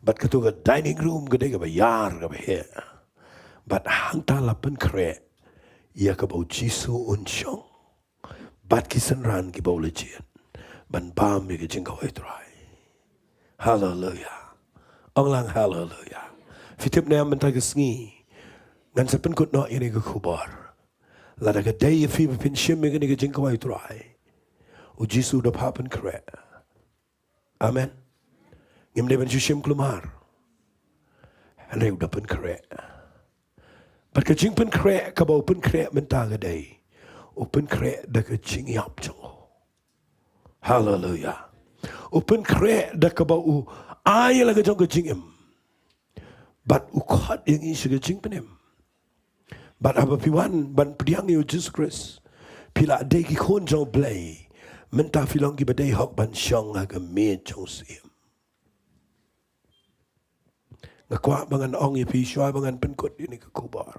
Bad kato ka dining room ka dei kaba ïar kaba heh. Bad hangta la pynkhreh ïa kaba u Jisu un shong bad ki synran kiba u la jied ban bam ïa ka jingkhawai u Trai. Haleluya. Ong lang haleluya. Phi tip ne em mynta ka sngi ngan sa pynkut noh ïa kane ka khubor. Lada ka dei ïa phi ba phin shim ïa kane ka jingkhawai u Trai, u Jisu u da phah pynkhreh. Amen. Ngim dei ban shu shim kulmar. Hynrei u da pynkhreh. Bad ka jingpynkhreh kaba u pynkhreh mynta ka dei, u pynkhreh da ka jingïap jong u. Haleluya. U pynkhreh da kaba u ai la ka jong ka jingim. Bad u khot ïa ngi sha ka jingpynim. Bad haba phi wan ban pdiang ïa u Jisu Khrist, phi la dei ki khun jong u Blei. Mynta phi long kiba dei hok ban shong ha ka miej jong u Syiem. Nga kwah ba ngan ong ïa phi shuwa ba ngan pynkut ïa kane ka khubor.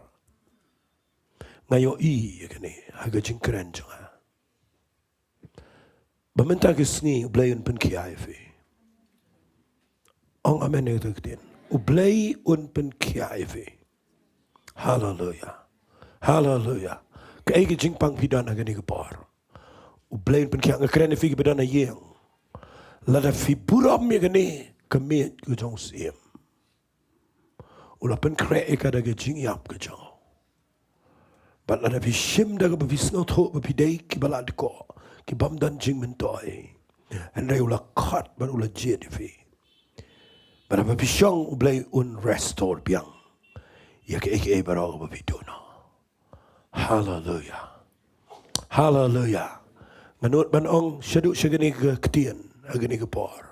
Nga ïohi ïa kane ha ka jingkren jong nga ba mynta ka sngi u Blei un pynkhiah ïa phi. Ong amen ïa kata ka ktien. U Blei un pynkhiah ïa phi. Haleluya. Haleluya. Kaei ka jingpang phi don ha kane ka por? U Blei un pynkhiah. Nga kren ïa phi kiba don ha ïing. Lada phi burom ïa kane ka miej ka jong u Syiem, u la pynkhreh ïa ka da ka jingïap ka jong u. Bad lada phi shim da kaba phi sngewthuh ba phi dei kiba la dkoh, ki bym don jingmyntoi, hynrei u la khot bad u la jied ïa phi. Bad haba phi shong u Blei un restore biang ïa kaei kaei baroh kaba phi duh noh. Haleluya. Haleluya. Nga nud ban ong shaduh sha kane ka ktien ha kane ka por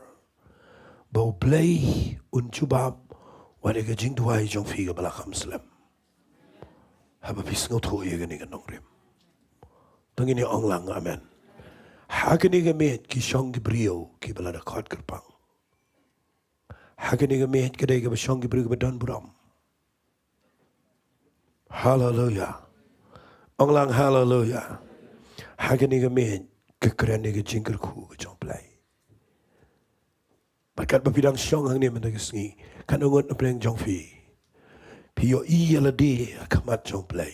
ba u Blei un jubab wat ïa ka jingduwai jong phi kaba la kham slem. Haba phi sngewthuh ïa kane ka nongrim. To ngin ïa ong lang amen. Ha kane ka miej ki shong ki briew kiba la da khot kyrpang. Ha kane ka miej ka dei kaba shong ki briew kiba don burom. Haleluya. Ong lang haleluya. Ha kane ka miej ka kren ïa ka jingkyrkhu ka jong u Blei. Bad katba phi dang shong hangne mynta ka sngi, katno ngut na pdeng jong phi, phi ïohi ïa lade ha khmat jong u Blei?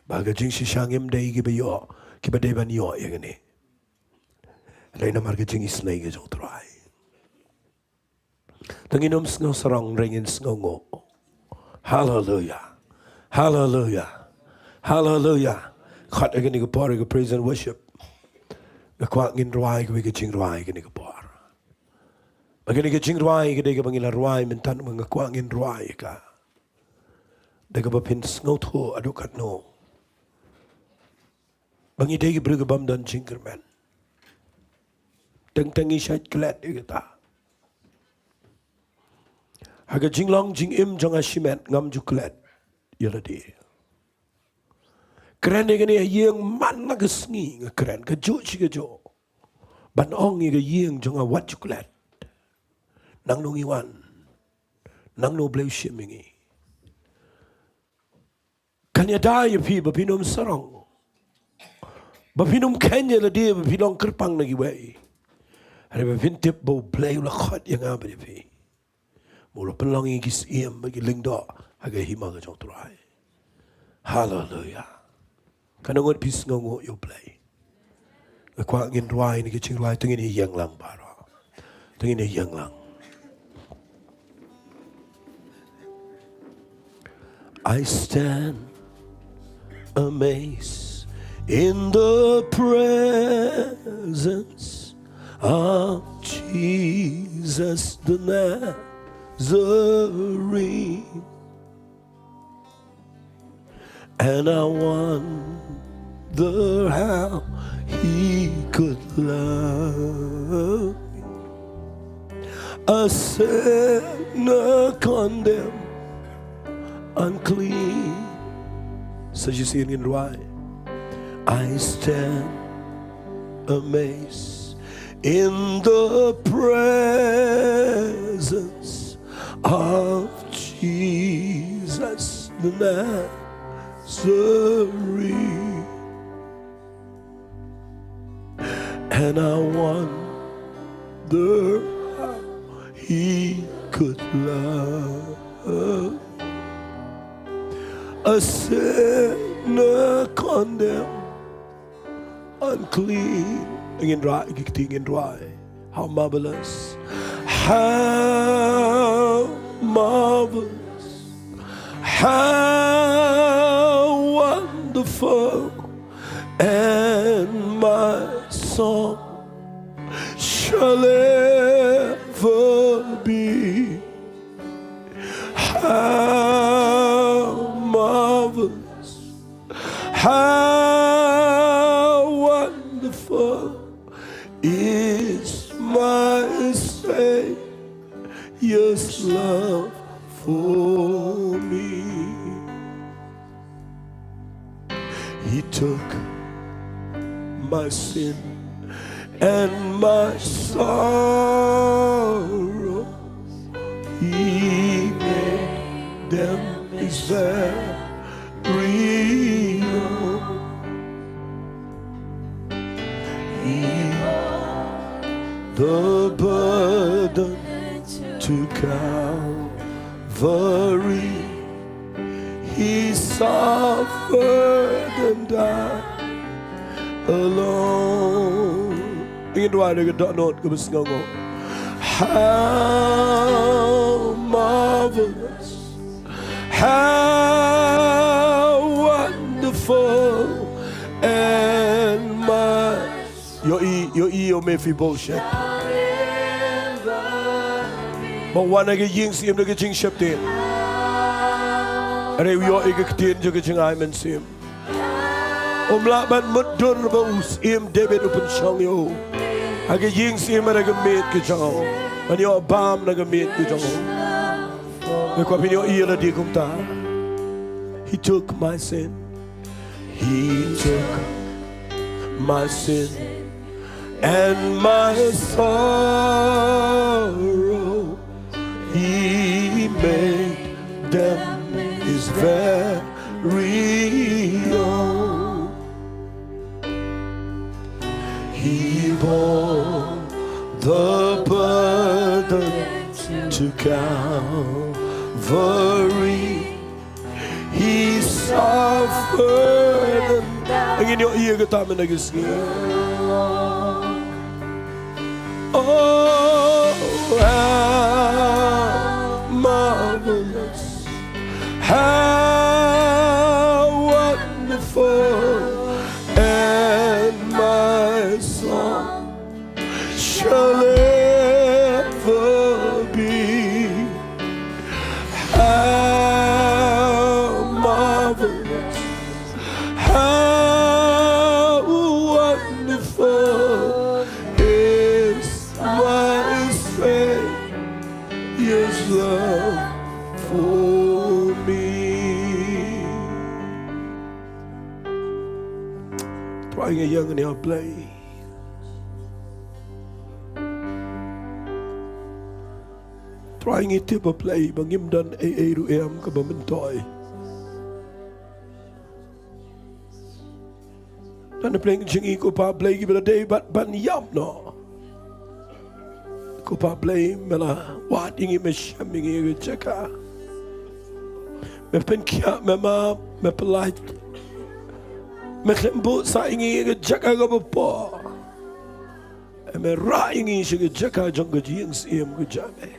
Ba ka jingshisha ngim dei kiba ïoh, kiba dei ban ïoh ïa kane. Hynrei namar ka jingisynei ka jong u Trai. Te ngin ym sngew sarong, hynrei ngin sngew nguh. Haleluya. Haleluya. Haleluya. Khot ïa kane ka por ïa ka praise and worship. Nga kwah ngin rwai kawei ka jingrwai kane ka por. Ba kane ka jingrwai ka dei kaba ngi la rwai mynta, nga kwah ngin rwai ïa ka da kaba phin sngewthuh haduh katno ba ngi dei ki briew ki bym don jingkyrmen. Teng teng ngi shait klet ïa kata. Ha ka jinglong jingim jong nga shimet ngam ju klet ïa lade. Kren ïa kane ha ïing man la ka sngi nga kren kajuh shi kajuh ban ong ïa ka ïing jong nga wat ju klet. Nangno ngi wan? Nangno Blei u shim ïa ngi? Kan ïada ïa phi ba phin ym sarong, ba phin ym kheiñ ïa lade ba phi long kyrpang na kiwei. Hynrei ba phin tip ba u Blei u la khot ïa nga bad ïa phi ba u la pynlong ïa ngi ki syiem bad ki lyngdoh ha ka hima ka jong u Trai. Haleluya. Katno ngut phi sngewnguh ïa U Blei? Nga kwah ngin rwai na ki jingrwai, to ngin ïeng lang baroh. To ngin ïeng lang. I stand amazed in the presence of Jesus the Nazarene. And I wonder how he could love me, a sinner condemned, unclean. So you see it in right. I stand amazed in the presence of Jesus the Nazarene. And I wonder how he could love a sinner condemned, unclean. Ngin rwai, ki kti ngin rwai. How marvelous. How marvelous. How wonderful. And my song shall ever be. How marvelous, how wonderful is my Savior's love for me. He took my sin and my sorrow. He made them his very own. He bore the burden to Calvary. He suffered and died alone. Ngin rwai da ka dohnud kaba sngewnguh. How marvelous, how wonderful, and my Ïohi, ïohi ïa u Mephibosheth ba wan ha ka ïing syiem da ka jingsheptieng. Hynrei u ïohi ka ktien jong ka jingai mynsiem. Um lah ban mutdur ba u syiem David u pynshong ïa u ha ka ïing syiem, ha ka miet ka jong u, ban ïoh bam na ka miet ka jong u. Nga kwah phin ïohi ïa lade kumta. He took my sin. He took my sin and my sorrow. He made them his very own. He bore the burden to Calvary. He suffered. Ngin ïohi ïa kata mynta ka sngi. Oh, how marvelous, how wonderful, and my song shall ever be. How marvelous, how wonderful is my Savior's love for me. Trai ngi ïa ngin ïa Blei. Trai ngi tip ba Blei ba ngim don ei ei ruh em kaba myntoi. Don Blei jong ngi ko Pa Blei kiba la dei bad ban ïap noh. Ko Pa Blei me la wad ïa ngi, me shem ïa ngi ha ka jaka. Me pynkhiah, me map, me pyllait. Me khlem buh sa ïa ngi ha ka jaka kaba poh. Me rah ïa ngi sha ka jaka jong ka jingïasyriem ka jong me.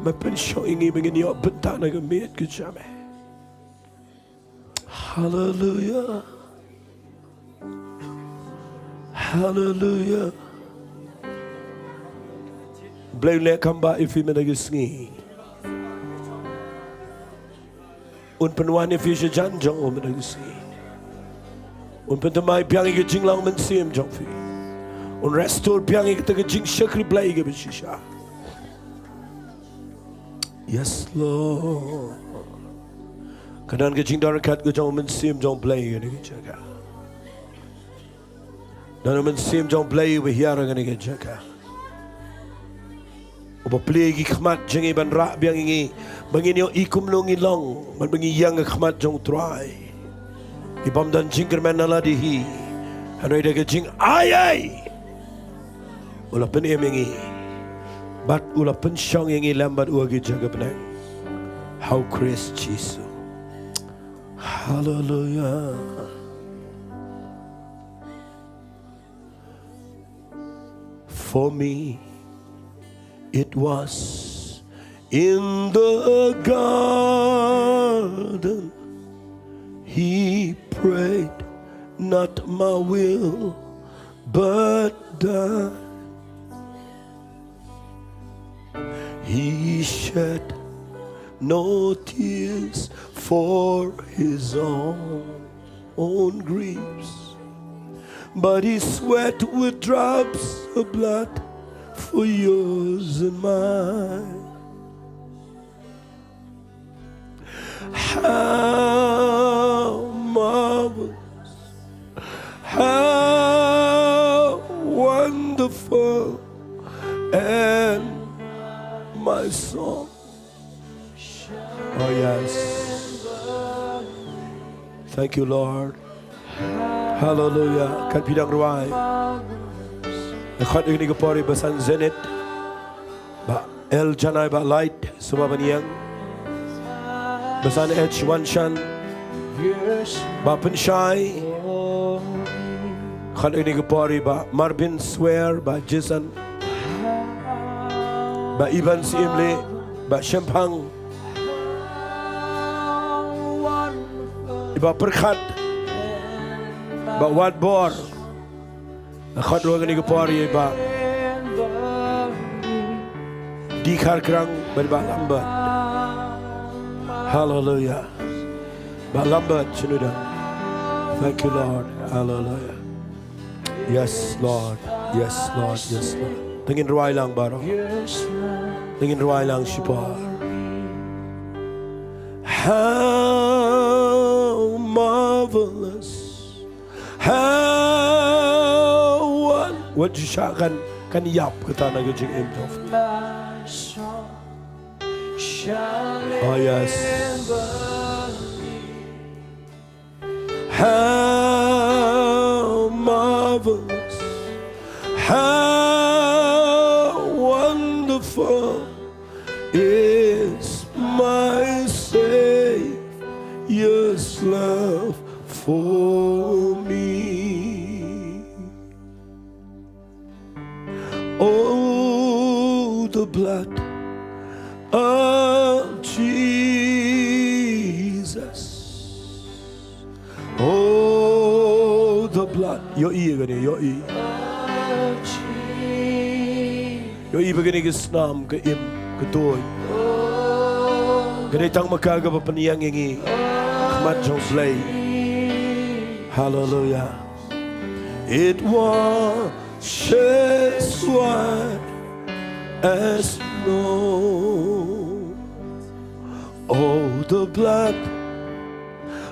Me pynshong ïa ngi ba ngin ïoh bynta na ka miet ka jong me. Haleluya. Haleluya. Blei un leh kam ba ïa phi mynta ka sngi. Un pynwan ïa phi sha jan jong u mynta ka sngi. Un pynthymmai biang ïa ka jinglong mynsiem jong phi. Un restore biang ïa kata ka jingshakri Blei kaba shisha. Yes, Lord. Ka don ka jingdon ryngkat ka jong u Mynsiem jong Blei kane ka jaka. Don u Mynsiem jong Blei uba hiar ha kane ka jaka. Uba plie ïa ki khmat jong ngi ban rah biang ïa ngi ba ngin ïohi kumno ngi long, ban ba ngi ïeng ha khmat jong u Trai. Ki bym don jingkyrmen na lade hi. Hynrei da ka jingai ei. U la pynim ïa ngi. Bad u la pynshong ïa ngi lem bad u ha ka jaka bneng. Ha u Khrist Jisu. Haleluya. For me, it was in the garden. He prayed, "Not my will, but thine." He shed no tears for his own griefs, but he sweat with drops of blood for yours and mine. How marvelous, how wonderful, and my song. Oh, yes. Thank you, Lord. Hallelujah. Kan phi dang rwai? Khot ïa kane ka por ïa Basan Zenith, Bah L Janai, Bah Light, sngewbha ban ïeng. Basan H Wanshan, Bah Pynshai. Khot ïa kane ka por ïa Bah Marvin Swer, Bah Jason, Bah Ivan Siemle, Bah Shemphang, ïa Bah Pyrkhat, Bah Watbor. Khot ruh ïa kane ka por ïa Bah D Kharkrang bad Bah Lambert. Hallelujah. Bah Lambert, shano don? Thank you, Lord. Hallelujah. Yes, Lord. Yes, Lord. Yes, Lord. To ngin rwai lang baroh. To ngin rwai lang shipor. How marvelous, how won-, wat ju shah kan, kan ïap kata na ka jingim jong phi. Oh, yes. How marvelous, how wonderful is my Savior's love for me. Oh, the blood of Jesus. Oh, the blood. Ïohi kane, ïohi. Ïohi ba kane ka snam ka im, ka tuid. Ka dei tang ma ka kaba pynïeng ïa ngi ha khmat jong U Blei. Hallelujah. It washes white as snow. Oh, the blood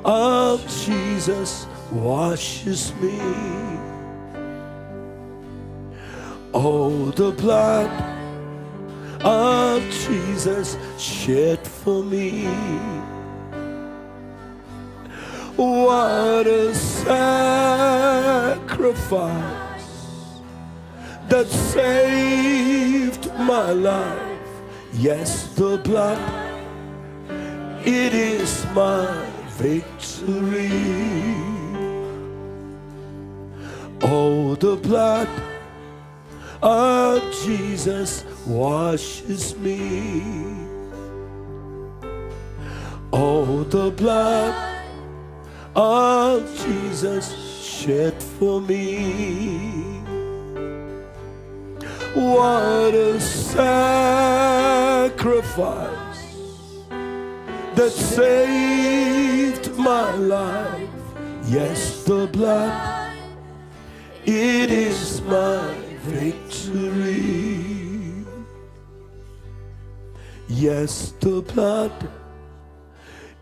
of Jesus washes me. Oh, the blood of Jesus shed for me. What a sacrifice that saved my life. Yes, the blood, it is my victory. The blood of Jesus washes me. Oh, the blood of Jesus shed for me. What a sacrifice that saved my life. Yes, the blood, it is my victory. Yes, the blood,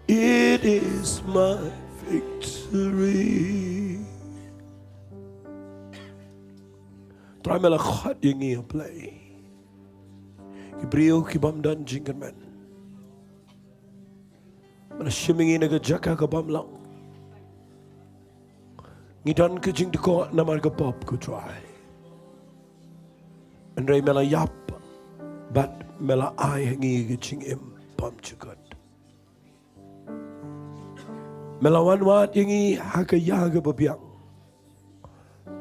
it is my victory. Trai, me la khot ïa ngi, A Blei, ki briew ki bym don jingkyrmen. Me la shim ïa ngi na ka jaka ka bym long. Ngi don ka jingdkoh namar ka pop, ko Trai. Hynrei me la ïap bad me la ai ha ngi ka jingim bymjukut. Me la wanwad ïa ngi ha ka ïa kaba biang.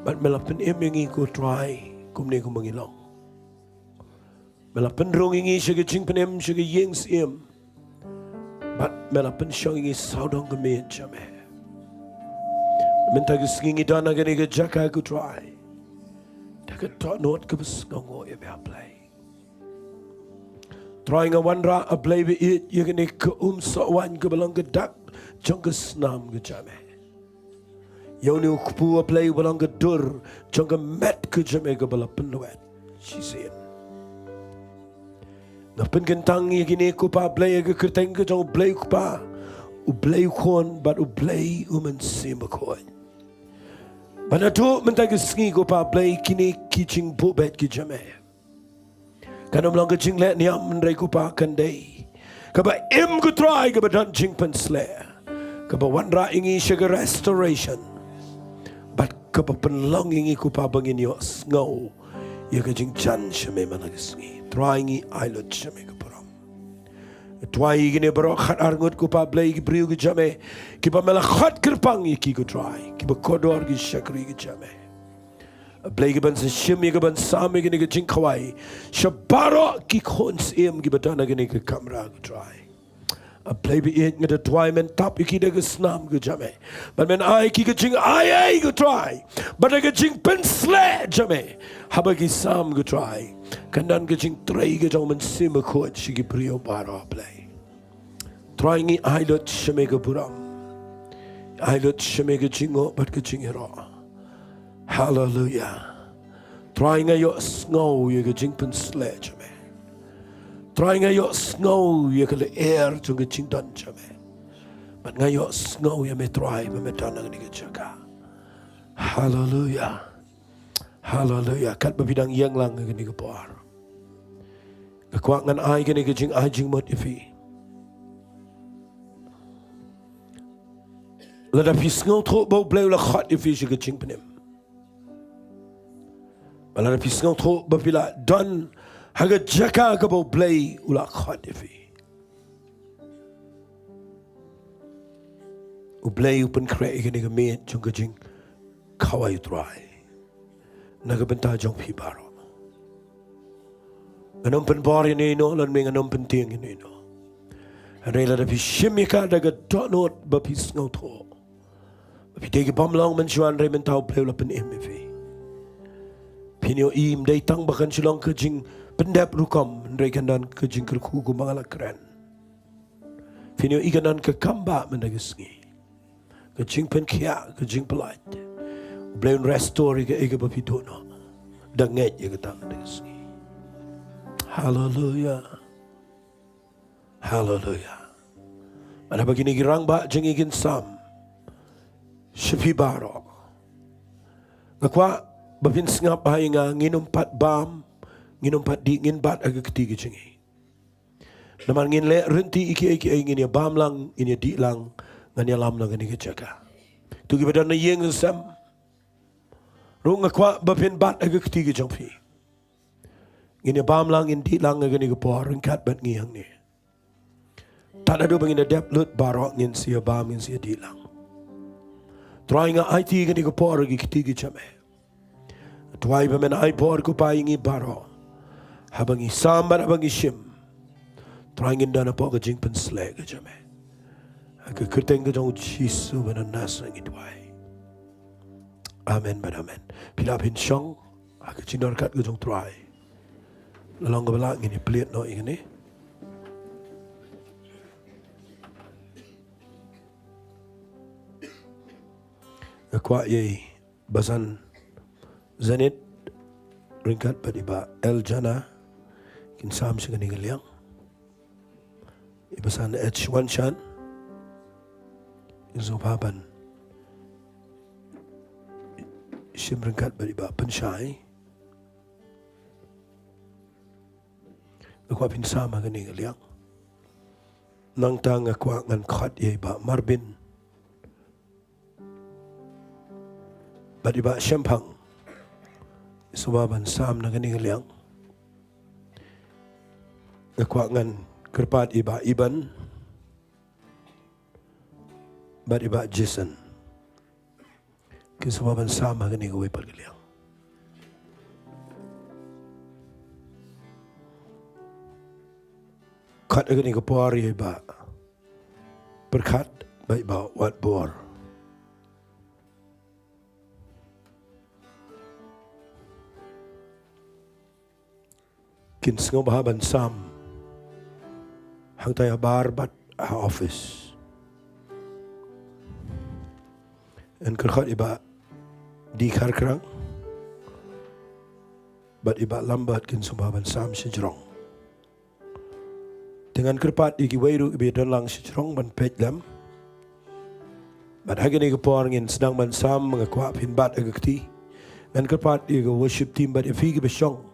Bad me la pynim ïa ngi, ko Trai, kumne kumba ngi long. Me la pynrung ïa ngi sha ka jingpynim, sha ka ïing syiem. Bad me la pynshong ïa ngi sawdong ka miet jong me. Mynta ka sngi ngi don ha kane ka jaka, ko Trai, da ka dohnud kaba sngewnguh ïa me, A Blei. Trai, nga wanrah, A Blei ba ïeit, ïa kane ka umsoh waiñ kaba long ka dak jong ka snam ka jong me. Ïa une u kpu, A Blei, uba long ka dur jong ka met ka jong me kaba la pynwet shisien. Nga pynkyntang ïa kine, ko Pa Blei, ha ka kyrteng ka jong U Blei U Kpa, U Blei U Khun bad U Blei U Mynsiem Bakhuid. Ba naduh mynta ka sngi, ko Pa Blei, kine ki jingbuhbeit ki jong me kan ym long ka jingleh niam, hynrei, ko Pa, kan dei kaba im, ko Trai, kaba don jingpynshlur, kaba wanrah ïa ngi sha ka restoration, bad kaba pynlong ïa ngi, ko Pa, ba ngin ïohsngew ïa ka jingjan sha me man la ka sngi. Trai, ngi ai lut sha me ka burom. Trai, ïa kine baroh khatar ngut, ko Pa Blei, ki briew ki jong me, kiba me la khot kyrpang ïa ki, ko Trai, kiba kordor, ki shakri ki jong me. A Blei, kiban sa shim ïa ka, ban sam ïa kane ka jingkhawai sha baroh ki khun syiem kiba don ha kane ka kamra, ko Trai. A Blei ba ïeit, nga da duwai men tap ïa ki da ka snam ka jong me, bad men ai ki ka jingai ei, ko Trai, bad da ka jingpynshlur jong me, haba ki sam, ko Trai, kan don ka jingtrei ka jong U Mynsiem Bakhuid sha ki briew baroh, Blei. Trai, ngi ai lut sha me ka burom, ai lut sha me ka jingnguh bad ka jingïaroh. Haleluya. Trai, nga ïohsngew ïa ka jingpynshlur jong me. Trai, nga ïohsngew ïa ka lyer jong ka jingdon jong me. Bad nga ïohsngew ïa me, Trai, ba me don ha kane ka jaka. Haleluya. Haleluya. Katba phi dang ïeng lang ha kane ka por, nga kwah ngan ai kane ka jingai jingmut ïa phi. Lada phi sngewthuh ba U Blei u la khot ïa phi sha ka jingpynim, ba lada phi sngewthuh ba phi la don ha ka jaka kaba U Blei u la khot ïa phi, U Blei u pynkhreh ïa kane ka miet jong ka jingkhawai, Trai, na ka bynta jong phi baroh. Ngan ym pynbor ïano ïano, lane ngan ym pyntieng ïano ïano. Hynrei lada phi shim ïa ka da ka dohnud ba phi sngewthuh ba phi dei ki bym long mynshuwa, hynrei mynta U Blei u la pynim ïa phi. Phin ïohi, ym dei tang ba kan shu long ka jingpyndep rukom, hynrei kan don ka jingkyrkhu kumba nga la kren. Phin ïohi kan don ka kam ba mynta ka sngi, ka jingpynkhiah, ka jingpyllait. U Blei un restore ïa kaei kaba phi duh noh. Da ngeit ïa kata mynta ka sngi. Haleluya. Haleluya. Bad haba kine ki rangbah jong ngi kin sam sha phi baroh, nga kwah ba phin sngap bha ïa nga, ngin ym pat bam, ngin ym pat dih, ngin bat ha ka kti ka jong ngi. Namar ngin leh ryntih ïa kiei kiei, ngin ïa bam lang, ngin ïa dih lang, ngan ïalam na kane ka jaka. To kiba don na ïing sem ruh, nga kwah ba phin bat ha ka kti ka jong phi. Ngin ïa bam lang, ngin dih lang ha kane ka por ryngkat bad ngi hangne. Tad haduh ba ngin da dep lut baroh, ngin sa ïa bam, ngin sa ïa dih lang. Trai, nga aiti kane ka por ha ka kti ka jong me. Duwai ba men ai bor ko Pa ïa ngi baroh. Haba ngi sam bad haba ngi shim, Trai, ngin don hapoh ka jingpynsleh ka jong me. Ha ka kyrteng ka jong u Jisu ba na Nasareth ngi duwai. Amen bad amen. Phi lah phin shong ha ka jingdon ryngkat ka jong u Trai. La long kaba lah ngin ïa plie noh ïa kane. Nga kwah ïa i Basan Zenit ryngkat bad i Bah Eljana kin sam sha kane ka liang. I Basan H Wanshan in sngewbha ban shim ryngkat bad i Bah Pynshai. Nga kwah phin sam ha kane ka liang. Nangta nga kwah ngan khot ïa i Bah Marbin bad i Bah Shemphang in sngewbha ban sam na kane ka liang. Nga kwah ngan kyrpad i Bah Iban bad i Bah Jason kin sngewbha ban sam ha kane kawei pat ka liang. Khot ha kane ka por ïa i Bah Pyrkhat bad i Bah Watbor. Kin sngewbha ban sam hangtai habar bad ha office. Ngan kyrpad i Bah D Kharkrang bad i Bah Lambert kin sngewbha ban sam shajrong. Te ngan kyrpad ïa kiwei ruh kiba don lang shajrong ban peit lem. Bad ha kane ka por ngin sdang ban sam, nga kwah phin bat ha ka kti. Ngan kyrpad ïa ka worship team bad ïa phi kiba shong.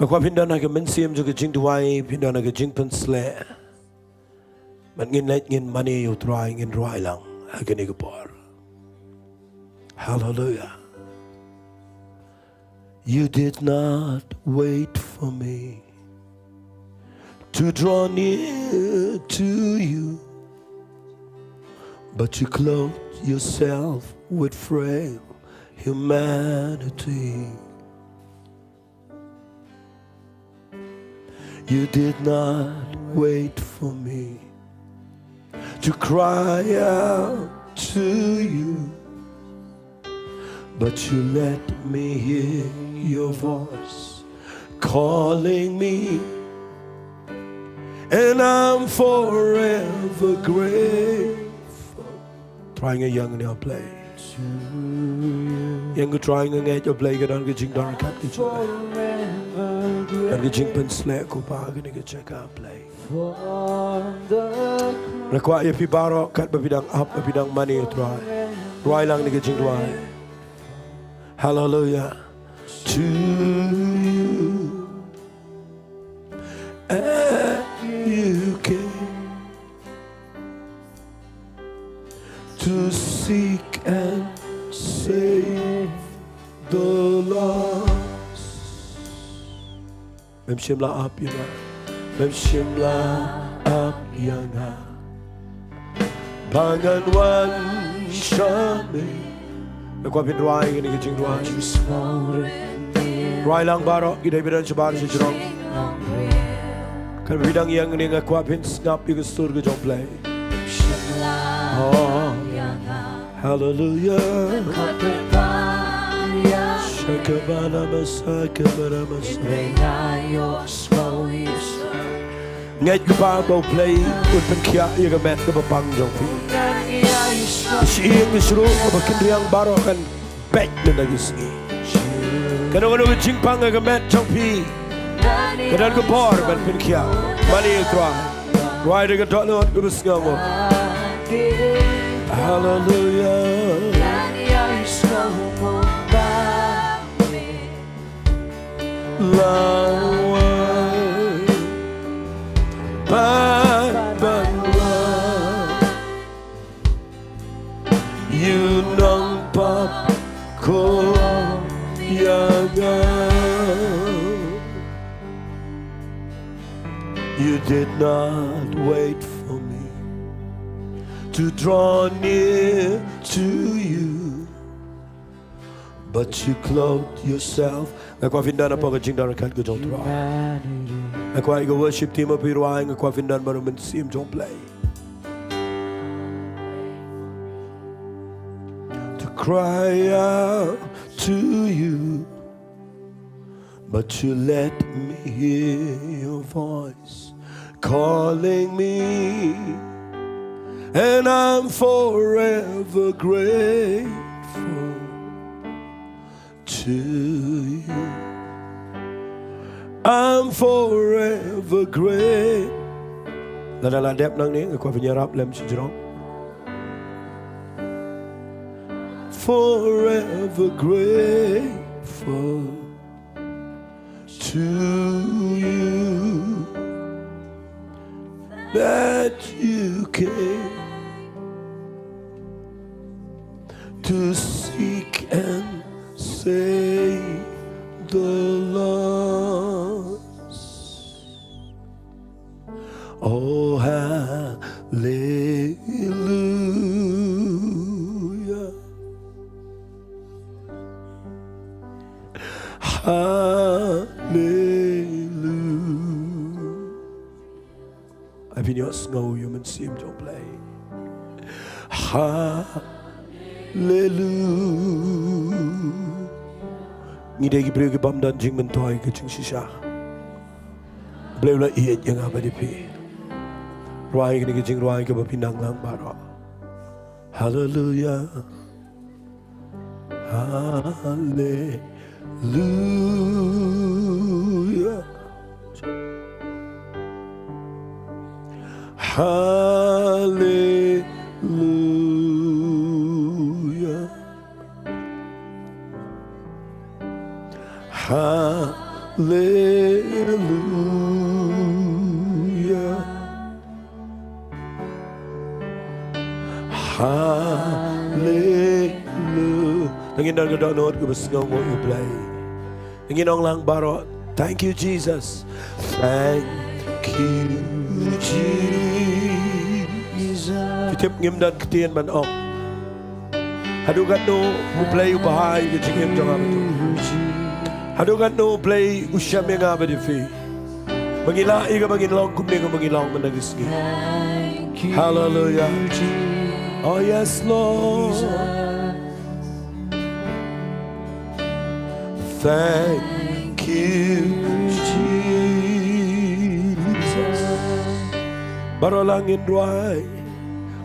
Nga kwah phin don ha ka mynsiem jong ka jingduwai, phin don ha ka jingpynsleh. Bad ngin leit ngin mane ïa u Trai, ngin rwai lang ha kane ka por. Hallelujah. You did not wait for me to draw near to you, but you clothed yourself with frail humanity. You did not wait for me to cry out to you, but you let me hear your voice calling me, and I'm forever grateful. Trai, nga ïeng ïa phi. Ïeng ko Trai, nga ngeit ïa phi ka don ka jingdon kat ka jingdon ka jingpynsleh ko Pa kane ka jaka phi. Nga kwah ïa phi baroh katba phi dang ap, ba phi dang mane ïa u Trai. Rwai lang ïa ka jingduwai. Hallelujah. To you. And you came to seek and save the lost. Mem shim la ap ïa nga. Mem shim la ap ïa nga. Ba ngan wan sha me. Nga kwah phin rwai kane ka jingrwai. Rwai lang baroh, ki dei ba don shabar shajrong. Katba phi dang ïeng hangne, nga kwah phin sngap ïa ka sur ka jong U Blei. Oh. Hallelujah. Shakabana masakabana masa. Ngeit ko Pa ba U Blei un pynkhiah ïa ka met kaba pang jong phi. Shi ïing shi ruh ba kynriang baroh kan beit lem na ki sngi. Kano kano ka jingpang ka met jong phi, ka don ka bor ban pynkhiah. Mane ïa U Trai. Rwai da ka dohnud kaba sngewbha. Hallelujah. Lawai. Ban ban lawai. Ïa u nongpop ko ïa nga. You did not wait for me to draw near to you, But you clothe yourself. Nga kwah phin don hapoh ka jingdon ryngkat ka jong u Trai. Nga kwah ïa ka worship team ba phi rwai, nga kwah phin don bad u Mynsiem jong u Blei. To cry out to you, but you let me hear your voice calling me, and I'm forever grateful to you. I'm forever grateful. Lada la dep nangne, nga kwah phin ïarap lem shajrong. Forever grateful to you that you came to seek and save the lost. Oh, hallelujah. Hallelujah. Ai phin ïohsngew ïa u Mynsiem jong u Blei. Hallelujah. Ngi dei ki briew ki bym don jingmyntoi ka jingshisha. U Blei u la ïeit ïa nga bad ïa phi. Rwai kane ka jingrwai kaba phi nang lang baroh. Hallelujah. Hallelujah. Hallelujah. Hallelujah. Hallelujah. Te ngin don ka dohnud kaba sngewnguh ïa u Blei. Te ngin ong lang baroh, "Thank you, Jesus. Thank you, Jesus." Phi tip ngim don ktien ban ong. Haduh katno u Blei u bha ïa ka jingim jong nga bad jong phi. Haduh katno u Blei u shem ïa nga bad ïa phi. Ba ngi lah ïa kaba ngin long kumne kumba ngi long mynta ka sngi. Hallelujah. Oh yes, Lord. Thank you, Jesus. Baroh lang ngin rwai.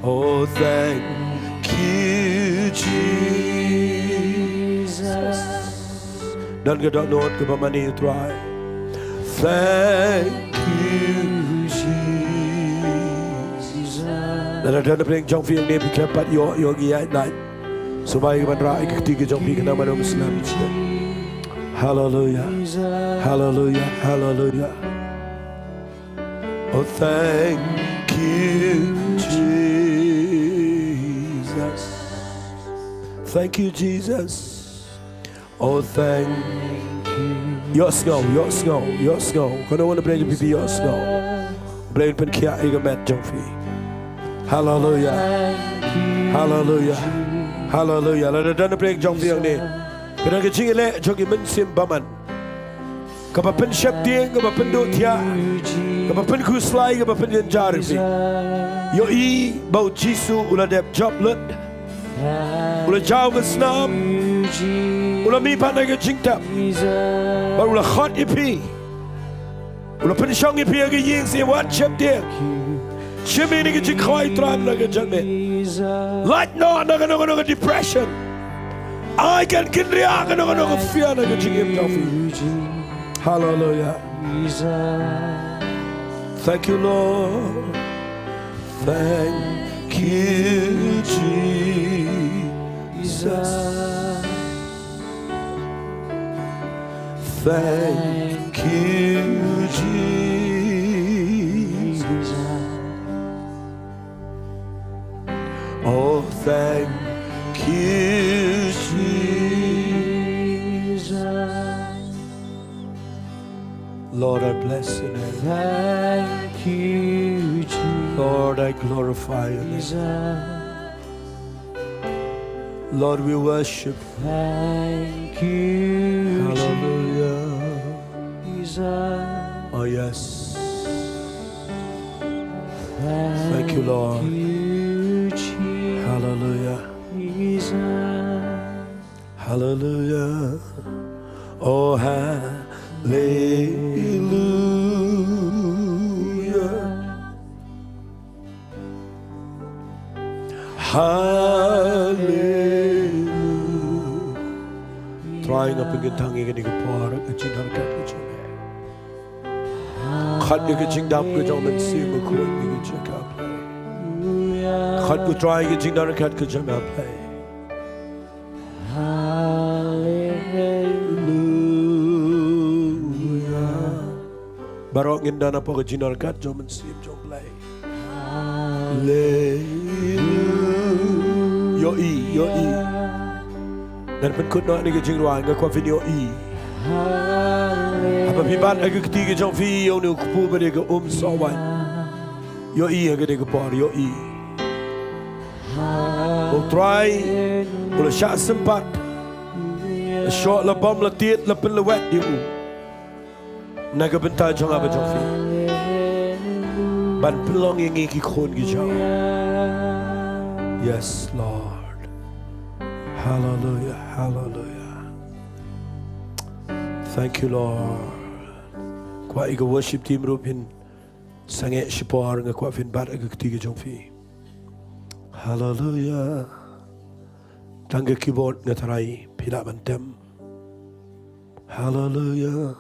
Oh, thank you, Jesus. Don ka dohnud kaba mane ïa u Trai. Thank you, Jesus. Lada don na pdeng jong phi hangne, phi khlem pat ïoh, ïoh ngi ïaid lait. Sngewbha ïa ka ban rah ïa ka kti ka jong phi khnang ba ngin ym slem. Hallelujah. Hallelujah. Hallelujah. Oh, thank you, Jesus. Thank you, Jesus. Oh, thank you. Ïohsngew, ïohsngew, ïohsngew. Kano kano briew phi ïohsngew. Briew pynkhiah ïa ka met jong phi. Hallelujah. Hallelujah. Hallelujah. Lada don na pdeng jong phi hangne. Ka don ka jingïaleh jong ki mynsiem bymman. Kaba pynsheptieng, kaba pynduh thiah, kaba pynkhuslai, kaba pynjynjar ïa phi. Ïohi ba u Jisu u la dep jop lut. U la jaw ka snam. U la mih pat na ka jingtep. Bad u la khot ïa phi. U la pynshong ïa phi ha ka ïing sha ïing, wat sheptieng. Shim ïa kane ka jingkhawai trai na ka jingmut. Lait noh na kano kano ka depression. Ai kan kynriah kano kano ka fear na ka jingim jong phi. Hallelujah. Thank you, Lord. Thank you, Jesus. Thank you, Jesus. Oh, thank you, Jesus. Lord, I bless your name. Thank you, Jesus. Lord, I glorify your name. Lord, we worship. Thank you, Hallelujah. Jesus. Oh, yes. Thank you, Lord. Thank you, Jesus. Hallelujah. Hallelujah. Oh, hallelujah. Hallelujah. Trai, nga pynkynthang ïa kane ka por, ka jingdonkam ka jong me. Khot ïa ka jingdap ka jong u Mynsiem Bakhuid ha kane ka jaka, Blei. Khot ko Trai ïa ka jingdonkam ka jong me, Blei. Hallelujah. Baroh ngin don hapoh ka jingdonkam jong u Mynsiem jong u Blei. Hallelujah. Ïohi, ïohi. Ngan pynkut noh ïa kane ka jingrwai, nga kwah phin ïohi. Hallelujah. Haba phi bat ha ka kti ka jong phi ïa une u kpu bad ïa ka umsohwaiñ, ïohi ha kane ka por, ïohi. U Trai u la shah sympat. Shuh la bam la tied la pynlwet ïa u na ka bynta jong nga bad jong phi, ban pynlong ïa ngi ki khun ki jong u. Yes, Lord. Hallelujah, hallelujah. Thank you, Lord. Kwah ïa ka worship team ruh phin sangeh shipor, nga kwah phin bat ha ka kti ka jong phi. Hallelujah. Tang ka keyboard nga tharai phi lah ban tem. Hallelujah.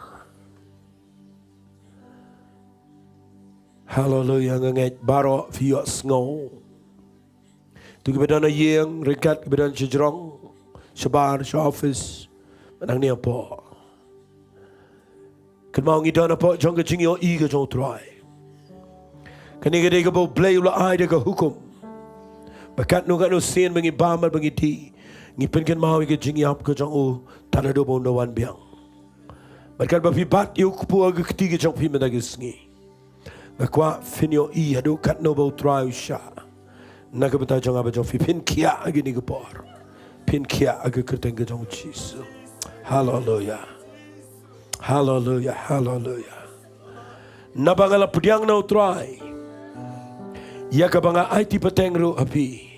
Hallelujah, nga ngeit baroh phi ïohsngew. To kiba don ha ïing, ryngkat kiba don shajrong, shabar, sha office, bad hangne hapoh. Kynmaw ngi don hapoh jong ka jingïohi ka jong u Trai. Kane ka dei kaba u Blei u la ai da ka hukum, ba katno katno sien ba ngi bam bad ba ngi dih, ngi pynkynmaw ïa ka jingïap ka jong u tad haduh ba un da wan biang. Bad katba phi bat ïa u kpu ha ka kti ka jong phi mynta ka sngi, nga kwah phin ïohi haduh katno ba u Trai u shah na ka bynta jong nga bad jong phi. Phin khiah ha kane ka por. Phin khiah ha ka kyrteng ka jong u Jisu. Hallelujah. Hallelujah, hallelujah. Naba nga la pdiang na u Trai ïa kaba nga aiti pateng ruh ha phi.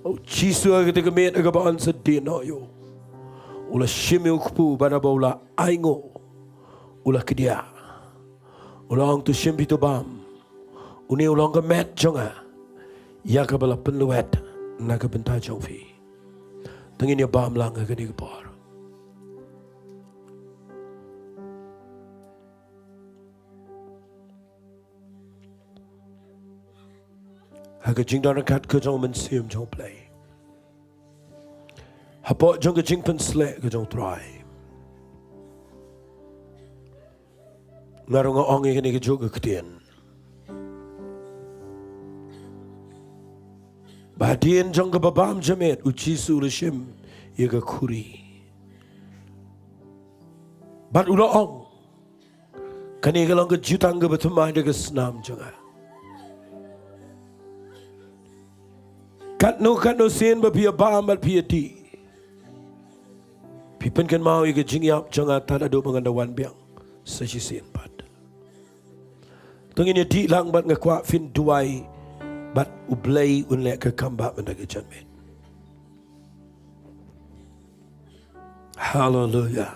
U Jisu ha kata ka miet ha kaba yn sa die noh ïa u, u la shim ïa u kpu, bad haba u la ainguh, u la kdiah. U la ong, to shim phi to bam. Une u long ka met jong nga ïa kaba la pynlwet na ka bynta jong phi. To ngin ïa bam lang ha kane ka por. Ha ka jingdon ryngkat ka jong u Mynsiem jong u Blei, hapoh jong ka jingpynshlur ka jong u Trai, nga ruh nga ong ïa kane kajuh ka ktien. Ba hadien jong kaba bam jamet, u Jisu u la shim ïa ka khuri, bad u la ong, kane ka long ka jutang kaba thymmai da ka snam jong nga. Katno katno sien ba phi ïa bam bad phi ïa dih, phi pynkynmaw ïa ka jingïap jong nga tad haduh ba ngan da wan biang sa shisien pat. To ngin ïa dih lang bad nga kwah phin duwai bad u Blei un leh ka kam ba mynta ka janmiet. Hallelujah.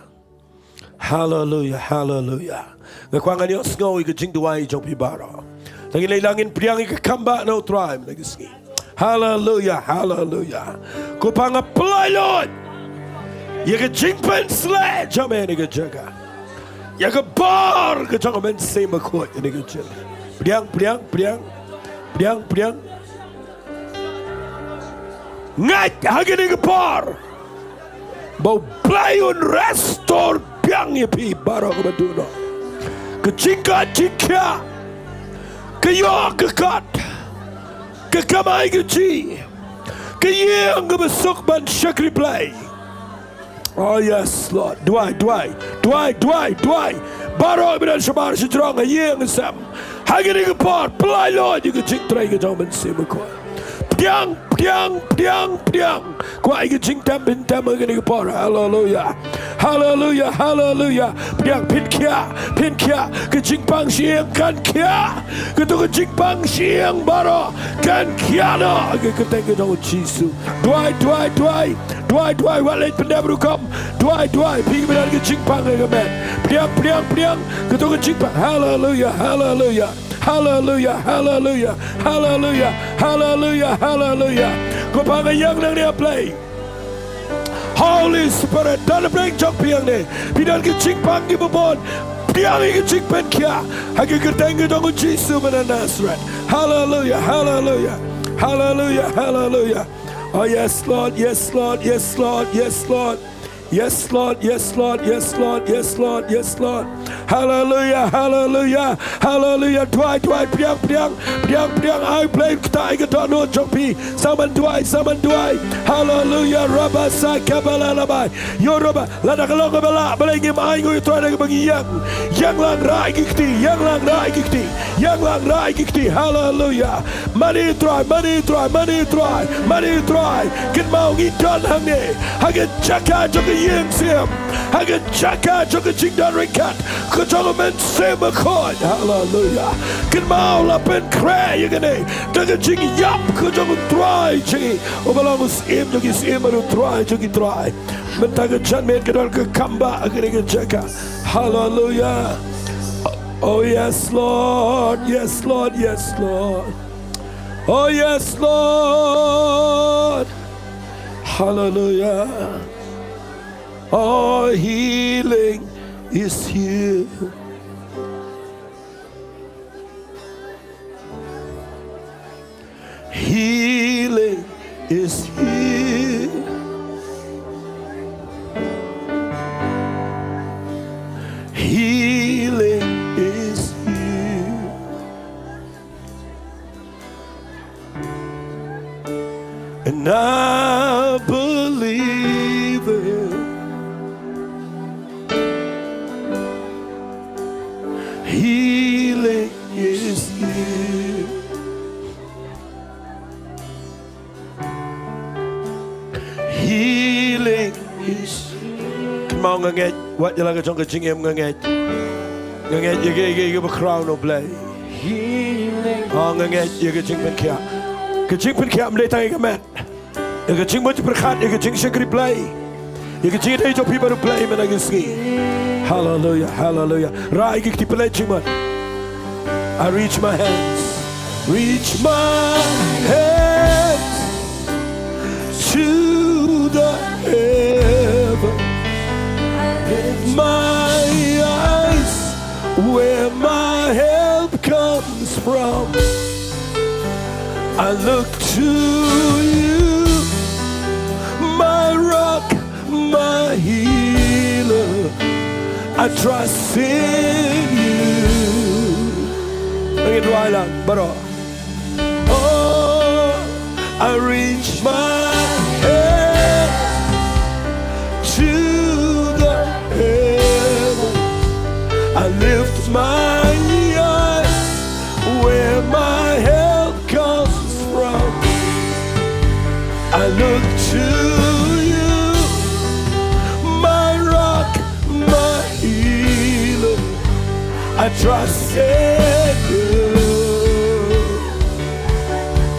Hallelujah, hallelujah. Nga kwah ngan ïohsngew ïa ka jingduwai jong phi baroh. To ngin leit lang, ngin pdiang ïa ka kam ba na u Trai mynta ka sngi. Hallelujah, hallelujah. Ko Pa, nga pynlait lut ïa ka jingpynshlur jong me ha kane ka jaka, ïa ka bor ka jong u Mynsiem Bakhuid ha kane ka jaka. Pdiang, pdiang, pdiang. Pdiang, pdiang. Ngeit ha kane ka por ba u Blei un restore biang ïa phi baroh kaba duh noh. Ka jingkhat jingkhiah, ka ïoh ka kat, ka kamai kajih, ka ïing kaba suk ban shakri Blei. Oh yes, Lord. Duwai, duwai, duwai, duwai, duwai. Baroh ba don shabar shajrong, ha ïing ha sem, ha kane ka por, pynlait lut ïa ka jingtrei ka jong u Mynsiem Bakhuid. Pdiang, pdiang. Pdiang, pdiang, pdiang. Kwah ïa ka jingtem, phin tem ha kane ka por. Haleluya. Haleluya, haleluya. Pdiang, phin khiah, phin khiah. Ka jingpang shyieng kan khiah. Kato ka jingpang shyieng baroh kan khiah noh ha ka kyrteng ka jong u Jisu. Duwai, duwai, duwai. Duwai, duwai, wat leit pyndep rukom. Duwai, duwai, phi ki ba don ka jingpang ha ka met. Pdiang, pdiang, pdiang. Kato ka jingpang. Haleluya, haleluya. Haleluya, haleluya, haleluya, haleluya, haleluya. Ko Pa, nga ïeng nangne, A Blei. Holy Spirit, don ha pdeng jong phi hangne. Phi don ki jingpang kiba bun. Pdiang ïa ki jingpynkhiah ha ka kyrteng ka jong u Jisu ba na Nasareth. Haleluya, haleluya. Haleluya, haleluya. Oh yes, Lord, yes, Lord, yes, Lord, yes, Lord. Yes, Lord, yes, Lord, yes, Lord, yes, Lord, yes, Lord. Haleluya, haleluya, haleluya. Duwai, duwai, pdiang, pdiang, pdiang, pdiang. Ai Blei, kata ai ka dohnud jong phi. Sa man duwai, sa man duwai. Haleluya, rabba sa kabala labai. Ïoh raba, lada ka long kaba lah, balei ngim ai nguh ïa u Trai da kaba ngi ïeng. Ïeng lang rah ïa ki kti, ïeng lang rah ïa ki kti, ïeng lang rah ïa ki kti. Haleluya. Mane u Trai, mane u Trai, mane u Trai, mane u Trai. Kynmaw ngi don hangne ha ka jaka jong ka ïing syiem, ha ka jaka jong ka jingdon ryngkat ka jong u Mynsiem Bakhuid. Haleluya. Kynmaw la pynkhreh ïa kane da ka jingïap ka jong u Trai jong ngi, uba long u Syiem jong ki syiem bad u Trai jong ki trai. Mynta ka janmiet ka don ka kam ba ha kane ka jaka. Haleluya. Oh yes, Lord, yes, Lord, yes, Lord. Oh yes, Lord. Hallelujah. Oh, healing is here. Healing is here. Healing is here. And I believe it. Healing is here. Healing is. Kynmaw nga ngeit, wat ïa la ka jong ka jingim nga ngeit. Nga ngeit ïa ka, ïa ka, ïa ka bakhraw na U Blei. Healing. Oh, nga ngeit ïa ka jingpynkhiah. Ka jingpynkhiah ym dei tang ïa ka met. Ïa ka jingmut jingpyrkhat, ïa ka jingshakri Blei. Ïa ka jingïadei jong phi bad U Blei mynta ka sngi. Hallelujah, hallelujah. Rai ki kti pynleit jingmut. I reach my hands. Reach my hands to the heaven. Lift my eyes where my help comes from. I look to you, my rock, my healer. I trust in you. Ngin duwai lang baroh. Oh, I reach my hand to the heaven. I lift my eyes where my help comes from. I look to you, my rock, my healer. I trust in you.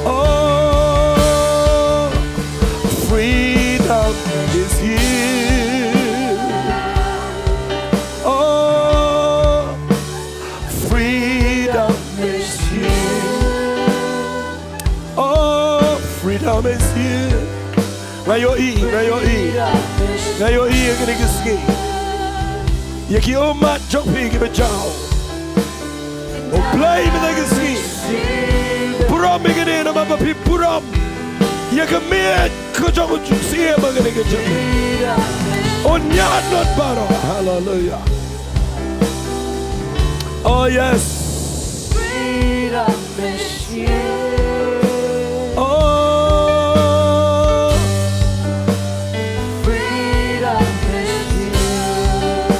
Oh, freedom is here. Oh, freedom is here. Oh, freedom is here. Nga ïohi, nga ïohi. Nga ïohi ïa kane ka sngi. Ïa ki ummat jong phi kiba jaw. U Blei mynta ka sngi. Burom ïa kane namar ba phi burom ïa ka miej ka jong u Syiem ha kane ka jaka. Un ñiad lut baroh. Hallelujah. Oh yes. Freedom is here. Oh, freedom is here.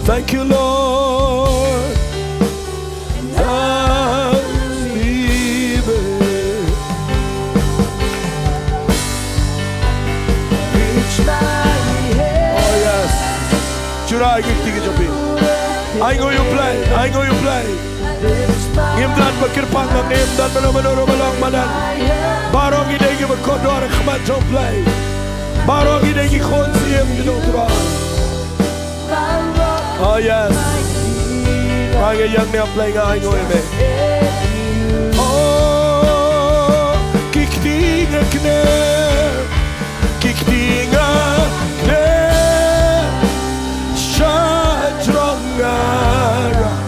Thank you, Lord. And I believe it. Rai ki kti ki jong phi. Ai nguh ïa u Blei, ai nguh ïa u Blei. Ngim don ba kyrpang, ngim don mano mano ruh ba long madan. Baroh ngi dei kiba kordor ha khmat jong u Blei. Baroh ngi dei ki khun siem ki jong u Trai. Oh yes. Ai nguh ïa u Blei, nga ai nguh ïa me. Oh, ki kti nga kner. Ki kti nga kner sha jrong nga rah.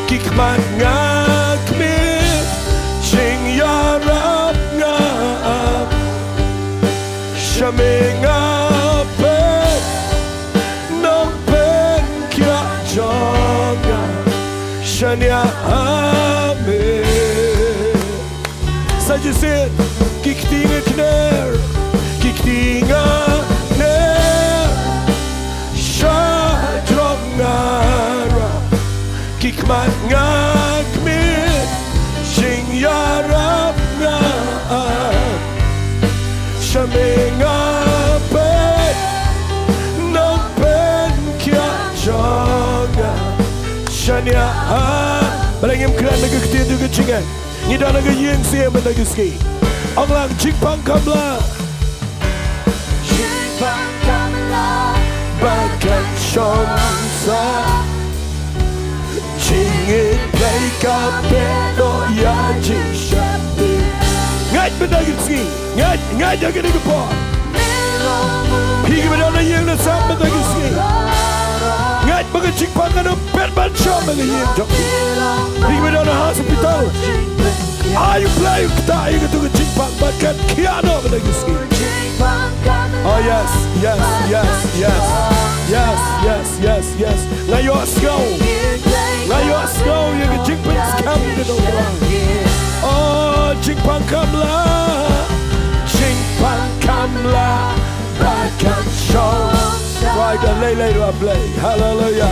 Ki khmat nga khmih, jingïarap nga ap. Sha me nga peit, nongpynkhiah jong nga. Shaniah ha me. Sa shisien, ki kti nga kner, ki kti nga kner sha jrong nga rah. Ki khmat nga khmih, jingïarap nga ap. Sha me nga peit, nongpynkhiah jong nga. Shaniah ha. Balei ngim kren na ka ktien jong ka jingngeit? Ngi don ha ka ïing siem mynta ka sngi. Ong lang, jingpang kam lah. Jingpang kam lah ba kan shong sah. Jingïeit Blei ka pyndonkam ïa jingsheptieng. Ngeit mynta ka sngi. Ngeit, ngeit ïa kane ka por. Phi kiba don ha ïing na sem mynta ka sngi. Ngeit ba ka jingpang kan ym phet ban shong na ka ïing jong phi. Phi kiba don ha hospital. Ai u Blei u ktah ïa kato ka jingpang ba kan khiah noh mynta ka sngi. Oh yes, yes, yes, yes. Yes, yes, yes, yes. Nga ïohsngew. Nga ïohsngew ïa ka jingpynskhem ka jong u Trai. Oh, jingpang kam lah. Jingpang kam lah ba kan shong. Trai da lei lei ruh Blei. Haleluia.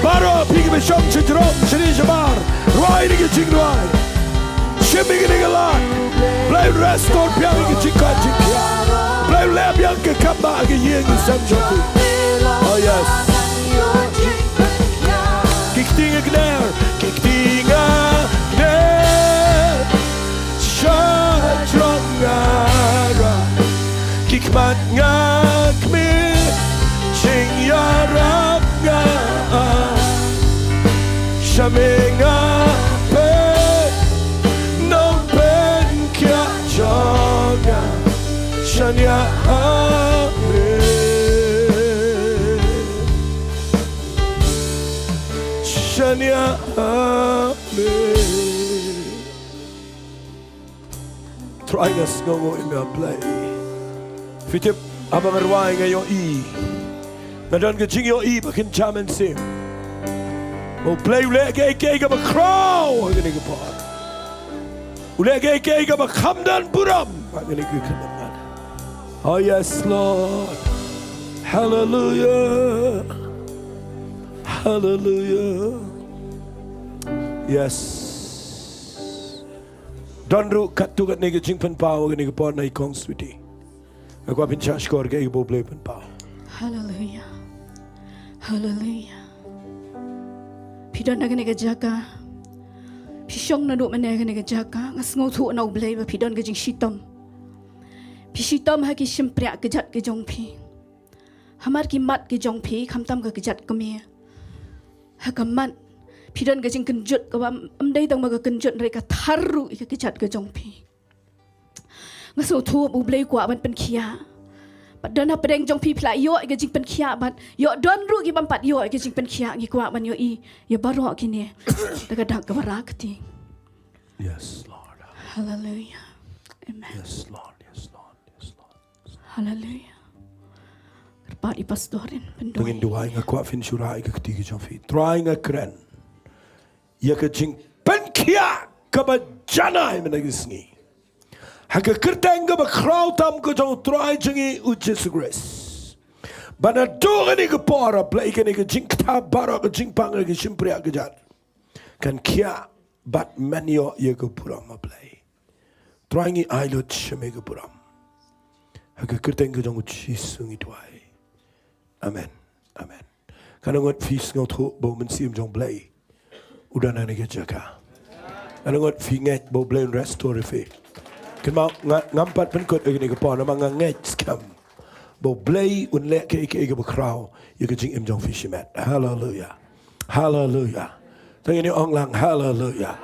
Baroh phi kiba shong sha jrong, shane shabar, rwai ïa ka jingrwai. Shim ïa kane ka lad. Blei un restore biang ïa ka jingkoit jingkhiah. Blei un leh biang ka kam ba ha ka ïing ka sem jong phi. Oh yes. Ki kti nga kner, ki kti nga kner sha jrong nga rah. Ki khmat nga khmih, jingïarap nga ap. Sha me nga peit, nongpynkhiah jong nga. Shaniah ha me. Shaniah ha me. Trai, nga sngewnguh ïa me Blei. Phi tip, haba nga rwai nga ïohi. Nga don ka jingïohi ba kynja mynsiem. U Blei u leh kaei kaei kaba khraw ha kane ka por. U leh kaei kaei kaba kham don burom ha kane ka kynja. Oh yes, Lord. Hallelujah. Hallelujah. Yes. Don ruh katto katne ka jingpynpaw ha kane ka por na i Kong Sweety. Nga kwah phin shah shkor kaei kaba U Blei u pynpaw. Haleluia. Haleluia. Phi don ha kane ka jaka. Phi shong naduh mynne ha kane ka jaka. Nga sngewthuh na U Blei ba phi don ka jingshitom. Phi shitom ha ki shympriah kjat ka jong phi. Hamar ki mat ki jong phi, khamtam ka kjat kmie. Ha ka mat, phi don ka jingkynjut kaba ym dei tang ba ka kynjut, hynrei ka thar ruh ïa ka kjat ka jong phi. Nga sngewthuh ba U Blei u kwah ban pynkhiah. Bad don hapdeng jong phi, phi la ïoh ïa ka jingpynkhiah, bad ïoh don ruh ki bym pat ïoh ïa ka jingpynkhiah, ngi kwah ban ïohi ïa baroh kine da ka dak kaba rakhe. Yes, Lord. Haleluia. Amen. Yes, Lord. Yes, Lord. Yes, Lord. Haleluia. Kyrpad ïa i pastor in pynduwai. Ngin duwai, nga kwah phin shu rah ïa ka kti ka jong phi. Trai, nga kren ïa ka jingpynkhiah kaba janai mynta ka sngi. Ha ka kyrteng kaba khraw tam ka jong U Trai jong ngi U Jisu Khrist. Ba naduh kane ka por, A Blei, kane ka jingktah baroh ka jingpang ka shympriah kjat kan khiah bad men ïoh ïa ka burom, A Blei. Trai, ngi ai lut sha me ka burom. Ha ka kyrteng ka jong U Jisu ngi duwai. Amen. Amen. Katno ngut phi sngewthuh ba u Mynsiem jong U Blei u don ha kane ka jaka? Katno ngut phi ngeit ba U Blei un restore ïa phi? Kynmaw, nga, ngam pat pynkut ïa kane ka por namar nga ngeit skhem ba U Blei un leh kaei kaei kaba khraw ïa ka jingim jong phi shimet. Haleluia. Haleluia. Tang ïa ong lang haleluia.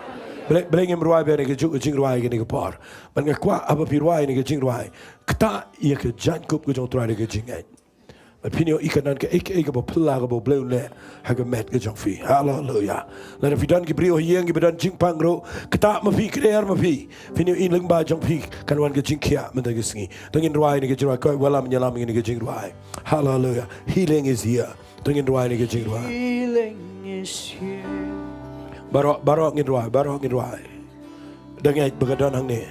Balei, balei ngim rwai bha ïa kane kajuh ka jingrwai ha kane ka por? Bad nga kwah haba phi rwai ïa kane ka jingrwai, ktah ïa ka jaiñkup ka jong U Trai da ka jingngeit. Bad phin ïohi kan don kaei kaei kaba phylla kaba U Blei un leh ha ka met ka jong phi. Haleluia. Lada phi don ki briew ha ïing kiba don jingpang ruh, ktah ma phi, kner ma phi. Phin ïohi lyngba jong phi kan wan ka jingkhiah mynta ka sngi. To ngin rwai ïa kane ka jingrwai, kawei wallam ïalam ïa kane ka jingrwai. Haleluia. Healing is here. To ngin rwai ïa kane ka jingrwai. Healing is here. Baroh, baroh ngin rwai, baroh ngin rwai. Da ngeit ba ka don hangne.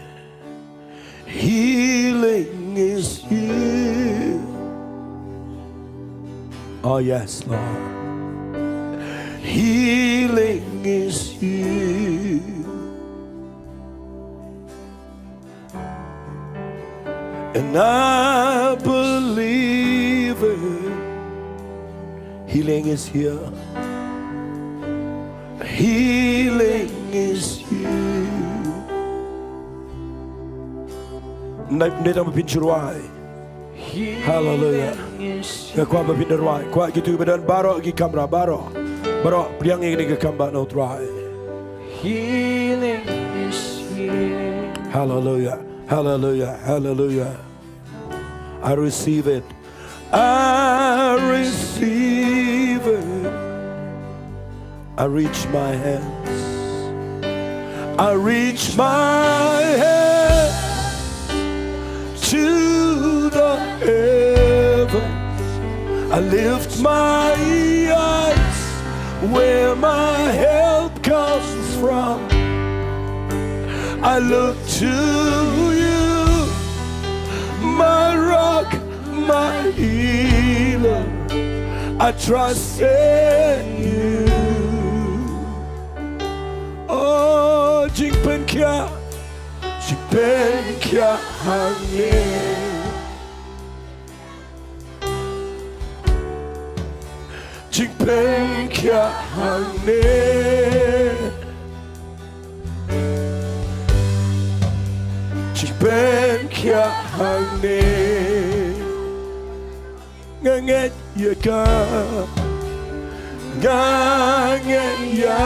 Healing is here. Oh yes, Lord. Healing is here. And I believe it. Healing is here. Healing is here. Nai, nai tang ba phin shu rwai. Haleluia. Nga kwah ba phin da rwai. Kwah kito kiba don baroh ki kamra, baroh. Baroh, pdiang ïa kane ka kam bad na U Trai. Healing is here. Haleluia. Haleluia. Haleluia. I receive it. I receive it. I reach my hands. I reach my hands to the heavens. I lift my eyes where my help comes from. I look to you, my rock, my healer. I trust in you. Oh, jingpynkhiah, jingpynkhiah hangne. Jingpynkhiah hangne. Jingpynkhiah hangne. Nga ngeit ïa ka. Nga ngeit ïa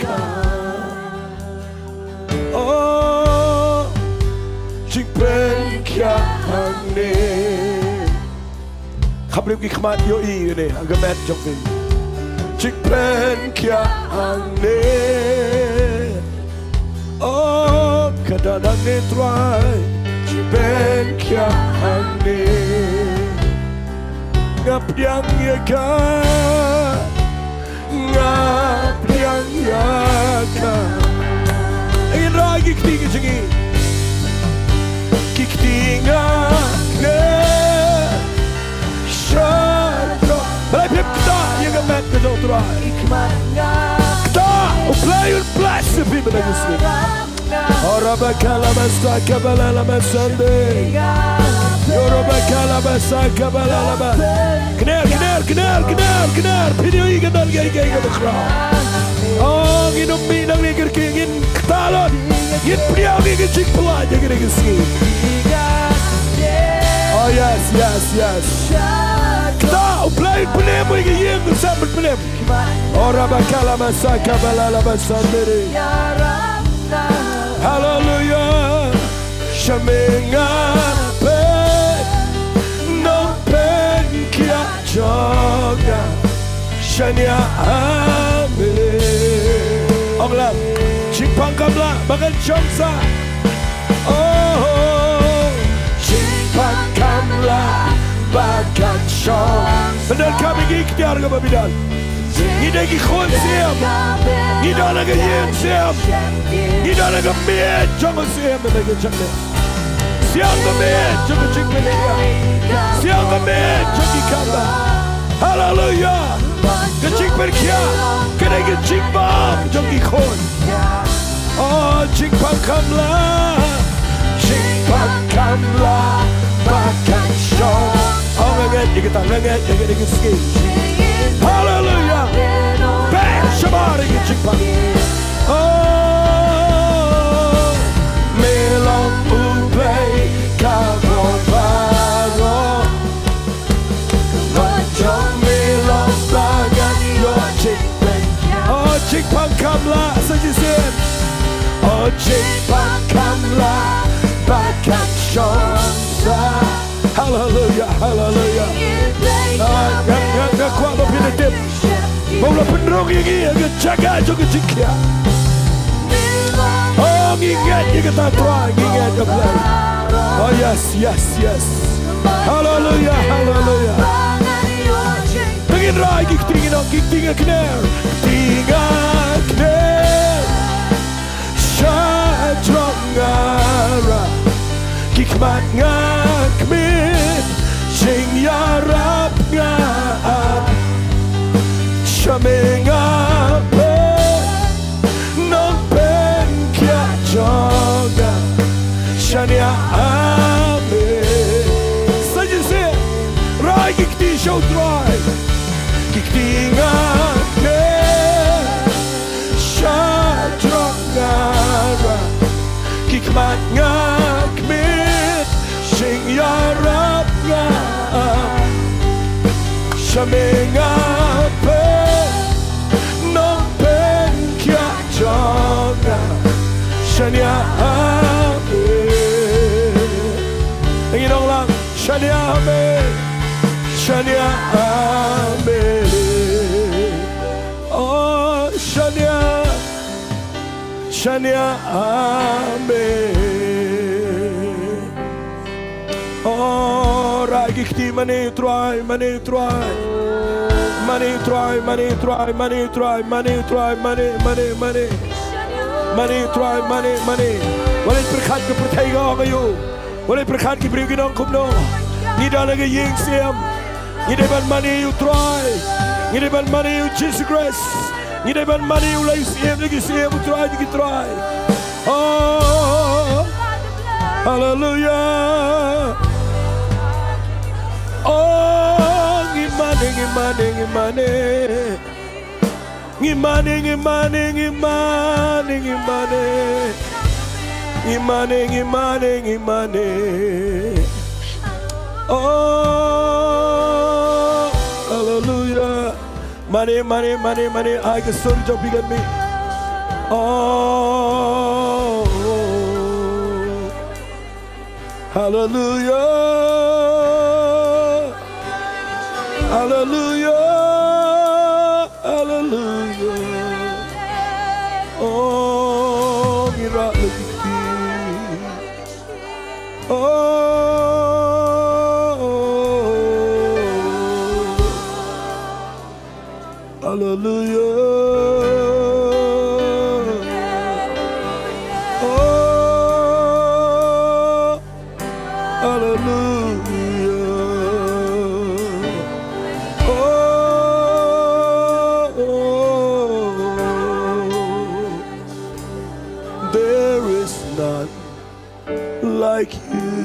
ka. Oh, jingpynkhiah hangne. Khapbriew ki khmat, ïohi ïa kane ha ka met jong phi. Jingpynkhiah hangne. Oh, ka don hangne Trai. Jingpynkhiah hangne. Nga pdiang ïa ka. Nga pdiang ïa ka. Ngin rwai ki kti ki jong ngi. Ki kti nga ngeit. Shadra. Balei phim ktah ïa ka met ka jong U Trai? Ktah, U Blei un bless ïa phi mynta ka sngi. Ora bakala basa kabala la basande. Ora bakala basa kabala la ba. Kner, kner, kner, kner, kner. Phi ïohi ka don kaei kaei kaba khraw. Oh, ngin ym mih nangne kyrkieh, ngin ktah lut. Ngin pdiang ïa ka jingpyllait ïa kane ka sngi. Oh yes, yes, yes. Ktah, U Blei un pynim ïa ka ïing, u Blei un pynim. Ora bakala basa kabala la basande. Haleluia. Sha me nga peit nongpynkhiah jong nga. Shania amen. Ong lang, jingpang kam lah ba kan shong sah. Oh, jingpang kam lah ba kan shong. Pyndonkam ïa ki ktien kaba bidang. Ngi dei ki khun syiem. Ngi don ha ka ïing syiem. Ngi don ha ka miej jong u syiem, mynta ka jingpang. Sha ka miej jong ka jingpynkhiah. Sha ka miej jong ki kambah. Haleluia. Ka jingpynkhiah ka dei ka jingbam jong ki khun. Oh, jingpang kam lah. Jingpang kam lah ba kan shong. Oh, nga ngeit ïa kata. Nga ngeit ïa kane ka sngi. Haleluya. Beh shabar ïa ka jingpang. Oh, me long U Blei kaba baroh. Ka mon jong me long ba ngan ïoh jingpang. Oh, jingpang kam lah sa shisien. Oh, jingpang kam lah ba kan shong sa. Haleluya, haleluya. Ah, nga, nga, nga kwah ba phin ïa tip ba u la pynrung ïa ngi ha ka jaka jong ka jingkhiah. Oh, ngi ngeit ïa kata Trai, ngi ngeit ïa U Blei. Oh, yes, yes, yes. Haleluya, haleluya. Te ngin rai ki kti, ngin ong ki kti, nga kner. Kti, nga kner. Sha jrong nga rah, ki khmat nga khmih, jingïarap nga ap. Sha me nga peit, Nongpynkhiah jong nga. Shaniah, amen. Sa shisien, rai ki kti sha U Trai. Ki kti nga kner. Sha jrong nga rah, ki khmat nga khmih, jingïarap nga ap. Sha me nga peit, Nongpynkhiah jong nga. Shaniah, amen. Ngin ong lang, shaniah, amen. Shaniah, amen. Oh, shaniah, shaniah, amen. Oh, rai ki kti, mane U Trai, mane U Trai. Mane U Trai, mane U Trai, mane U Trai, mane U Trai, mane, mane, mane. Mane U Trai, mane, mane. Wat leit pyrkhat ka pyrthei ka ong aïu. Wat leit pyrkhat ki briew kin ong kumno. Ngi don ha ka ïing syiem. Ngi dei ban mane ïa U Trai. Ngi dei ban mane ïa U Jisu Khrist. Ngi dei ban mane ïa U Blei syiem jong ki syiem, U Trai jong ki trai. Oh, haleluya. Oh, ngi mane, ngi mane, ngi mane. Ngi mane, ngi mane, ngi mane, ngi mane. Ngi mane, ngi mane, ngi mane. Oh, haleluya. Mane, mane, mane, mane. Ai ka sur jong phi kat mi. Oh. Haleluya. Haleluya. Haleluya. Oh, ngi rah lynti. Oh. Haleluya. Oh, haleluya. Oh, oh, oh. There is none like you.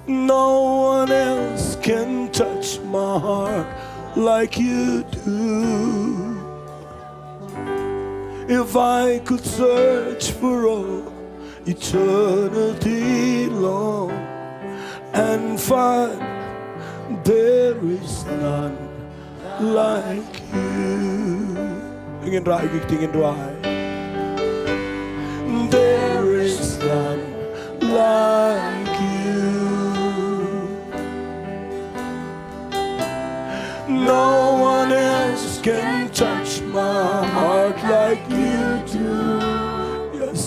No one else can touch my heart like you do. If I could search for all eternity long and find there is none like you. Ngin rai ki kti, ngin duwai. There is none like you. No one else can touch my heart like you do. Yes.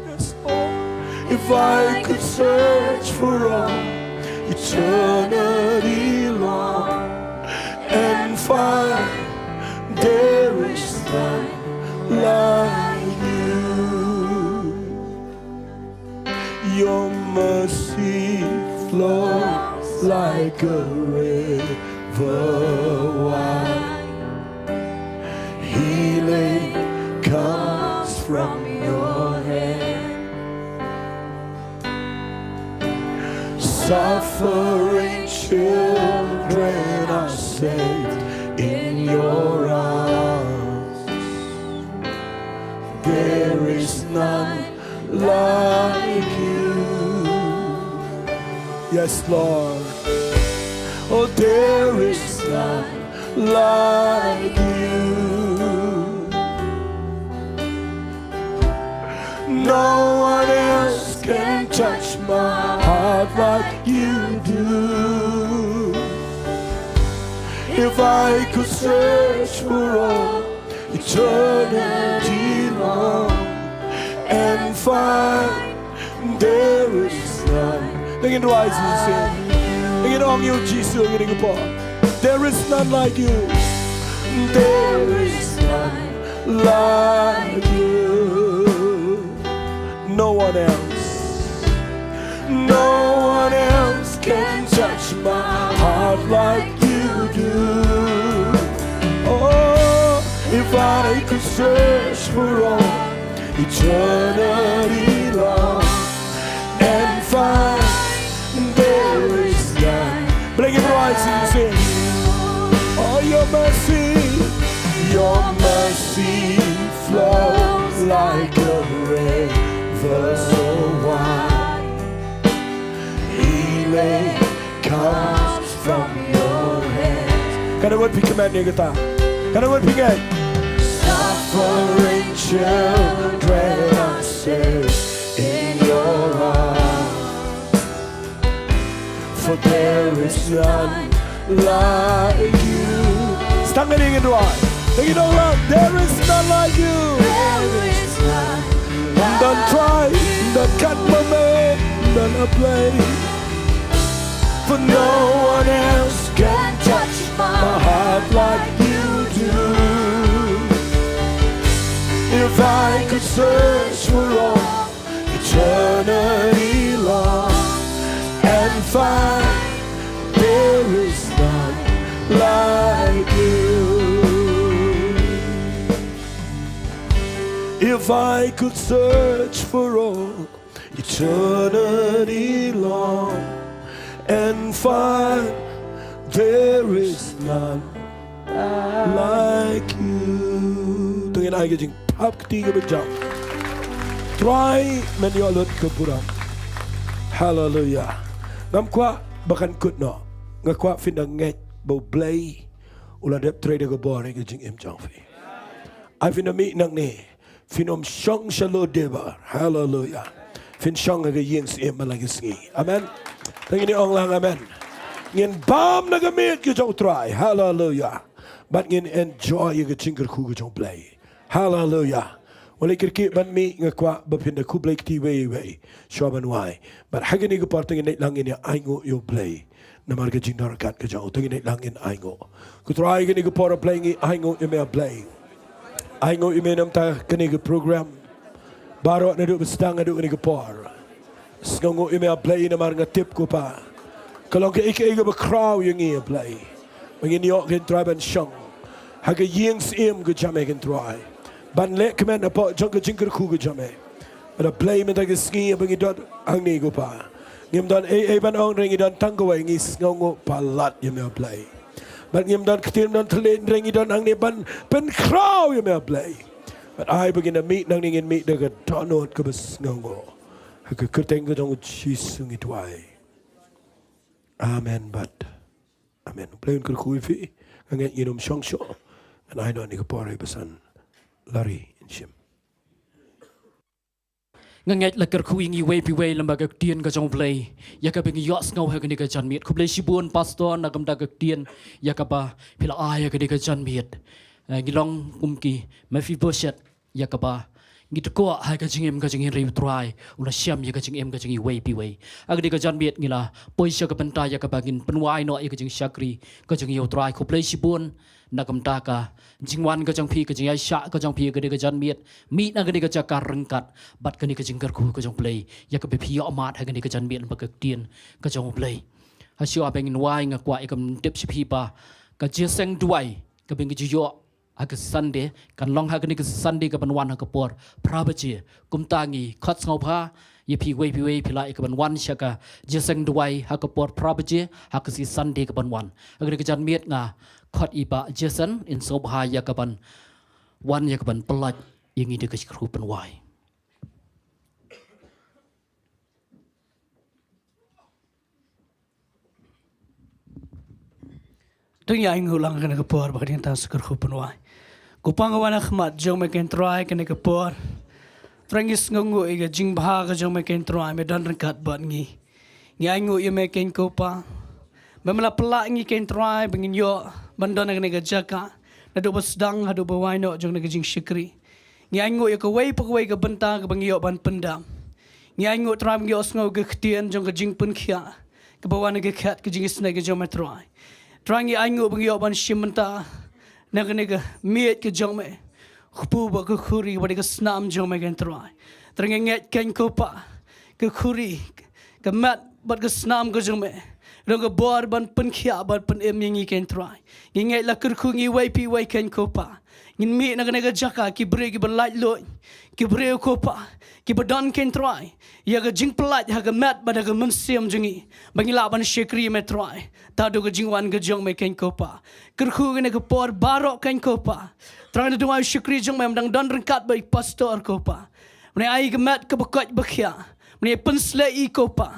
Yes, oh, if I could search for all eternity long and find there is none like you. Your mercy flows like a river wide. Healing comes from your hand. Suffering children are safe in your arms. There is none like you. Yes, Lord. Oh, there is none like you. No one else can touch my heart like you do. If I could search for all eternity long and find there is none. They can rise and sing. They can ong ïa u Jisu, they can pour. There is none like you. There is none like you. No one else. No one else can touch my heart like you do. Oh, if I could search for all eternity long and find there is none. Blei ngin rise and sing. Oh, your mercy, your mercy flows like a river so wide. Healing comes from your hand. Kan nang wan phi kmen ïa kata? Kan nang wan phi ngeit? Suffering children are safe in your arms. For there is none like you. Stang ïa ngi ngin duwai. Ngi ong lang, there is none like you. There is none. None try, none kat ma me, none a Blei. For no one else can touch my heart like you do. If I could search for all eternity long and find there is none like you. If I could search for all eternity long and find there is none like you. To ngin ai ka jingthap kti kaba jam. Trai, men ïoh lut ka burom. Haleluia. Ngam kwah ba kan kut noh. Nga kwah phin da ngeit ba U Blei u la dep trei da ka bor ïa ka jingim jong phi. Ai phin da mih nangne. Phin ym shong sha lade ba. Haleluia. Phin shong ha ka ïing syiem man la ka sngi. Amen. To ngin ong lang amen. Ngin bam na ka miet ka jong U Trai. Haleluia. Bad ngin enjoy ïa ka jingkyrkhu ka jong U Blei. Haleluia. Wat leh kyrkieh ban mih, nga kwah ba phin da khublei kti iwei iwei shuwa ban wai. Bad ha kane ka por to ngin leit lang ngin ïa ainguh ïa U Blei. Namar ka jingdon ryngkat ka jong u, to ngin leit lang ngin ainguh. Ko Trai, kane ka por A Blei ngi ainguh ïa me A Blei. Ainguh ïa me namar kane ka program. Baroh naduh ba sdang haduh kane ka por. Sngewnguh ïa me A Blei namar nga tip ko Pa, ka long kaei kaei kaba khraw ïa ngi A Blei. Ba ngin ïoh ko Trai ban shong ha ka ïing syiem ka jong me ko Trai, ban leh kmen hapoh jong ka jingkyrkhu ka jong me. Bad A Blei mynta ka sngi ba ngi don hangne ko Pa, ngim don ei ei ban ong hynrei ngi don tang kawei, ngi sngewnguh palat ïa me A Blei. Bad ngim don ktien, ngim don thylliej hynrei ngi don hangne ban pynkhraw ïa me A Blei. Bad ai ba ngin da mih nangne ngin mih da ka dohnud kaba sngewnguh. Ha ka kyrteng ka jong U Jisu ngi duwai. Amen bad amen. U Blei un kyrkhu ïa phi. Nga ngeit ngin ym shong shuh. Ngan ai noh ïa ka por ïa i Basan Lari in shim. Nga ngeit la kyrkhu ïa ngi iwei pa iwei lyngba ka ktien ka jong U Blei, ïa kaba ngi ïohsngew ha kane ka janmiet. Khublei shibun Pastor na ka bynta ka ktien ïa kaba phi la ai ha kane ka janmiet. Eh, ngi long kum ki Mephibosheth ïa kaba ngi tkoh ha ka jingim ka jong ngi hynrei U Trai u la shem ïa ka jingim ka jong ngi iwei pa iwei. Ha kane ka janmiet ngi la poi sha ka bynta ïa kaba ngin pynwai noh ïa ka jingshakri ka jong ngi ïa U Trai. Khublei shibun na ka bynta ka jingwan ka jong phi, ka jingïaishah ka jong phi ha kane ka janmiet. Mih na kane ka jaka ryngkat bad kane ka jingkyrkhu ka jong U Blei ïa kaba phi ïohmad ha kane ka janmiet lyngba ka ktien ka jong U Blei. Ha shuwa ba ngin wai nga kwah ïa ka ban tip sha phi ba ka jingïaseng duwai kaba ngi ju ïoh ha ka Sunday kan long ha kane ka Sunday ka ban wan ha ka por phra baje. Kumta ngi khot sngewbha ïa phi wei phi wei phi lah ïa ka ban wan sha ka jingïaseng duwai ha ka por phra baje ha ka sngi Sunday ka ban wan. Ha kane ka janmiet nga khot ïa i Bah Jason in sngewbha ïa ka ban wan ïa ka ban pynlait ïa ngi da ka jingkyrkhu pynwai. To ngin ïa ainguh lang kane ka por ba ka dang tang sa kyrkhu pynwai. Ko Pa, nga wan ha khmat jong me, ko Trai, kane ka por. Trai, ngi sngewnguh ïa ka jingbha ka jong me, ko Trai, me don ryngkat bad ngi. Ngi ainguh ïa me, ko Pa, ba me la pynlah ïa ngi, ko Trai, ba ngin ïoh ban don ha kane ka jaka naduh ba sdang haduh ba wai noh jong kane ka jingshakri. Ngi ainguh ïa kawei pa kawei ka bynta kaba ngi ïoh ban pyndam. Ngi ainguh, Trai, ba ngi ïohsngew ka ktien jong ka jingpynkhiah kaba wan na ka khet ka jingisynei ka jong me, Trai. Trai, ngi ainguh ba ngi ïoh ban shim bynta na kane ka miej ka jong me, kpu bad ka khuri bad ka snam jong me, ko Trai. Trai, ngi ngeit, ko Pa, ka khuri, ka met bad ka snam ka jong me, long ka bor ban pynkhiah bad pynim ïa ngi, ko Trai. Ngi ngeit la kyrkhu ngi wei phi wei, ko Pa, ngin mih na kane ka jaka ki briew kiba laitluid, ki briew, ko Pa, kiba don, ko Trai, ïa ka jingpynlait ha ka met bad ha ka mynsiem jong ngi, ba ngi lah ban shakri me, Trai, tad haduh ka jingwan ka jong me, ko Pa. Kyrkhu kane ka por baroh, ko Pa. Trai, nga duwai u shakri jong me un dang don ryngkat bad i pastor, ko Pa. Une ai ka met kaba koit ba khiah, une pynshlei i, ko Pa.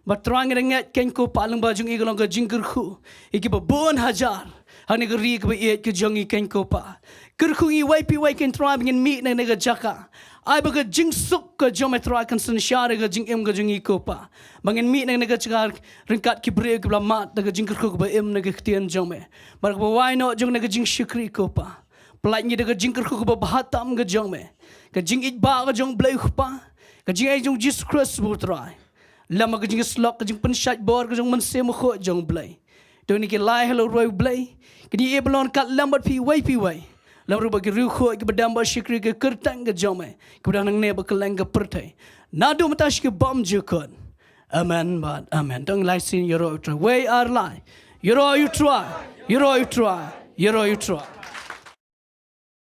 Bad Trai, ngi da ngeit, ko Pa, lyngba jong i ka long ka jingkyrkhu ïa kiba bun hajar ha kane ka ri kaba ïeit ka jong i, ko Pa. Kyrkhu ngi wei phi wei, ko Trai, ba ngin mih na kane ka jaka. Ai ba ka jingsuk ka jong me, Trai, kan synshar ïa ka jingim ka jong i, ko Pa, ba ngin mih na kane ka jaka ryngkat ki briew kiba la mad da ka jingkyrkhu kaba im na ka ktien jong me bad kaba wai noh jong kane ka jingshakri, ko Pa. Pynlait ngi da ka jingkyrkhu kaba bha tam ka jong me, ka jingïeit ba ka jong u Blei u Kpa, ka jingaiei jong u Jisu Khrist u Trai, lem bad ka jingïasyllok, ka jingpynshait bor ka jong u Mynsiem Bakhuid jong u Blei. To ngin ïa ki lai ha la u roi u Blei, ngin ïa ïeh ban long ryngkat lem bad phi wei phi wei, lem ruh bad ki riewkhuid kiba dem bad shakri ha ka kyrteng ka jong me, kiba don hangne bad kylleng ka pyrthei, naduh mynta sha ki bymjukut. Amen bad amen. To ngin ïa leit sien, ïaroh ïa u Trai. Wei ar lai. Ïaroh ïa u Trai. Ïaroh ïa u Trai. Ïaroh ïa u Trai.